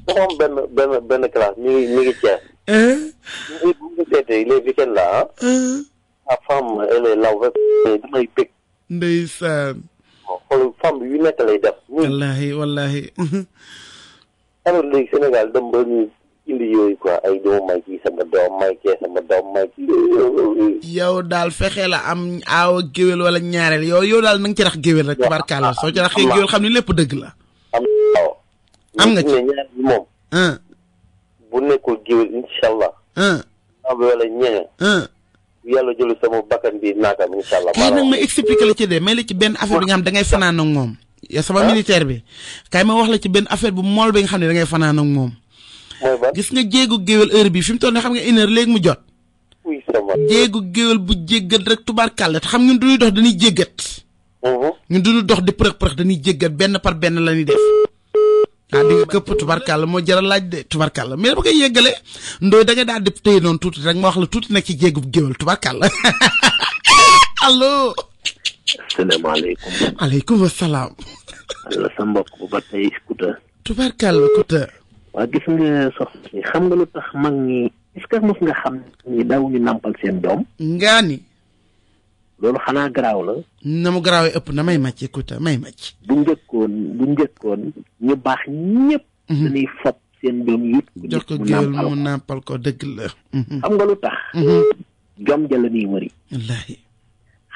S19: dafa am benn classe ñu ngi Thiès. bu ñu seetee les week-end là la femme elle est law rek damay bëgg.
S1: ndeysaan.
S19: xool femme yu nekk lay def.
S1: wallahi.
S19: alors léegi Sénégal dem ba ñu indi yooyu quoi ay doomu may kii sama doom may kee sama doom may kii.
S1: yow daal fexe la am aaw géwél wala ñaareel yow daal na nga ci rax géwél rek tubarkalla soo ci raxee géwél xam ni lépp dëgg la. am nga ci
S19: ñaar bi moom. bu nekkul géwél incha allah. am wala ñeneen. yàlla jëlu sama bakkan bi naakam incha allah.
S1: kay nag ma expliqué la ci de may la ci benn affaire bi nga xam da ngay fanaan ak moom. yow sama militaire bi kay ma wax la ci benn affaire bu mool bi nga xam ne da ngay fanaan ak moom. gis nga jéegu géwél heure bi fi mu toll nii xam nga une heure léegi mu jot.
S19: oui sama.
S1: jéegu géwél bu jéggat rek tubaarkàlla te xam ñun duñuy dox dañuy jéggat. ñun duñu dox di përëx dañuy jéggat benn par benn la ñuy def. di nga këpp tubarkalla moo jaral laaj de tubarkalla mais ba koy yeggale ndooy da nga daal di téye noonu tuuti rek ma wax la tuuti nag ci jéegub géwél tubarkalla allo.
S9: asalaamaaleykum.
S1: aleykum salaam.
S9: la sa mbokk bu ba tey Kouta.
S1: tubarkalla Kouta.
S9: waa gis nga soxna si xam nga lu tax mag ñi est-ce que mos nga xam ni daaw ñu nampal seen doom.
S1: ngaa ni.
S9: loolu xanaa garaaw la.
S1: na mu garaawee ëpp na may màcc Kouta may màcc.
S9: bu njëkkoon ñu baax ñëpp. dañuy fob seen doom yit.
S1: jox ko géwél mu nàmpal ko dëgg la.
S9: xam nga lu tax. jom ja la ñuy wëri.
S1: wallaahi.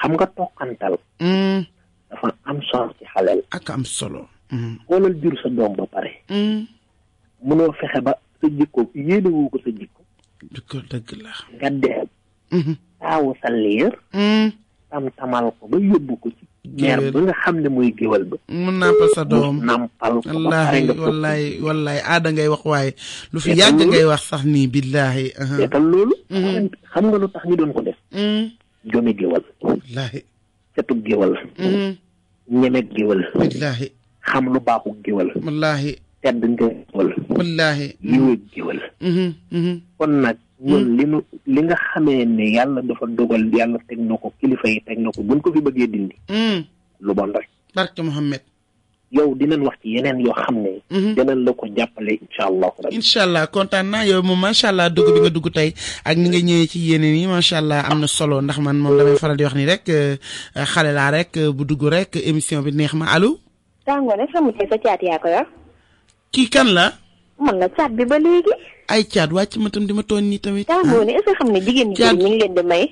S9: xam nga toqantal. dafa am solo ci xaleel.
S1: ak am solo.
S9: xoolal jur sa doom ba pare. mënoo fexe ba sa jikko yéene woo ko sa jikko.
S1: dëgg la.
S9: nga def. taawu sa liir. tamal ko ba yóbbu ko ci meer ba nga xam ne mooy géwal ba
S1: mu nàmpal sa doom
S9: nàmpal ko
S1: wallahi aada ngay wax waaye lu fi yàgg ngay wax sax nii billahi
S9: seetal loolu xam nga lu tax ñu doon ko def jomi géwal
S1: wallahi
S9: setu géwal ñeme géwal
S1: wallahi
S9: xam lu baaxu géwal
S1: wallahi
S9: tedd nga géwal
S1: wallahi
S9: yiwe géwal kon nag ñun li nga xamee ne yàlla dafa dogal yàlla teg na ko kilifa yi teg na ko buñ ko fi bëggee dindi. lu bon rek.
S1: barke Mohamed.
S9: yow dinañ wax ci yeneen yoo xam ne. dinañ la ko jàppale incha allah.
S1: incha allah kontaan naa yow moom macha allah dugg bi nga dugg tey ak ni nga ñëwee ci yeneen yi macha allah am na solo ndax man moom damay faral di wax ni rek xale laa rek bu dugg rek émission bi neex ma allo.
S13: Tango ne xamu ci sa caat yaa ko yor.
S1: kii kan la.
S13: man la caat bi ba léegi.
S1: ay caat wàcc ma tam di ma tooñ nii tamit.
S13: Tango ne est-ce que xam ne jigéen ñi ñu ngi leen di may.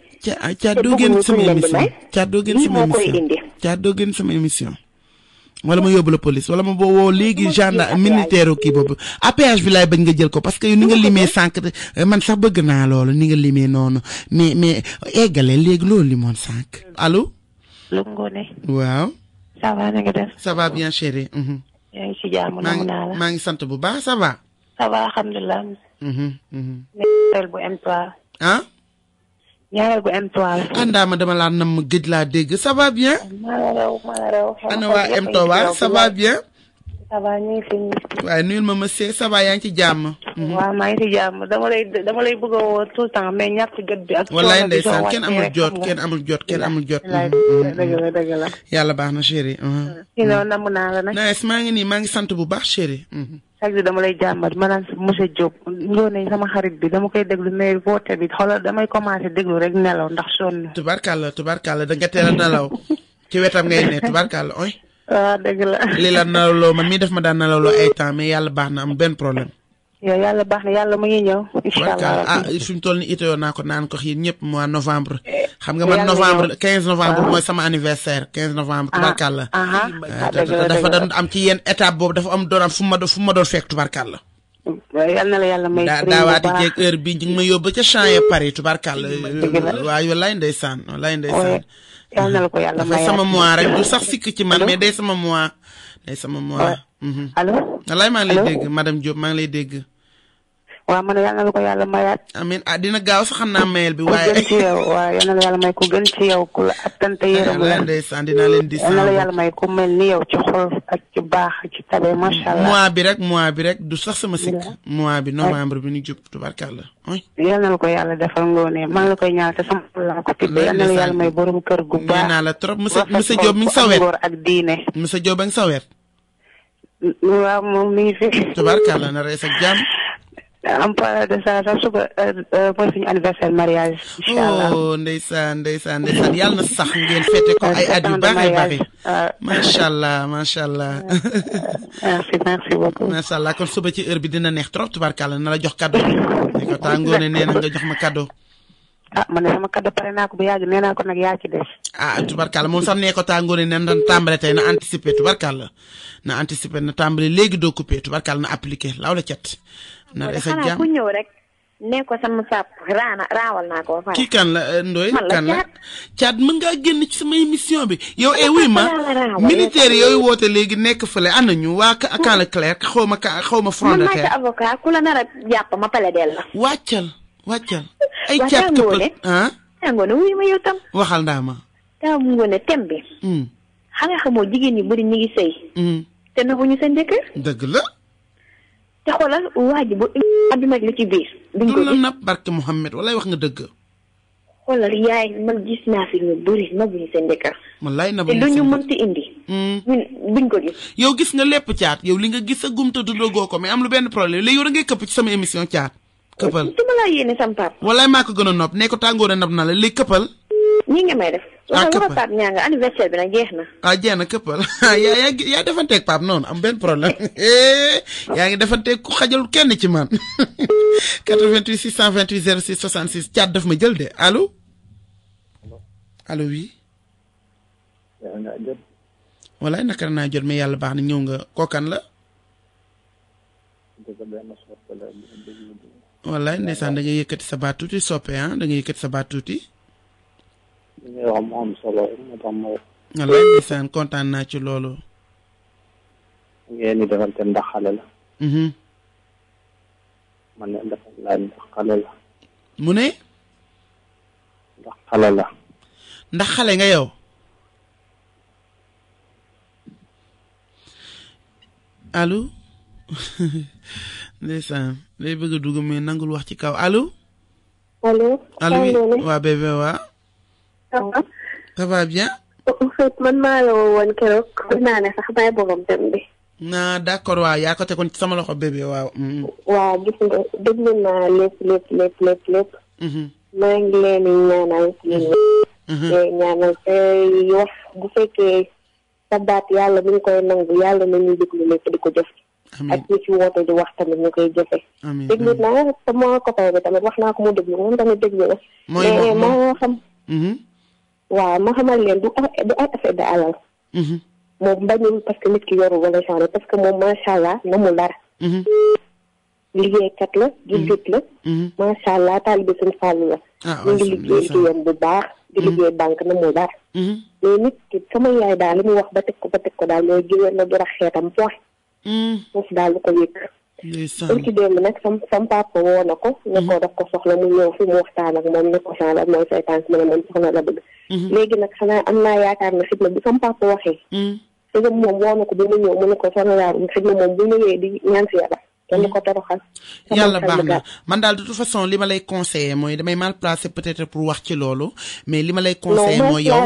S1: caat doo gën sama émission caat doo gën sama émission caat doo gën sama émission wala ma yóbbu la police wala ma boo woo léegi gendarme militaire kii boobu APH bi laay bañ nga jël ko parce que yow ni nga limee sànq man sax bëgg naa loolu ni nga limee noonu mais eggale léegi loolu limoon sànq allo.
S20: lu Ngoné.
S1: waaw.
S20: ça va na nga def.
S1: ça va bien chérie.
S20: yaa ngi ci jàmm namu naa la.
S1: maa ngi sant bu baax ça va.
S20: ça va alhamdulilah. ñaareel bu M3.
S1: ah.
S20: ñaareel bu M3.
S1: Andaama dama laa nam gëj laa dégg ça va bien.
S20: maa la raw.
S1: ana waa M3 waa ça va bien.
S20: ça va ñu ngi fi.
S1: waaye nuyul ma monsieur ça va yaa ngi ci jàmm.
S20: waaw maa ngi ci jàmm dama lay bëgg a woo tout le temps mais ñàkk jot bi. ak
S1: wallaay ndeysaan kenn amul jot.
S20: dëgg la.
S1: yàlla baax na chérie.
S20: sinon namm naa la nag.
S1: nice maa ngi sant bu baax chérie.
S20: chaque jour dama lay jàmbat maanaam monsieur Diop Ngoné sama xarit bi dama koy déglu mais voté bi xoolal damay commencé déglu rek nelaw ndax sonn.
S1: tubarkalla da nga teel a nelaw ci wetam ngay ne tubarkalla oy.
S20: waaw dëgg la.
S1: li la nalawloo man mii def ma daan nalawloo ay temps mais yàlla baax na am benn problème.
S20: yow yàlla baax na yàlla mu ngi ñëw. incha allah
S1: fi mu toll nii itoo naa ko naan ko yéen ñëpp mois novembre. xam nga man novembre 15 novembre mooy sama anniversaire 15 novembre. tubarkalla. dafa doon am ci yenn étape boobu dafa am doon am fu ma doon fekk tubarkalla.
S20: yal na la yàlla may.
S1: daawaati jeeg heure bi ñu ngi ma yóbbu ca champ ya Paris tubarkalla. waaw wallaay ndeysaan.
S20: yal na la ko yàlla may
S1: sama mois rek du sax sikk ci man mais day sama mois.
S20: allo.
S1: wallaay maa ngi lay dégg madame Diop maa ngi lay dégg.
S20: waaw man yal na la ko yàlla mayaat.
S1: amiin dina gaaw sax xam naa mayel bi waaye.
S20: ku gën ci yow waaw yal na la yàlla may ku gën ci yow ku la attante yërëm la.
S1: ndeysaan dinaa leen di.
S20: yal na la yàlla may ku mel ni yow ci xol ak ci baax ak ci tabe macha allah.
S1: mois bi rek du sax sama sikk. mois bi novembre bi ñu jub tubarkalla.
S20: yal na la ko yàlla defal Ngoné maa ngi la koy ñaan te sama la ko tibbee yal na la yàlla may borom kër gu baax.
S1: naa la trop monsieur Diop mi ngi sa wet
S20: ak diine.
S1: monsieur Diop ba ngi sa wet.
S20: waaw moom mi ngi fi.
S1: tubarkalla na rees ak jàmm.
S20: en parlant de ça sax suba mooy suñu anniversaire mariage. incha allah
S1: ndeysaan yàlla na sax ngeen fete ko ay at yu baax macha allah.
S20: merci beaucoup.
S1: macha allah kon suba ci heure bi dina neex trop tubarkalla na la jox cadeau. ne ko taa Ngoné nee na nga jox ma cadeau.
S20: man de sama cadeau pare naa ko bu yàgg nee naa ko nag yaa ci des.
S1: tubarkalla moom sax nee ko taa Ngoné nee na tàmbale tey na anticiper tubarkalla na anticiper na tàmbale léegi doo coupé tubarkalla na appliqué laaw la cet. na rees ak jàmm
S13: ku ñëw rek ne ko sama sàpp raawal naa ko ba pare.
S1: kii kan la Ndoye kan la Thiat mën ngaa génn ci sama émission bi yow wuy ma militaire yooyu woote léegi nekk fële ana ñu waa Camp Leclerc xaw ma front de terre.
S13: man maa avocat ku la nar a jàpp ma pale del la.
S1: wàccal ay Thiat këppal
S13: Ngoné wuy ma yow tam.
S1: waxal ndaa ma.
S13: Ngoné thème bi. xam nga xamoo jigéen ñi bëri ñu ngi sëy. te naxuñu seen jëkkër.
S1: dëgg la.
S13: te xoolal waa ji bu àdduna li ci biir.
S1: duñ ko gis la barke Mouhamed walaay wax nga dëgg.
S13: xoolal yaay man gis naa fi ñu bëri nabuñu seen jëkkër.
S1: wallaay
S13: te lu ñu mënti indi. ñun duñ ko gis.
S1: yow gis nga lépp Thiat yow li nga gis sa gumta dundagoo ko mais am lu benn problème léegi yow da ngay këpp ci sama émission Thiat. këppal
S13: su ma laa yéene sam pap.
S1: wallaay maa ko gën a nopp ne ko tàngoor a nab na la léegi këppal.
S13: ñi nga may def. këppal Pape ñaa nga anniversaire bi nag jeex na.
S1: jeex na këppal yaa defanteeg Pape noonu am benn problème yaa ngi defanteeg ku xajal kenn ci man 88 628 06 66 Thiat daf ma jël de allo oui. walaay naka naa jot mais yàlla baax na ñëw nga kookan la. walaay ndeysaan da ngay yëkkati sa baat tuuti soppe da ngay yëkkati sa baat tuuti. walaay ndeysaan kontaan naa ci loolu.
S9: ngeen di defante ndax xale la. man ne dafa laaj ndax xale la.
S1: mu ne.
S9: ndax xale la.
S1: ndax xale nga yow. allo. ndeysaan lay bëgg a dugg mais nangul wax ci kaw allo.
S3: allo.
S1: oui waa bébé waa. ça va bien.
S3: en fait man maa la woon keroog naa ne sax may borom dem bi.
S1: d'accord waaw yaa ko tegoon ci sama loxo bébé waaw.
S3: waaw gis nga déglu naa lépp. maa ngi leen di ñaanal ñaanal te wax bu fekkee sa baat yàlla mi ngi koy nangu yàlla na ñuy déglu lépp di ko jëf. ak ñi ci woote di wax tamit ñu koy jëfe. déglu naa sama copain bi tamit wax naa ko mu déglu moom tamit déglu na. mais maa xam. waaw ma xamal leen du affaire de alal. moom bañul parce que nit ki yorul wala genre parce que moom macha allah namul dara. liggéeykat la. jullit la. macha allah taalibe Sëñ Fallu la. ñu ngi liggéey liggéeyam bu baax. di liggéey banque namul dara. mais nit ki sama yaay daal li mu wax ba teg ko daal mooy géwél la dara xeetam point. foofu daal lu ko yëg. ndeysaan ci démb nag sam papa woo na ko. ne ko daf ko soxla mu ñëw fi mu waxtaan ak moom ne ko genre mooy say tànk mu ne moom soxla la bëgg. léegi nag xanaa am naa yaakaar ne xit na bi sam papa waxee. te moom woo na ko bi mu ñëw mu ne ko soxla yaa xit na moom bu ñëwee di ñaan si yàlla. kenn ko toroxal.
S1: yàlla baax na man daal de toute façon li ma lay conseiller mooy damay mal placé peut-être pour wax ci loolu mais li ma lay conseiller mooy yow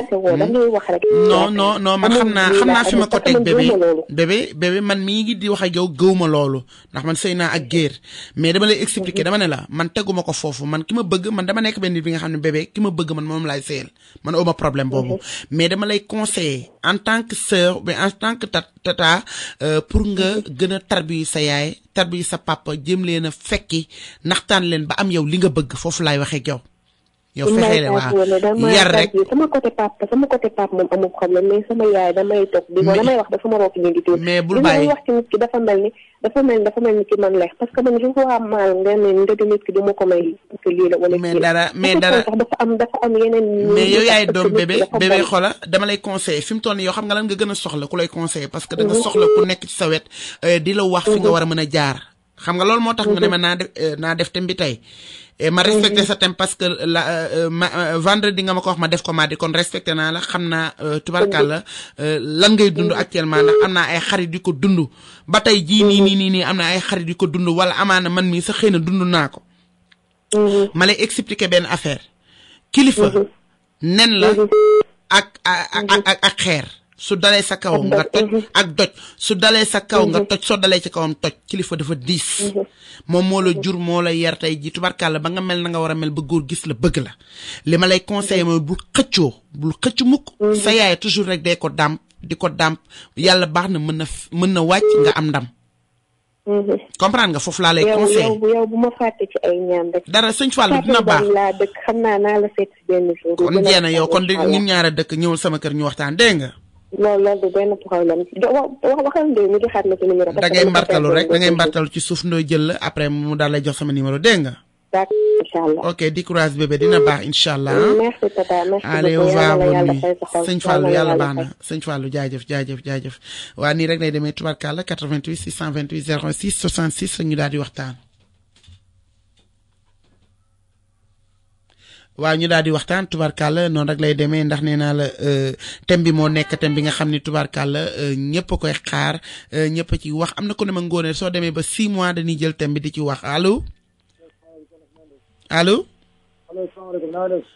S1: non man xam naa fi ma ko teg bébé man mii ngi di wax ak yow gëwuma loolu ndax man sëy naa ak géer mais dama lay expliquer dama ne la man teguma ko foofu man ki ma bëgg man dama nekk benn nit bi nga xam ne bébé ki ma bëgg man moom laay sëyal man awma problème boobu mais dama lay conseiller en tant que sœur mais en tant que tata pour nga gën a tarbi sa yaay tarbi sa papa jëm leen a fekki naxtaan leen ba am yow li nga bëgg foofu laay waxee ak yow fexee leen waaw yar rek
S3: sama côté papa moom amul problème mais sama yaay damay toog di damay wax ba sama rokk ñu ngi tuur
S1: mais bul bàyyi
S3: wax ci nit ki dafa mel ni ki man leex parce que man je vois mal nga ne ndëdi nit ki du ma ko may parce que lii la wala
S1: mais dara
S3: dafa am yeneen
S1: mais yow yaay doom bébé xoola dama lay conseiller fi mu toll nii yow xam nga lan nga gën a soxla ku lay conseiller parce que da nga soxla ku nekk ci sa wet di la wax fi nga war a mën a jaar xam nga loolu moo tax nga ne ma naa def thème bi tey ma respecté sa thème parce que vendredi nga ma ko wax ma def ko maa di kon respecté naa la xam naa tubarkalla lan ngay dund actuellement ndax am naa ay xarit yu ko dund ba tey jii nii am na ay xarit yu ko dund wala amaana man mii sax xëy na dund naa ko ma lay expliquer benn affaire kilifa nen la ak xeer su dalee sa kaw nga toj ak doj su dalee sa kaw nga toj soo dalee ci kawam toj kilifa dafa diis moom moo la jur moo la yar tey ji tubarkàlla ba nga mel na nga war a mel ba góor gis la bëgg la li ma lay conseiller mooy bul xëcc mukk sa yaay toujours rek day ko dàmp di ko dàmp yàlla baax na mën na wàcc nga am ndam comprendre nga foofu laa lay conseiller
S3: yow bu ma fàtte ci ay ñaan rek
S1: dara sëñ Fallou dina baax
S3: laa dëkk xam naa la seet si benn jour
S1: kon jeex na yow kon di ñun ñaara dëkk ñëwul sama kër ñu waxtaan dégg nga
S3: loolu du benn problème waxal ndey mu joxaat ma ci numéro
S1: da ngay mbartalu rek da ngay mbartalu ci suuf ndooy jël la après mu daal lay jox sama numéro dégg nga
S3: inchallah
S1: ok di courage bébé dina baax inchallah
S3: merci tata merci
S1: allez au revoir bonne nuit sëñ Fallou yàlla baax na sëñ Fallou jaajëf waa nii rek lay demee tubarkalla 88 628 06 66 ñu daal di waxtaan waaw ñu daal di waxtaan tubarkalla noonu rek lay demee ndax nee naa la thème bi moo nekk thème bi nga xam ni tubarkalla ñëpp a koy xaar ñëpp a ci wax am na ko ne ma ngoone soo demee ba 6 mois dañuy jël thème bi di ci wax allo.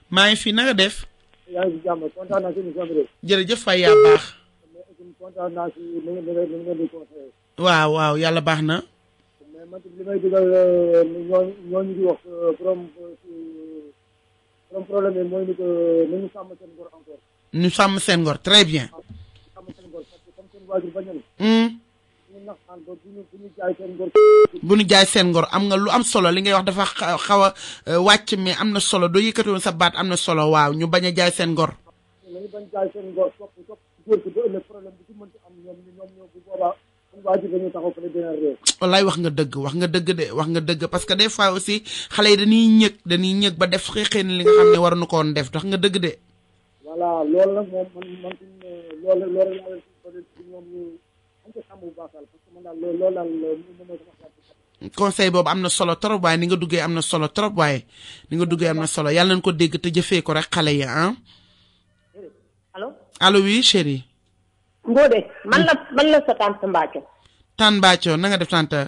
S1: maa ngi fi na nga def.
S5: yaa ngi ci jàmm kontaan naa si émission bi de.
S1: jërëjëf Faye yaa baax.
S5: kontaan naa si li ngeen di conseillé.
S1: waaw yàlla baax na.
S5: mais man li may digal ñooñu di wax problème bi mooy ni que nañu sàmm seen ngor encore.
S1: ñu sàmm seen ngor très bien.
S5: sàmm seen ngor parce que comme seen waajur bañ nañu. ñu naxtaan ba bu ñu jaay seen ngor.
S1: bu ñu jaay seen ngor am nga lu am solo li ngay wax dafa xaw a wàcc mais am na solo doo yëkkatoon sa baat am na solo waaw ñu bañ a jaay seen ngor.
S5: nañu bañ jaay seen ngor topp góor gi ba ëllëg problème bu ci mënti am ñoom bu boobaa seen waajur dañuy taxaw fa la dina réew.
S1: wallaay wax nga dëgg parce que des fois aussi xale yi dañuy ñëg ba def xëy na li nga xam ne waruñu ko woon def wax nga dëgg de.
S5: voilà loolu nag moom man loolu laa leen si ñoom ñu am ko sàmm bu baax daal parce que man daal loolu daal moom mooy sama xalaat.
S1: conseil boobu am na solo trop waaye ni nga duggee am na solo trop waaye ni nga duggee am na solo yàlla nañ ko dégg te jëfee ko rek xale yi ah. allo oui chérie.
S21: Ngode man la sa tante Mbacco.
S1: Tante Mbacco na nga def tante.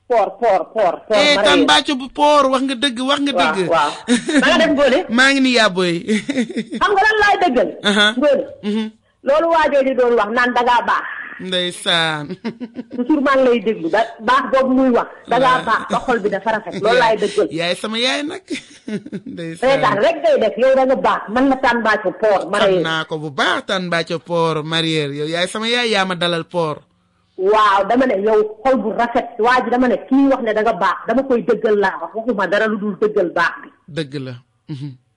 S21: Poor.
S1: Tante Mbacco bu poor wax nga dëgg.
S21: waaw na nga def Ngode.
S1: maa ngi ni yaa booy.
S21: xam nga lan laay dëggal. Ngode. loolu waajoo di doon wax naan dangaa baax.
S1: ndeysaan.
S21: toujours maa ngi lay déglu baax boobu muy wax. dangaa baax sa xol bi dafa rafet. loolu laay dëggal.
S1: yaay sama yaay nag. ndeysaan
S21: reetaan rek ngay def yow da nga baax man la Tane Mbacco Poor.
S1: xam naa ko bu baax Tane Mbacco Poor marière yow yaay sama yaay yaa ma dalal Poor.
S21: waaw dama ne yow xol bu rafet waa ji dama ne kii wax ne da nga baax dama koy dëggal laa wax waxuma dara lu dul dëggal baax bi.
S1: dëgg la.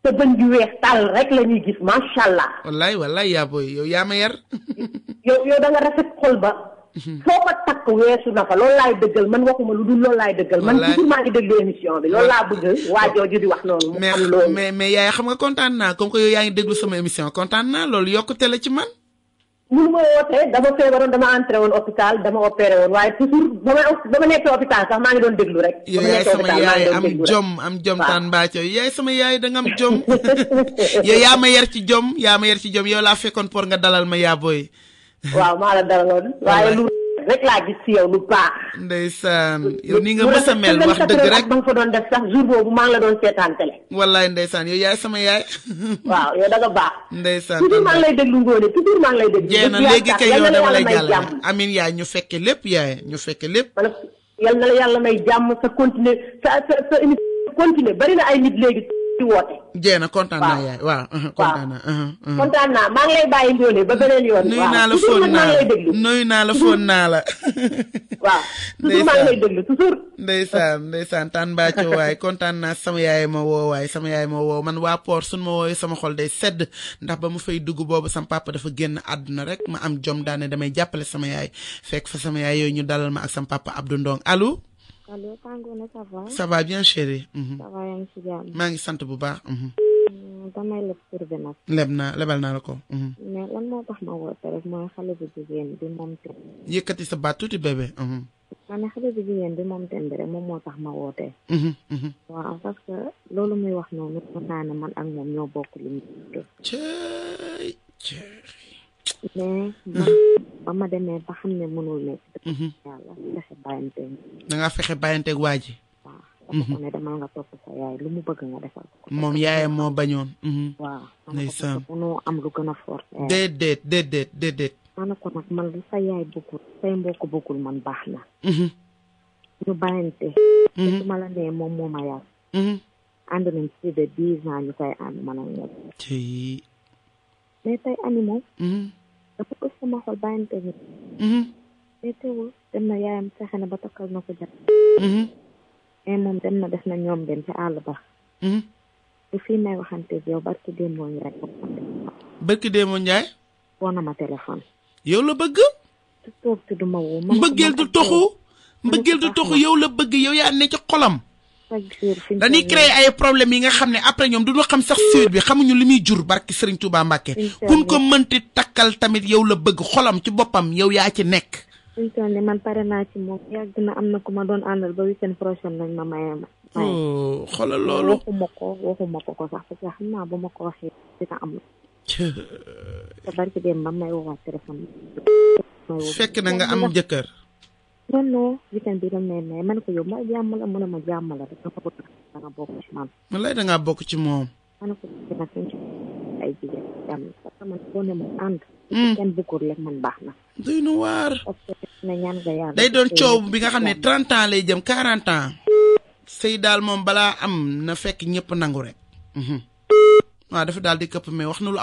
S21: sa bëñ ju weex tàll rek la ñuy gis macha allah.
S1: wallaay yaa booy yow yaa ma yar.
S21: yow da nga rafet xol ba. foo ko takk weesu na fa loolu laay dëggal man waxuma lu dul loolu laay dëggal. man toujours maa ngi déglu émission bi loolu laa bëgg waa jooju di wax noonu. mu xam loolu
S1: mais yaay xam nga kontaan naa comme que yow yaa ngi déglu sama émission kontaan naa loolu yokkute la ci man.
S21: mënu ma wootee dama feebaroon dama entré woon hôpital dama opéré woon waaye toujours ba ma nekkee hôpital sax maa ngi doon déglu rek.
S1: yow yaay sama yaay am jom taan mbaaco yaay sama yaay da nga am jom. yow yaa ma yar ci jom yow laa fekkoon pour nga dalal ma yaa booy.
S21: waaw maa la dalaloon waaye lu rek laa gis ci yow lu baax.
S1: ndeysaan yow ni nga mës a mel wax dëgg rek
S21: ba nga fa doon def sax jour boobu maa ngi la doon seetaan télé.
S1: wallaay ndeysaan yow yaay sama yaay.
S21: waaw yow da nga baax.
S1: ndeysaan
S21: toujours maa ngi lay déglu Ngoné toujours maa ngi lay déglu.
S1: jéem a léegi kay yow dama lay jàll amiin yaay ñu fekke lépp yaay ñu fekke lépp.
S21: yal na la yàlla may jàmm sa continuer sa émission continuer bari na ay nit léegi ci woote.
S1: jéem a kontaan naa yaay waaw kontaan naa.
S21: kontaan naa maa ngi lay bàyyi Ngoné ba beneen yoon.
S1: nuyu naa la foon naa la nuyu naa la foon naa la.
S21: waaw toujours maa ngi lay déglu toujours.
S1: ndeysaan taan mbaaco waay kontaan naa sama yaay ma woo man waa Port suñ ma wooyu sama xol day sedd ndax ba mu fay dugg boobu sama papa dafa génn àdduna rek ma am jom daane damay jàppale sama yaay fekk fa sama yaay yooyu ñu dalal ma ak sama papa Abdou Ndong allo.
S2: allo Ngoné ça va.
S1: ça va bien chérie.
S2: ça va yaa ngi ci jàmm.
S1: maa ngi sant bu baax.
S2: damay leb surbe nag.
S1: lebal naa la ko.
S2: mais lan moo tax ma woote rek mooy xale bu jigéen bi moom ten.
S1: yëkkati sa baat tuuti bébé.
S2: ma ne xale bu jigéen bi moom ten bi rek moom moo tax ma woote. waaw parce que loolu muy wax noonu mën naa ne man ak moom ñoo bokk li ñu mais ba ma demee ba xam ne mënul nekk. yàlla fexe bàyyanteeg.
S1: da ngaa fexe bàyyanteeg waa ji.
S2: waaw dafa ko ne demal nga topp sa yaay lu mu bëgg nga defal ko.
S1: moom yaayam moo bañoon.
S2: waaw.
S1: ndeysaan
S2: mënoo am lu gën a fort.
S1: déedéet.
S2: ma ne ko nag man lu sa yaay bëggul say mbokk bëggul man baax na. ñu bàyyante. te su ma la nee moom moo ma yar. ànd nañ ci de 10 ans ñu koy ànd man ak ñoom. mais tey ani moom. dafa ëpp sama xol bàyyante ni. mais teewul dem na yaayam fexe na ba takkal na ko jàpp. mais moom dem na def na ñoom dem ci àll ba. bu fii may waxante yow barki démboo ñu rek.
S1: barki démboo Njaay.
S2: woo na ma téléphone.
S1: yow la bëgg.
S2: su toog te du ma woo.
S1: mbëggeel du toxu yow la bëgg yow yaa ne ci xolam. dañuy créer ay problèmes yi nga xam ne après ñoom duñu xam sax suite bi xamuñu li muy jur barki Serigne Touba Mbacke. kun ko mënti takkal tamit yow la bëgg xolam ci boppam yow yaa ci nekk.
S2: suñu tool ne man pare naa ci moom yàgg na am na ku ma doon àndal ba week-end prochain nañ ma maye ma.
S1: xoolal loolu.
S2: waxuma ko sax parce que xam naa bu ma ko waxee dina am. te barki dem ba may woowaat téléphone.
S1: fekk na nga am jëkkër.
S2: non weekend bi dañ may man ko yow ma jàmm la mu ne ma jàmm la rek dafa bëgg da nga bokk ci man.
S1: man lay da ngaa bokk ci moom.
S2: man ko nag suñ ci ay jigéen jàmm parce que man boo ne ma ànd. kenn bëggul rek man baax na.
S1: doy na waar.
S2: parce que na ñaan nga yàlla.
S1: day doon coow bi nga xam ne 30 ans lay jëm 40 ans. sëy daal moom balaa am na fekk ñëpp nangu rek. waaw dafa daal di këpp mais wax na lu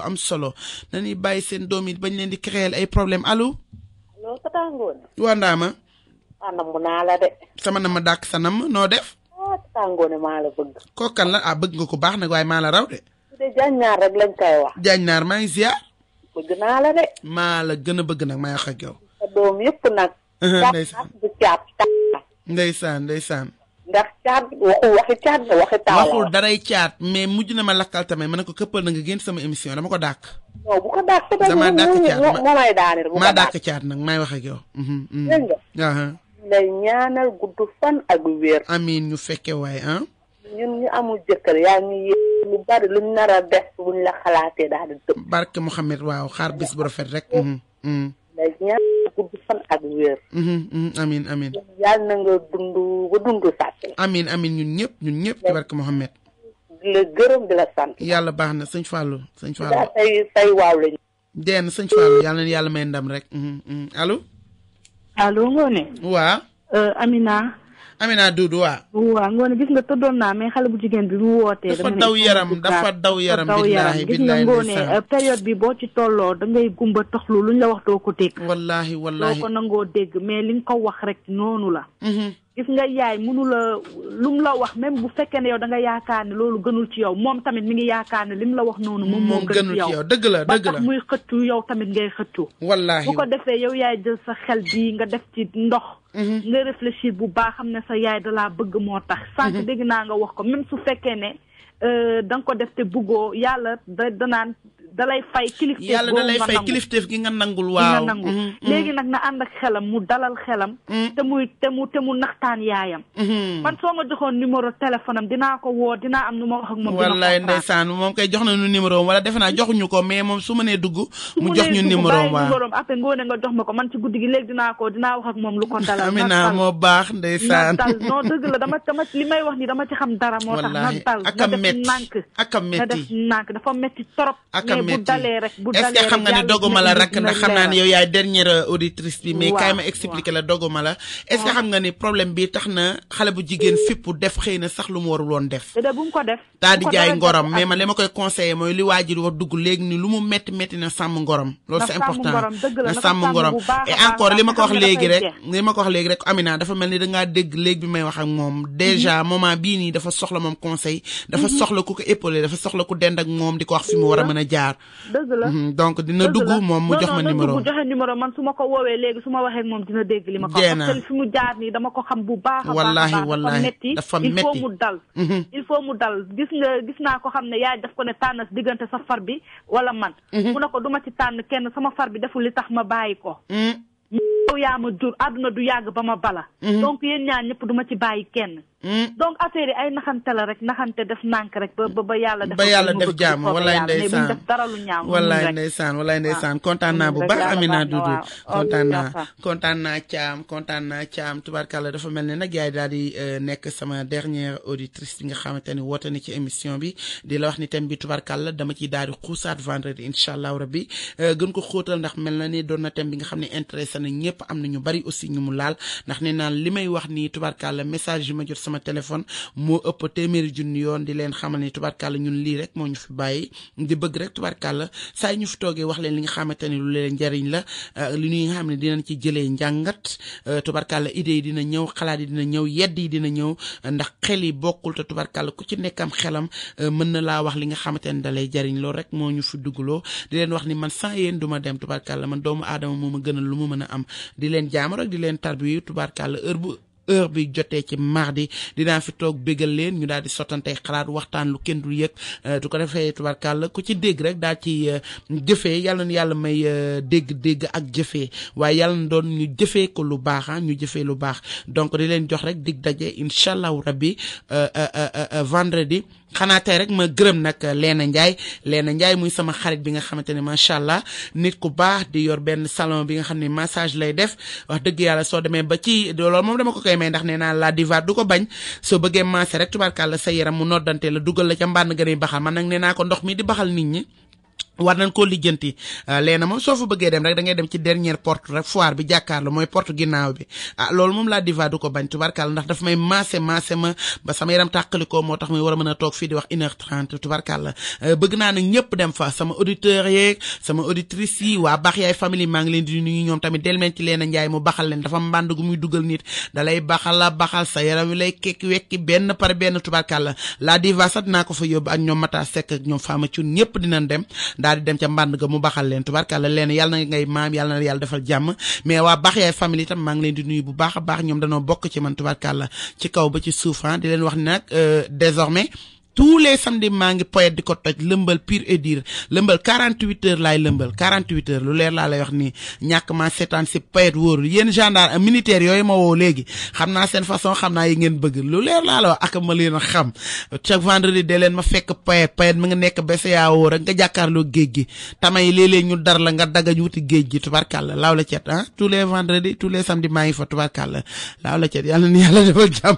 S1: am solo nañuy bàyyi seen doom yi bañ leen di créer ay problème allo.
S21: allo Tata Ngoné.
S1: waa Ndaama.
S21: namm naa la de.
S1: sama nama dàkk sa nam noo def.
S21: Tata Ngoné maa la bëgg.
S1: kookan la bëgg nga ko baax nag waaye maa la raw de.
S21: de Jaañnaar rek lañ koy wax.
S1: Jaañnaar maa ngi ziar.
S21: bëgg naa la de.
S1: maa la gën a bëgg nag maa wax ak yow.
S21: sa doom yëpp nag.
S1: ndeysaan
S21: du caat.
S1: ndeysaan.
S21: ndax caat waxi caat la waxi taal
S1: waxul daray caat mais mujj na ma lakkal tamit ma ne ko këppal na nga génn sama émission dama ko dàkk.
S21: non bu ko dàkk
S1: dama dàkk caat
S21: moo may daaneel.
S1: maa dàkk caat nag maay wax ak yow.
S21: dégg nga. lay ñaanal gudd fan ak wér.
S1: amiin ñu fekke waaye ah.
S21: ñun ñu amul jëkkër yaa ngi yéen lu bari luñ nar a def buñ la xalaatee daal di dëpp.
S1: barke Mouhamed waaw xaar bis bu rafet rek.
S21: lay ñaanal gudd fan ak wér.
S1: amiin.
S21: yàlla na nga dund ba dund sàkk.
S1: amiin ñun ñëpp ci barke Mouhamed.
S21: di la gërëm di la sant.
S1: yàlla baax na sëñ Fallou.
S21: daa say waaw lañu.
S1: den sëñ Fallou yàlla na yàlla may ndam rek allo.
S10: allo Ngoné.
S1: waa. Amina Doudou waa.
S10: waaw Ngoné gis nga tëddoon naa mais xale bu jigéen bi mu wootee.
S1: dafa daw yaram billaahi
S10: gis nga Ngoné période bi boo ci tolloo da ngay gumba toxlu luñ la wax doo ko dégg.
S1: wallaahi.
S10: doo ko nangoo dégg mais li nga ko wax rek noonu la. gis nga yaay mënula lum la wax même bu fekkee ne yow da nga yaakaar ne loolu gënul ci yow moom tamit mi ngi yaakaar ne lim la wax noonu moom moo gën ci yow
S1: dëgg la
S10: ba tax muy xëccu yow tamit ngay xëccu
S1: wallaahi
S10: bu ko defee yow yaay jël sa xel bi nga def ci ndox nga réfléchir bu baax xam ne sa yaay da laa bëgg moo tax sànq dégg naa nga wax ko même su fekkee ne da nga ko def te buggoo yàlla danaan dalay fay kilifteef
S1: yàlla dalay fay kilifteef gi nga nangul waaw
S10: nga nangu léegi nag na ànd ak xelam mu dalal xelam te mu naxtaan yaayam man soo ma joxoon numéro téléphone am dinaa ko woo dinaa am nu ma wax ak moom
S1: wallaay ndeysaan moom koy jox na nu numéro wala defe naa joxuñu ko mais moom su ma nee dugg mu jox ñu numéro waaw
S10: après ngoone nga jox ma ko man ci guddi gi léegi dinaa wax ak moom lu ko dalal
S1: Amina moo baax ndeysaan
S10: dal non dëgg la dama li may wax ni dama ci xam dara moo tax na dal nga def nànk dafa metti trop bu dalee rek
S1: est-ce que xam nga ne doguma la rek ndax xam naa ne yow yaay dernière auditrice bi mais kaay ma expliquer la doguma la est-ce que xam nga ni problème bi tax na xale bu jigéen fipp def xëy na sax lu mu warul woon def
S10: bu mu ko def
S1: daa di jaay ngorom mais man li ma koy conseiller mooy li waajur wax dugg léegi ni lu mu metti na sàmm ngorom loolu c'est important na sàmm ngorom et encore li ma ko wax léegi rek Amina dafa mel ni dangaa dégg léegi bi may wax ak moom déjà moment bii nii dafa soxla moom conseil dafa soxla ku ko épauler dafa soxla ku dend ak moom di ko wax fi mu war a mën a jaar
S10: dëgg la
S1: donc dina dugg moom mu jox ma numéro
S10: joxe numéro man su ma ko woowee léegi su ma waxee ak moom dina dégg li ma ko wax parce que fi mu jaar nii dama ko xam bu baax a
S1: wallaahi dafa metti
S10: il faut mu dal gis naa ko xam ne yaay daf ko ne tànn diggante sa far bi wala man mu ne ko duma ci tànn kenn sama far bi deful li tax ma bàyyi ko yow yaa ma jur àdduna du yàgg ba ma bala donc yéen ñaar ñëpp duma ci bàyyi kenn donc affaire yi ay naxante la rek naxante def nànk rek ba yàlla
S1: def jàmm wallaay ndeysaan
S10: def dara lu ñaaw
S1: wallaay ndeysaan kontaan naa bu baax Amina Doudou kontaan naa Thiam tubaarkàlla dafa mel ne nag yaay daal di nekk sama dernière auditrice bi nga xamante ni woote na ci émission bi di la wax ni thème bi tubaarkàlla dama ciy daal di xuusaat vendredi incha allahu rabbi gën ko xóotal ndax mel na ni doon na thème bi nga xam ne intéressé na ñëpp am na ñu bari aussi ñu mu laal ndax nee naan li may wax nii tubaarkàlla message yi ma jot sama téléphone moo ëpp téeméeri junni yoon di leen xamal ni tubaarkàlla ñun lii rek moo ñu fi bàyyi di bëgg rek tubaarkàlla saa ñu fi toogee wax leen li nga xamante ni lu leen njariñ la li ñuy nga xam ne dinañ ci jëlee njàngat tubaarkàlla idée yi dina ñëw xalaat yi dina ñëw yedd yi dina ñëw ndax xel yi bokkul te tubaarkàlla ku ci nekkam xelam mën na laa wax li nga xamante ni da lay jariñ loolu rek moo ñu fi duggloo di leen wax ni man sans yéen du ma dem tubaarkàlla man doomu aadama moo ma gënal lu mu mën a am di leen jaam rek di leen tarbiyu tubaarkàlla heure bi jotee ci mardi dinaa fi toog bégal leen ñu daal di sottante xalaat waxtaan lu kenn du yëg du ko defee tubarkàlla ku ci dégg rek daal ci jëfee yàlla na yàlla may dégg ak jëfee waaye yàlla na doon ñu jëfee ko lu baax ñu jëfee lu baax donc di leen jox rek dig daje incha allahu rabbi vendredi xanaa tey rek ma gërëm nag Leena Ndiaye muy sama xarit bi nga xamante ne macha allah nit ku baax di yor benn salon bi nga xam ne massage lay def wax dëgg yàlla soo demee ba ci loolu moom dama ko koy may ndax nee naa la diva du ko bañ soo bëggee massé rek tubaarkàlla sa yaram mu noddante la dugal la ca mbànn gën a baxal man nag nee naa ko ndox mi di baxal nit ñi war nañ koo lijjanti leena moom soo fa bëggee dem rek da ngay dem ci dernière porte rek foire bi jàkkaarloo mooy porte ginnaaw bi loolu moom la diva du ko bañ tubarkàlla ndax daf may maase ma ba sama yaram tàqalikoo moo tax muy war a mën a toog fii di wax 1h30 tubarkàlla bëgg naa nag ñëpp dem fa sama auditeur yeeg sama auditrice yi waa baax yaay famille maa ngi leen di nuyu ñoom tamit del meen ci Leena Njaay mu baxal leen dafa mbànd gu muy dugal nit dalay baxal sa yaram wi lay kekki wekki benn par benn tubarkàlla la diva sax dinaa ko fa yóbbu ak ñoom Mata Seck ak ñoom Fama Thioune ñëpp dinañ dem daal di dem ca mbànd ga mu baxal leen tubarkàlla leen yàlla na ngay maam yàlla na yàlla defal jàmm mais waa baax yaay famille itam maa ngi leen di nuyu bu baax a baax ñoom danoo bokk ci man tubarkàlla ci kaw ba ci suuf di leen wax ne nag désormais tous les samedis maa ngi poète di ko toj lëmbal pur et dur lëmbal 48 heures laay lëmbal 48 heures lu leer laa lay wax nii ñàkk ma seetaan si poète wóorul yéen gendarme militaire yooyu ma woo léegi xam naa seen façon xam naa yi ngeen bëgg lu leer laa la wax ak ma leen a xam chaque vendredi de leen ma fekk poète mi nga nekk BCEAO woo rek nga jàkkaarloo géej gi tamay léeg-léeg ñu dar la nga dagga wuti géej gi tubarkàlla laaw la cet tous les vendredis tous les samedis maa ngi fa tubarkàlla laaw la cet yàlla ni yàlla defal jàmm